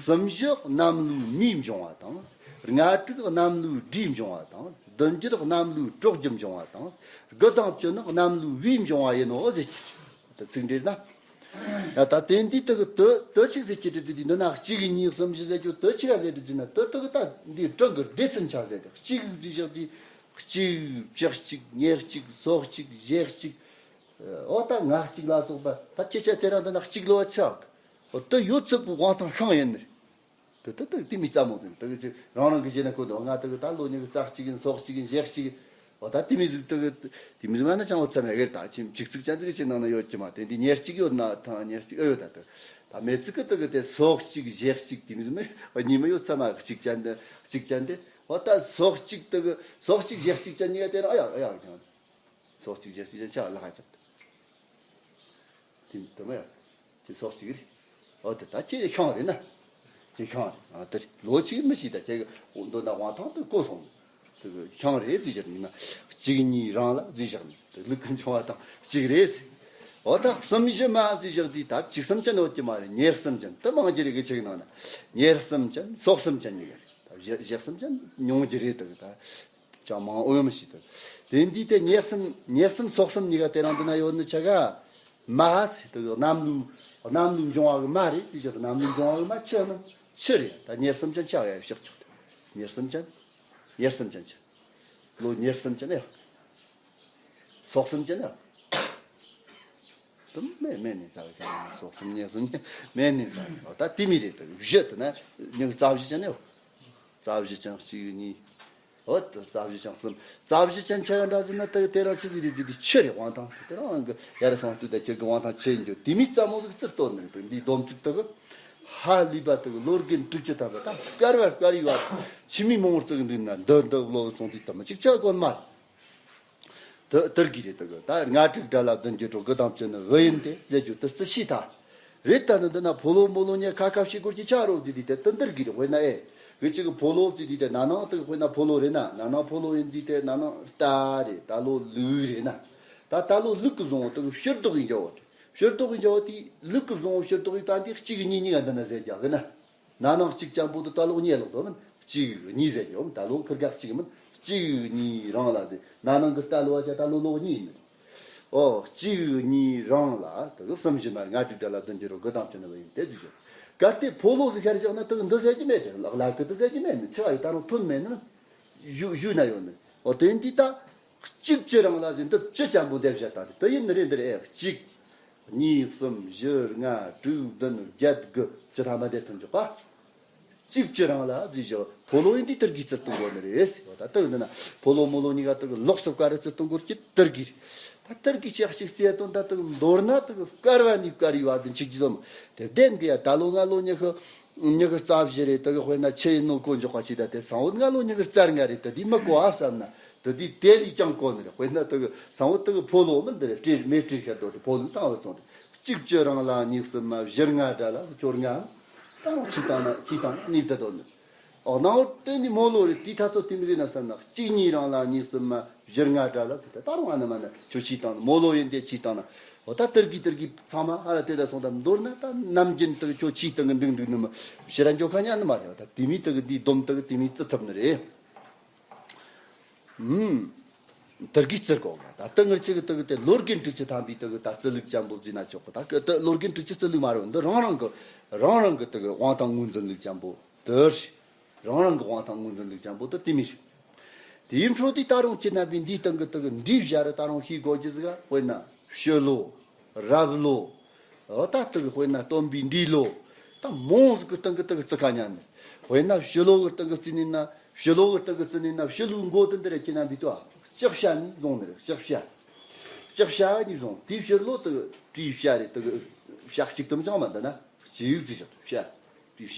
གསུམ་བཞི་གནམ་ལོའི་མིའི་འབྱུང་བ་དང་། ལྔ་དྲུག་གནམ་ལོའི་སྦྲུལ་འབྱུང་བ་དང་། བདུན་བརྒྱད་གནམ་ལོའི་གྲོགས་ཀྱི་འབྱུང་བ་དང་། དགུ་དང་བཅུ་ནི་གནམ་ལོའི་བུའི་འབྱུང་བ་ཡིན་ནོ་ཟེར་གྱི་རེད། དེ་ཚིག་འགྲེལ་ན། ཡ་ད་དེ་འདི་དག་དུ་དུ་ཆིག་ཟེར་གྱི་དུ་དུ་འདི་ན་གཅིག་གཉིས་གསུམ་བཞི་ཟེར་རྒྱུ་དུ་ཆིག་ག་ཟེར་དུ་དུ་ན་དུ་དག་ད་འདི་གྲངས་ཀྱི་སྡེ་ཚན་ཆགས་ཟེར་ཏེ། གཅིག་ཟེར་བཞག་དུས་གཅིག་བཅུ་གཅིག་ཉེར་གཅིག་སོ་གཅིག་བཞི་གཅིག་འོ་ད་ང་གཅིག་ལ་སོགས་པ་ད་ཁྱེད་ཆ་དེ་རང་འདི་ན་གཅིག་ལོ་ཆགས། འོ་དུ་ཡོད་ཚད་པོ་དབང་ཐང་ཤང་ཡིན་ནི། དེ་ལྟ་དེ་དེ་མི་ཙམ་མོ་དེ་དེ་གི་རང་རང་གི་བྱས་ན་ཁོ་དང་ང་དེ་གི་ད་ལོ་ཉི་གི་རྩ་གཅིག་ཡིན་སོ་གཅིག་ཡིན་བཞི་གཅིག་ཡིན། འོ་ད་དེ་མི་ཟིག་དེ་གི་དེ་མི་ཟིག་མ་ན་ཅང་འོ་ཚ་མེད་གི་ད་ཅིམ་གཅིག་ཚིག་ཅན་ཟིག་ཅིག་ནང་ན་ཡོད་ཀྱི་མ། དེ་འདི་ཉེར་གཅིག་ཡོད་ན་ཐང་ཉེར་གཅིག་ཨེ་ཡོད་ད་དེ་ད་མེ་ཚིག་གི་དེ་གི་དེ་སོ་གཅིག་བཞི་གཅིག་དེ་མི་ཟིག་མེད། འོ་ཉི་མ་ཡོད་ཚ་མ་གཅིག་ཅན་དེ་གཅིག་ཅན་དེ་འོ་ད་སོ་གཅིག་དེ་གི་སོ་གཅིག་བཞི་གཅིག་ཅན་གཉིས་ཀ་དེ་རང་ཨ་ཡག་ཨ་ཡག་ཀྱང་། སོ་གཅིག་བཞི་གཅིག་ཅན་ཆ་ལ་ཧ་ཅང་། དེ་དེ་མ་ཡ། དེ་སོ་གཅིག་རེད། འོ་དེ་ད་ཁྱེད་ཤང་རེད་ན། ཁྱེད་ཤང་རེད། ཨ་དེ་རེད། ལོ་གཅིག་མི་ཤེས་ད་ཁྱེད་ཀྱི་འོ་མདོ་ན་དབང་ཐང་དུ་གོ་སོང་། དེ་གི་ཤང་རེད་ཟེར་བཞག་ནི་ན། གཅིག་གཉིས་རང་ལ་ཟེར་བཞག་ནི་དེ་ལུག་གི་འབྱུང་བ་དང་གཅིག་རེད་ཟེར། འོ་ད་གསུམ་བཞི་མ་ཟེར་བཞག་དུས་ད་བཅུ་གསུམ་ཅན་འོ་ཀྱི་མ་རེད། ཉེར་གསུམ་ཅན་དུ་མང་རྒྱུ་རེད་གི་ཆེ་གི་ནང་ན། ཉེར་གསུམ་ཅན་སོ་གསུམ་ཅན་གཉིས་ཀ་རེད། ད་བཞི་བཞི་གསུམ་ཅན་ཉུང་རྒྱུ་རེད་དེ་གི་ད། ཅང་མང་འོས་མི་ཤེས་དེ། དེ་འདི་དེ་ཉེར་གསུམ་ཉེར་གསུམ་སོ་གསུམ་གཉིས་ཀ་དེ་རང་དུ་ན་ཡོད་ནི་ཆ་ག་མ་ཟེར་དེ་གནམ་ལོའི་གནམ་ལོའི་འབྱུང་བ་གི་མ་རེད། དེ་ཕྱིར་གནམ་ལོའི་འབྱུང་བ་གི་མ་ཆི་ནི་ཆི་རེད། ད་ཉེར་གསུམ་ཅན་ཆ་ག་ཡ་ཕྱག་ཆོག་དེ་ཉེར་གསུམ་ཅན་ཉེར་གསུམ་ཅན་ཆི་ལོ་ཉེར་གསུམ་ཅན་ཡ་སོ་གསུམ་ཅན་ཡ་དུ་མེ་མེ་ནི་ཚ་གི་ཆ་ནི་སོ་གསུམ་ཉེར་གསུམ་མེ་ནི་ཚ་གི་ད་དེ་མི་རེད། དེ་བཞི་དུ་ན་ཉི་གི་རྩ་བཞི་ཅན་ཡ། རྩ་བཞི་ཅན་གཅིག་གཉིས། འོ་དེ་རྩ་བཞི་ཅན་གསུམ། རྩ་བཞི་ཅན་ཆ་ཡང་འདྲ་ཟེར་ན་དེ་དེ་རང་ཆི་ཟིག་རེད་དེ་དེ་ཆི་རེད་དབང་ཐང་དེ་རང་གི་ཡ་རེ་སོང་དུས་ད་ཁྱེད་ཀྱི་དབང་ཐང་ཆི་ཡིན་རྒྱུ་དེ་མི་ཙམ་མོ་ཟིག་ཙིར་ཏོ་ནི་འདུག་འདིའི་སྡོམ་ཚིག་དེ་གི་ཧ་ལས་པ་དེ་གི་ལོ་རྒན་དྲུག་ཅུ་ཐམ་པ་ད་བསྐལ་བ་བསྐལ་ཡོད་ཆི་མི་མང་བོར་བརྩི་གི་འདུག་ན་འདི་འདི་ལོ་སོང་དུས་ད་མི་གཅིག་ཆ་དགོས་མ་རེད། དེ་དེར་གི་རེད། དེ་གི་ད་ལྔ་དྲུག་དགྲ་ལ་བདུན་བརྒྱད་དྲུག་དགུ་དང་བཅུ་ནི་བུ་ཡིན་ཏེ་ཟེར་རྒྱུ་དེ་རྩི་ཤེས་ཐལ། རེད། ད་ནི་འདི་ན་ཕོ་ལོ་མོ་ལོ་ཉེ་ཁ་ཁ་ཤེས་སྐོར་གྱི་ཆ་རོགས་དེ་དེ་དེ་དེ་འདིར་གི་རེད། དཔེར་ན་ཨེ་གི་གཅིག་གི་ཕོ་ལོ་དེ་དེ་དེ་ན་ནང་དེ་དཔེར་ན་ཕོ་ལོ་རེད་ན་ན་ནང་ཕོ་ལོ་ཡིན་དུས་དེ་ན་ནང་རྟ་རེད། ད་ལོ་ལུག་རེད་ན། ད་ད་ལོ་ལུག་གི་བཟང་བོ་དེ་གི་ཕྱིར་ལྡོག་གི་འཇོག་བོ་དེ་ཕྱིར་ལྡོག་གི་འཇོག་བོ་དེ་ལུག་གི་བཟང་བོ་ཕྱིར་ལྡོག་གི་ད་དེ་གཅིག་གཉིས་གཉིས་ཀ་འདི་ན་ཟེར་རྒྱག་གི་ན། ན་ནིང་གཅིག་ཅན་པོ་དེ་ད་ལོ་གཉིས་ལོག་དོ་མིན། གཅིག་གཉིས་ཟེར་རྒྱུ་མིན། ད་ལོ་ཁིར་ག་གཅིག་མིན། གཅིག་གཉིས་རང་ལ་ཟེར། ན་ནིང་གི་རྟ་ལོ་བ་ཆ་ད་ལོ་ལོ་གཉིས་མིན། ཨོ་གཅིག་གཉིས་རང་ལ་དེ་གི་གསུམ་བཞི་མ་ལྔ་དྲུག་དགྲ་ལ་བདུན་བརྒྱད་དྲུག་དགུ་དང་བཅུ་ནི་བུ་ཡིན་ཏེ་དུས་ཞོག་གལ་ཏེ་ཕོ་ལོ་ཟིག་ཤར་བཞག་ན་དེ་གི་འདི་ཟེར་གྱི་མེད་དེ་ལག་ལག་གི་དེ་ཟེར་གྱི་མེད་ནི་ཆི་བ་ཡོད་ད་རུང་ཐོན་མེད་ནི་ཞུ་ཞུ་ན་ཡོད་ནི། ཨོ་དེ་འདི་ད། གཅིག་བཅུ་རང་ལ་ཟེར་འདི་བཅུ་ཅན་པོ་འདེབས་བྱ་དང་དེ་ཡིན་ནི་རེད། འདི་རེད་ཨེ། གཅིག་གཉིས་གསུམ་བཞི་ལྔ་དྲུག་བདུན་བརྒྱད་དགུ་བཅུ་ཐམ་པ་འདེབས་ཐུབ་འཇོག་པ། གཅིག་བཅུ་རང་ལ་བཟོས་བཞག་ཕོ་ལོ་ཡིན་དུས་དེར་གིས་རྩི་གཏོང་དགོས་ནི་རེད་ཟེར་བ། ད་དེ་འདི་ན་ཕོ་ལོ་མོ་ལོ་གཉིས་ཀ་དེ་གི་ལོགས་སུ་བཀར་རེ་རྩི་གཏོང་དགོས་ཀྱི་དེར་གིས་རེད། ད་དེར་གིས་ཅག་ཞིག་རྩི་ཡ་དོན་ད་དེ་གི་མདོར་ན་དེ་གི་བཀར་བ་ནི་བཀར་ཡོད་བ་དེ་འཆུག་རྒྱུ་ཙམ་དེ་བདེན་གི་ཡ། ད་ལོ་ང་ལོ་ཉི་ཤུ་ཉི་ཤུ་རྩ་བཞི་རེད། དེ་གི་དཔེར་ན་ཆི་ཡིན་ནོ་གོ་འཇོག་པ་ཞིག་ད་དེ་སང་བོ་ང་ལོ་ཉི་ཤུ་རྩ་ལྔ་རེད། དེ་དེ་མི་གོ་ཨ་བསམ་ན། དེ་དུས་དེ་ལས་ཀྱང་གོ་ནི་རེད། དཔེར་ན་དེ་གི་སང་བོ་དེ་གི་ཕོ་ལོ་མིན་འདི་རེད། སྤྲེལ་མེ་སྤྲེལ་ཤར་དོ་དེ་ཕོ་ལོ་བཏང་བ་སོང་དེ་ གཅིག་བཅུ་རང་ལ་གཉིས་གསུམ་མ་བཞི་ལྔ་དགྲ་ལ་ཁྱོད་ལྔ། ད་རུང་ཆི་བཏང་ན་ཆི་བཏང་ན་ནི་བདུད་དོ་ནི། ཨོ་ནའོ་དེ་ནི་མོ་ལོ་རེ་དེའི་ཐ་ཚོ་དེ་མི་རེ་ན་བསམ་ན་གཅིག་གཉིས་རང་ལ་གཉིས་གསུམ་མ་བཞི་ལྔ་དགྲ་ལ་ད་རུང་ཨ་ན་མ་ན་ཁྱོད་ཆི་བཏང་ན་མོ་ལོ་ཡིན་དེ་ཆི་བཏང་ན། ཨོ་ད་དེར་གི་དེར་གི་ཚང་མ་ཨ་ལ་དེ་ད་སོང་ད་མདོར་ན་ད་ནམ་རྒྱུན་དེར་ཁྱོད་ཆི་བཏང་གི་འདུག་འདུག་ནི་མ་ཕྱི་ར་འཇོག་ཁ་ཉན་ནི་མ་རེད། ད་དེ་མི་དེ་གི་འདིའི་སྡོམ་དེ་གི་དེ་མི་བརྩི་ཐུབ་ནི་རེད། ཨུམ། དེར་གི་བརྩི་དགོས་ག་ད་ལྟ་ངར་ཅིག་གི་དེ་གི་དེ་ལོ་རྒན་དྲུག་ཅུ་ཐམ་པའི་དེ་གི་ད་བརྩི་ལུགས་ཅན་པོ་བརྩིས་ན་ཆོག་གི་ད་གི་དེ་ལོ་རྒན་དྲུག་ཅུ་བརྩི་ལུགས་མ་རེད། འདི་རང་རང་གི་རང་རང་གི་དེ་གི་དབང་ཐང་ངོས་འཛིན་ལུགས་ཅན་པོ་དེར། རང་རང་གི་དབང་ཐང་ངོས་འཛིན་ལུགས་ཅན་པོ་དེ་དེ་མི་རེད། དེའི་འཕྲོ་དེ་ད་རུང་ཁྱེད་རྣམ་པས་འདིའི་སྟེང་གི་དེ་གི་འབྲས་བཞག་རེ་ད་རུང་ཤེས་དགོས་རྒྱུ་ཟིག་ག་དཔེར་ན་ཕྱི་ལོ། རབ་ལོ། འོ་ད་དེ་གི་དཔེར་ན་སྟོན་པའི་འབྲས་ལོ། ད་མོ་ཟིག་གི་སྟེང་གི་དེ་གི་བརྩི་ཁ་ཉན་ནི། དཔེར་ན་ཕྱི་ལོ་གི་སྟེང་གི་བརྩི་ནི་ན་ཕྱི་ལོ་གི་སྟེང་གི་བརྩི་ནི་ན་ཕྱི་ལོའི་མགོ་དེ་འདི་རེད། ཁྱེད་རྣམ་པས་དུ་ཨ་ལྕགས་བྱ་ནས་བཟུང་ནི་རེད། ལྕགས་བྱ། ལྕགས་བྱ་ནས་བཟུང་དེའི་ཕྱི་ལོ་དེ་གི་བྲིས་བྱ་རེད། དེ་གི་བྱ་གཅིག་དུམ་ཅང་མ་འདི་ན་སྐྱེས་ཡུག་བརྩི་བྱ་བྱ། བྲིས་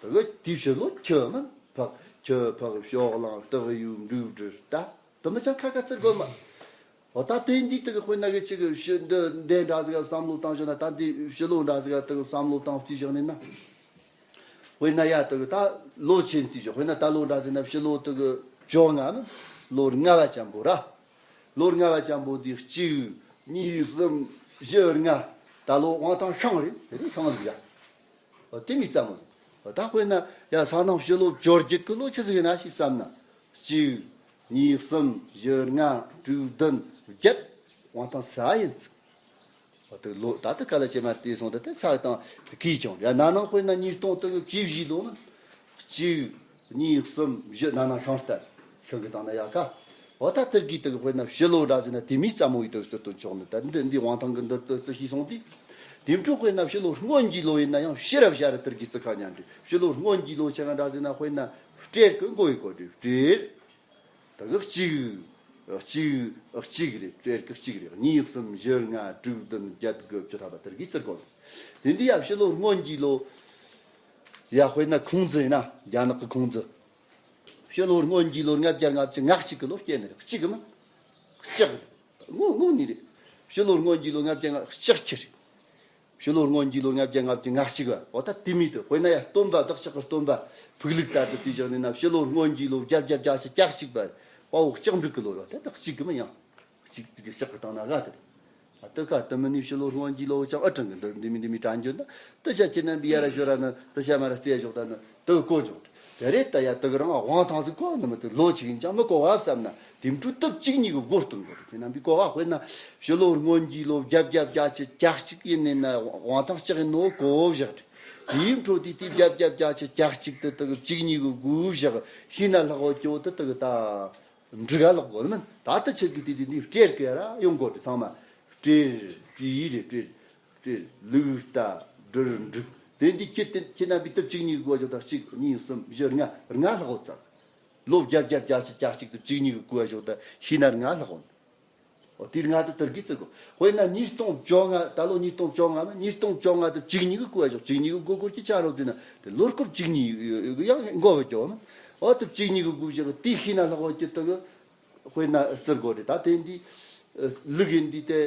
བྱ། དེ་གི་དེའི་ཕྱི་ལོ་ཁྱི་མིན་ཕག་ཁྱི་ཕག་ཕྱོགས་གླང་སྟག་ཡོས་འབྲུག་སྦྲུལ་རྟ། དུ་མི་ཆ་ཁ་ཁ་བརྩི་དགོས་མ། འོ་ད་དེ་འདི་དེ་གི་དཔེར་ན་གི་ཅིག་གི་ཕྱི་འདི་འདི་འདྲ་ཟིག་ག་བསམ་བློ་བཏང་བྱུང་ན་ད་འདི་ཕྱི་ལོ་འདྲ་ཟིག་ག་དེ་གི་བསམ་བློ་བཏང་བརྩིས་བཞག་ནས་ན། དཔེར་ན་ཡ་དེ་གི་ད་ལོ་ཆེན་བརྩིས་བཞག་དཔེར་ན་ད་ལོ་འདྲ་ཟིག་ན་ཕྱི་ལོ་དེ་གི་བཅོ་ལྔ་ནི་ལོ་ལྔ་བ་ཅན་པོ་ར། ལོ་ལྔ་བ་ཅན་པོ་འདི་གཅིག་གཉིས་གསུམ་བཞི་ལྔ། ད་ལོ་དབང་ཐང་ཤང་རེད། དེ་རིང་ཤང་ལུགས་ར། འོ་དེ་མི་ཙམ་མོ། འོ་ད་དཔེར་ན་ཡ་ས་ནང་ཕྱི་ལོ་བཅོ་བརྒྱད་གི་ལོ་ཆི་ཟིག་ཡིན་ན་ཞིག་བསམ་ན། གཅིག་གཉིས་གསུམ་བཞི་ལྔ་དྲུག་བདུན་བརྒྱད། དབང་ཐང་ས་ཡིན་ཚིག་འོ་དེ་ལོ་ད་ལྟ་ག་ལ་ཅེ་མ་བལྟས་སོང་ད་དེ་ཚགས་དང་དེ་གིས་ཀྱང་ཡ་ན་ནང་དཔེར་ན་ཉིས་སྟོང་དེ་གི་བཅུ་བཞི་ལོ་ན། གཅིག་གཉིས་གསུམ་བཞི་ན་ན་ཤང་ལྟར་ཤང་གི་དང་ན་ཡ་ཁ། འོ་ད་དེར་གི་དེ་གི་དཔེར་ན་ཕྱི་ལོ་འདྲ་ཟིན་ན་དེ་མི་ཙམ་མོ་ཡི་དེ་གི་བརྩི་དོན་ཆོག་ནི་ད་འདི་འདི་དབང་ཐང་གི་འདི་དེ་བརྩི་ཤེས་སོང་དུས། དེ་འཕྲོ་དཔེར་ན་ཕྱི་ལོ་སྔོན་གྱི་ལོ་ཡིན་ན་ཡང་ཕྱི་རབས་ཤར་དེར་གི་བརྩི་ཁ་ཉན་དུས་ཕྱི་ལོ་སྔོན་གྱི་ལོ་ཆ་ག་འདྲ་ཟིན་ན་དཔེར་ན་སྤྲེལ་གི་མགོ་ཡི་གོ་དུས་སྤྲེལ། ད་གི་གཅིག་གཅིག་གཅིག་རེད། སྤྲེལ་གི་གཅིག་རེད། གཉིས་གསུམ་བཞི་ལྔ་དྲུག་བདུན་བརྒྱད་དགུ་བཅུ་ཐམ་པ་དེར་གི་བརྩི་དགོས། དེ་འདི་ཡ་ཕྱི་ལོ་སྔོན་གྱི་ལོ། ཡ་དཔེར་ན་ཁུང་ཙི་ཡིན་ན་རྒྱ་ནག་གི་ཁུང་ཙི། ཕྱི་ལོ་སྔོན་གྱི་ལོ་ལྔ་བརྒྱ་ལྔ་བཅུ་ང་གཅིག་གི་ལོ་སྐྱེས་ནི་རེད། གཅིག་གི་མིན། ལྕགས་རེད། དངོས་དངོས་ནི་རེད། ཕྱི་ལོ་སྔོན་གྱི་ལོ་ལྔ་བརྒྱ་ང་ལྕགས་ཁྱི་རེད། ཕྱི་ལོ་སྔོན་གྱི་ལོ་ལྔ་བརྒྱ་ལྔ་བཅུ་ང་གཅིག་པ་འོ་ད་དེ་མི་དུ་དཔེར་ན་ཡ་སྟོན་པ་བདག་ཅག་གི་སྟོན་པ་ཕུག་ལུགས་ལྟར་དུ་བརྩིས་བཞག་ནས་ན་ཕྱི་ལོ་སྔོན་གྱི་ལོ་བརྒྱད་བརྒྱ་བརྒྱད་ཅུ་གྱ་གཅིག་པ་དཔའ་བོ་ལྕགས་འབྲུག་གི་ལོ་རེད་བ། དེ་དག་གཅིག་གི་མིན་ཡང་། གཅིག་དེ་ལྕགས་གི་སྟེང་ན་ག་དེ་རེད། ཨ་ཏི་ཁ་ཏི་མི་ནི་ཕྱི་ལོ་སྔོན་གྱི་ལོ་ཅང་ཨ་ཀྲང་གི་འདི་འདི་མི་འདི་མི་དྲན་རྒྱུ་ན་ཏི་ཤ་ཁྱེད་རྣམ་པའི་ཡ་ར་ཞོ་ར་ནི་ཏི་ཤ་མ་ར་རྩེ་ཞོག་ད་ནི་ཏི་གོ་ཅོག་དེ་རེད་ད་ཡ་ཏི་གི་རང་དབང་ཐང་ཟིག་གོ་ནི་མི་ཏི་ལོ་ཅིག་ཡིན་ཅང་མི་གོ་བ་བསམ་ན་དེ་འཕྲུ་སྟབས་གཅིག་གཉིས་གི་སྒོ་སྟོན་དགོས་རེད། ཁྱེད་རྣམ་པའི་གོ་བ་དཔེར་ན་ཕྱི་ལོ་སྔོན་གྱི་ལོ་བརྒྱད་བརྒྱ་བརྒྱད་ཅུ་གྱ་གཅིག་ཡིན་ནི་ན་དབང་ཐང་ལྕགས་ཡིན་ནོ་གོ་བཞག་རེད། དེའི་འཕྲོ་དེ་དེ་བརྒྱད་བརྒྱ་བརྒྱད་ཅུ་གྱ་གཅིག་ཏི་ཏི་གི་གཅིག་གཉིས་གི་སྒོ་བཞག་ཤི་ན་ལྷག་གོ་ཅོ་ཏི་ཏི་གི་ད། འབྲུག་ག་ལག་གོ་མིན། ད་ལྟ་ཆེར་གི་དེ་དེ་འདི་སྤྲེལ་གི་ར་ཡོང་གོ་དེ་ཚང་མ། སྤྲེལ་སྤྲེལ་ཡིག་རེད། སྤྲེལ་སྤྲེལ་ལུག་རྟ་སྦྲུལ་འབྲུག་དེ་འདི་ཁྱེད་དེ་ཁྱེད་རྣམ་པའི་སྟབས་གཅིག་གཉིས་གི་གོ་ཅོག་ད་གཅིག་གཉིས་གསུམ་བཞི་ལྔ་ལྔ་ལྷག་གོ་ཙག་ལོ་བརྒྱད་བརྒྱད་བརྒྱད་ཅུ་གྱ་གཅིག་ཏུ་གཅིག་གཉིས་གི་གོ་ཅོག་ད་ཤི་ན་ལྔ་ལྷག་གོ་འོ་དེ་ལྔ་དེ་དེར་གི་བརྩི་དགོས། དཔེར་ན་ཉིས་སྟོང་བཅོ་ལྔ་ད་ལོ་ཉིས་སྟོང་བཅོ་ལྔ་ན་ཉིས་སྟོང་བཅོ་ལྔ་དེ་གཅིག་གཉིས་གི་གོ་ཅོག་གཅིག་གཉིས་གི་གོ་གོ་ཅི་ཆ་རོགས་དེ་ན་དེ་ལོ་སྐབས་གཅིག་གཉིས་ཡང་མགོ་བ་ཅོག་ན་འོ་དེ་གཅིག་གཉིས་གི་གོ་ཅོག་དེ་ཤི་ན་ལྷག་གོ་ཅི་དེ་གི་དཔེར་ན་བརྩི་དགོས་རེད། ད་དེ་འདི་ལུག་ཡིན་འདི་དེ་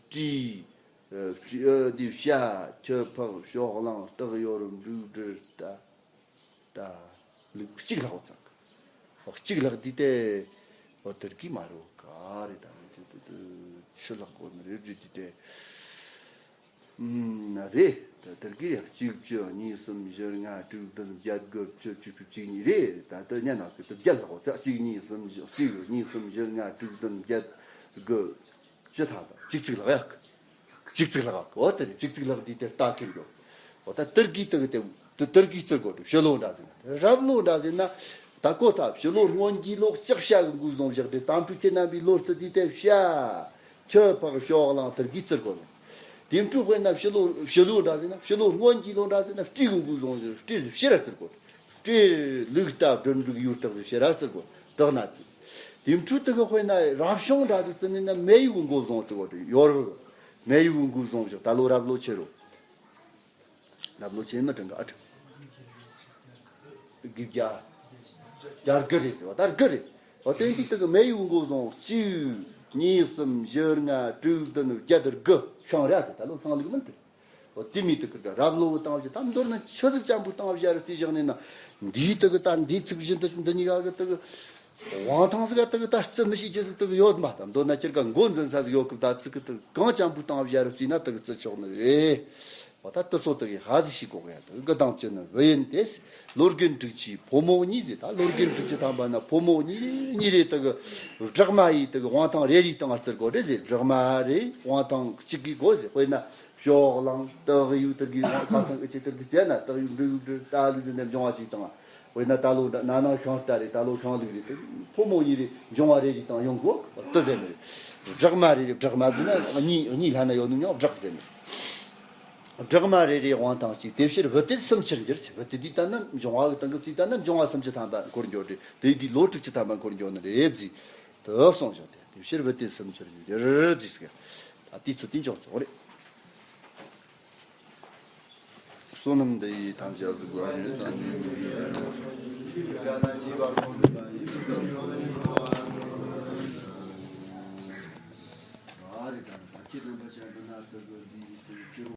སྤྲེལ་སྤྲེལ་འདི་བྱ་ཁྱི་ཕག་ཕྱོགས་གླང་སྟག་ཡོས་འབྲུག་སྦྲུལ་རྟ། ད་ལུག་གཅིག་ལྷག་ཙག་གཅིག་ལྷག་འདི་དེ་འོ་དེར་གི་མ་རོ་ག་རེད། ད་ནི་ཅི་དེ་དེ་ཆུ་ལྷག་གོ་ནི་རེད་རེད་འདི་དེ། ཨུམ་རེད། ད་དེར་གི་གཅིག་བཅུ་གཉིས་གསུམ་བཞི་ལྔ་དྲུག་བདུན་བརྒྱད་དགུ་བཅུ་གཅིག་ཚུ་གཅིག་གཉིས་རེད། ད་དེ་ཉན་ན་དེ་དེ་བརྒྱད་ལྷག་གོ་ཙག་གཅིག་གཉིས་གསུམ་བཞི་གཅིག་གཉིས་གསུམ་བཞི་ལྔ་དྲུག་བདུན་བརྒྱད་དགུ་བཅུ་ཐམ་པ་གཅིག་གཅིག་ལྷག་ཡག་གཅིག་གཅིག་ལྷག་ག་འོ་དེ་རེད། གཅིག་གཅིག་ལྷག་འདི་དེ་ལྟ་ཁེལ་འགྲོ། འོ་ད་དེར་གི་དེ་གི་དེ་དེ་དེར་གི་བརྩི་དགོས་འགྲོ། ཕྱི་ལོ་འདྲ་ཟིན་ན་རབ་ལོ་འདྲ་ཟིན་ན་ད་གོ་ཐབས་ཕྱི་ལོ་སྔོན་གྱི་ལོ་ལྕགས་བྱ་གི་འགོས་བཟུང་བཞག་དེ་དམ་ཕྲུག་ཁྱེད་རྣམ་པའི་ལོ་རྩི་འདི་དེ་བྱ་ཁྱི་ཕག་ཕྱོགས་གླང་དེར་གི་བརྩི་དགོས་ནོ། དེ་འཕྲུལ་དཔེར་ན་ཕྱི་ལོ་ཕྱི་ལོ་འདྲ་ཟིན་ན་ཕྱི་ལོ་སྔོན་གྱི་ལོ་འདྲ་ཟིན་ན་སྤྲེལ་གི་འགོས་བཟུང་བཞག་སྤྲེལ་ཟིག་ཕྱི་ར་བརྩི་དགོས། སྤྲེལ་ལུག་རྟ་སྦྲུལ་འབྲུག་ཡོས་སྟག་ཟིག་ཕྱི་ར་བརྩི་དགོས་དག་ན་བརྩི། དེ་འཕྲུལ་དེ་གི་དཔེར་ན་རབ་བྱུང་འདྲ་ཟིག་བརྩི་ནས་ན་མེ་ཡི་འགོས་བཟུང་བརྩི་དགོས་ཡོར་མེ་ཡི་འགོས་བཟུང་བཞག་ད་ལོ་རབ་ལོ་ཆེ་རོ། རབ་ལོ་ཆེན་མི་དྲན་ག་ཨ་ཁྲི། དགུ་བརྒྱ། བརྒྱ་དགུ་རེད་ཟེར་བ་ད་དགུ་རེད། འོ་དེ་འདི་དག་མེ་ཡི་འགོ་བཟུང་གཅིག་གཉིས་གསུམ་བཞི་ལྔ་དྲུག་བདུན་བརྒྱད་དགུ་ཤིང་རེད་དེ། ད་ལོ་ཤིང་ལུག་མིན་དེ། འོ་དེ་མི་དེ་ཀིར་ག་རབ་ལོ་བཏང་བཞག་ད་མདོར་ན་ཆུ་ཟིག་ཅན་པོ་བཏང་བཞག་རེད་རྩིས་བཞག་ནས་ན། འདིའི་དེ་གི་ད་འདིའི་ཚིག་བཞིན་དུ་འདི་གཉིས་ཀ་གི་དེ་གི་དབང་ཐང་ཟིག་ག་དེ་གི་ད་རྩི་མི་ཤེས་རྒྱུ་ཟིག་དེ་གི་ཡོད་མ། ད་མདོར་ན་ཁྱེད་ཀ་མགོ་འཛིན་ས་ཟིག་ཡོད་གི། ད་ཚིག་གི་དེ་གི་གང་ཅན་པོ་བཏང་བཞག་རེད་རྩིས་ན་དེ་གི་རྩི་ཆོག་ནི་རེད། འོ་ད་དེ་སོ་དེ་གི་ཧ་ཟི་ཤི་གོ་གི་ཡ། དེ་གི་དང་བཅུ་ནི་བུ་ཡིན་ཏེ། ལོ་རྒན་དྲུག་ཅུའི་ཕོ་མོ་གཉིས་ཟེར། ད་ལོ་རྒན་དྲུག་ཅུ་ཐམ་པ་ན་ཕོ་མོ་གཉིས་རེ་གཉིས་རེ་དེ་གི་སྦྲགས་མ་ཡི་དེ་གི་དབང་ཐང་རེ་རེ་བཏང་བ་རྩི་དགོས་རེད་ཟེར། སྦྲགས་མ་རེ་དབང་ཐང་གཅིག་གི་དགོས་ཟེར། དཔེར་ན། ཞོག་ལང་སྟག་ཡུ་དེ་གི་ཁ་སང་ཨི་ཅི་དེ་གི་བཙལ་ན་སྟག་ཡུ་འབྲི་ཡུ་འབྲི་ད་ལུ་ཟེར་ནས་འབྱུང་བ་ཅིག་དང་། དཔེར་ན་ད་ལོ་ན་ནིང་ཤིང་རྟ་རེད། ད་ལོ་ཤིང་ལུག་རེད། དེ་ཕོ་མོ་གཉིས་རེད། འབྱུང་བ་རེ་རེ་དང་ཡོང་གོ་དེ་ཟེར་ནི་རེད། སྦྲགས་མ་རེ་རེ་སྦྲགས་མ་ཟེར་ན་གཉིས་གཉིས་ལྷན་ན་ཡོད་ནི་མྱོང་སྦྲགས་ཟེར་ནི་རེད། སྦྲགས་མ་རེ་རེ་དབང་ཐང་གཅིག་དེ་ཕྱིར་བུ་དེ་སུམ་ཅུར་འགྱུར་ཟེར། བུ་དེ་དེའི་ལྟར་ན་འབྱུང་བ་གི་སྟེང་གི་རྩིས་ལྟར་ན་འབྱུང་བ་སུམ་ཅུ་ཐམ་པ་འཁོར་འགྱོ་རེད། དེ་དེའི་ལོ་དྲུག་ཅུ་ཐམ་པ་འཁོར་འགྱོ་ནི་རེད་ཟེར། དེ་གསུངས་བཞག་སྟེ། དེ་ཕྱིར་བུ་དེ་སུམ་ཅུར་འགྱུར་ཟེར་གི། ད་དེའི་ཚུལ་དེ་འཇོག་ཆོག་རེད། བསོད་ནམས་འདི་ཡིས་ཐམས་ཅད་གཟིགས་པ་ཉིད།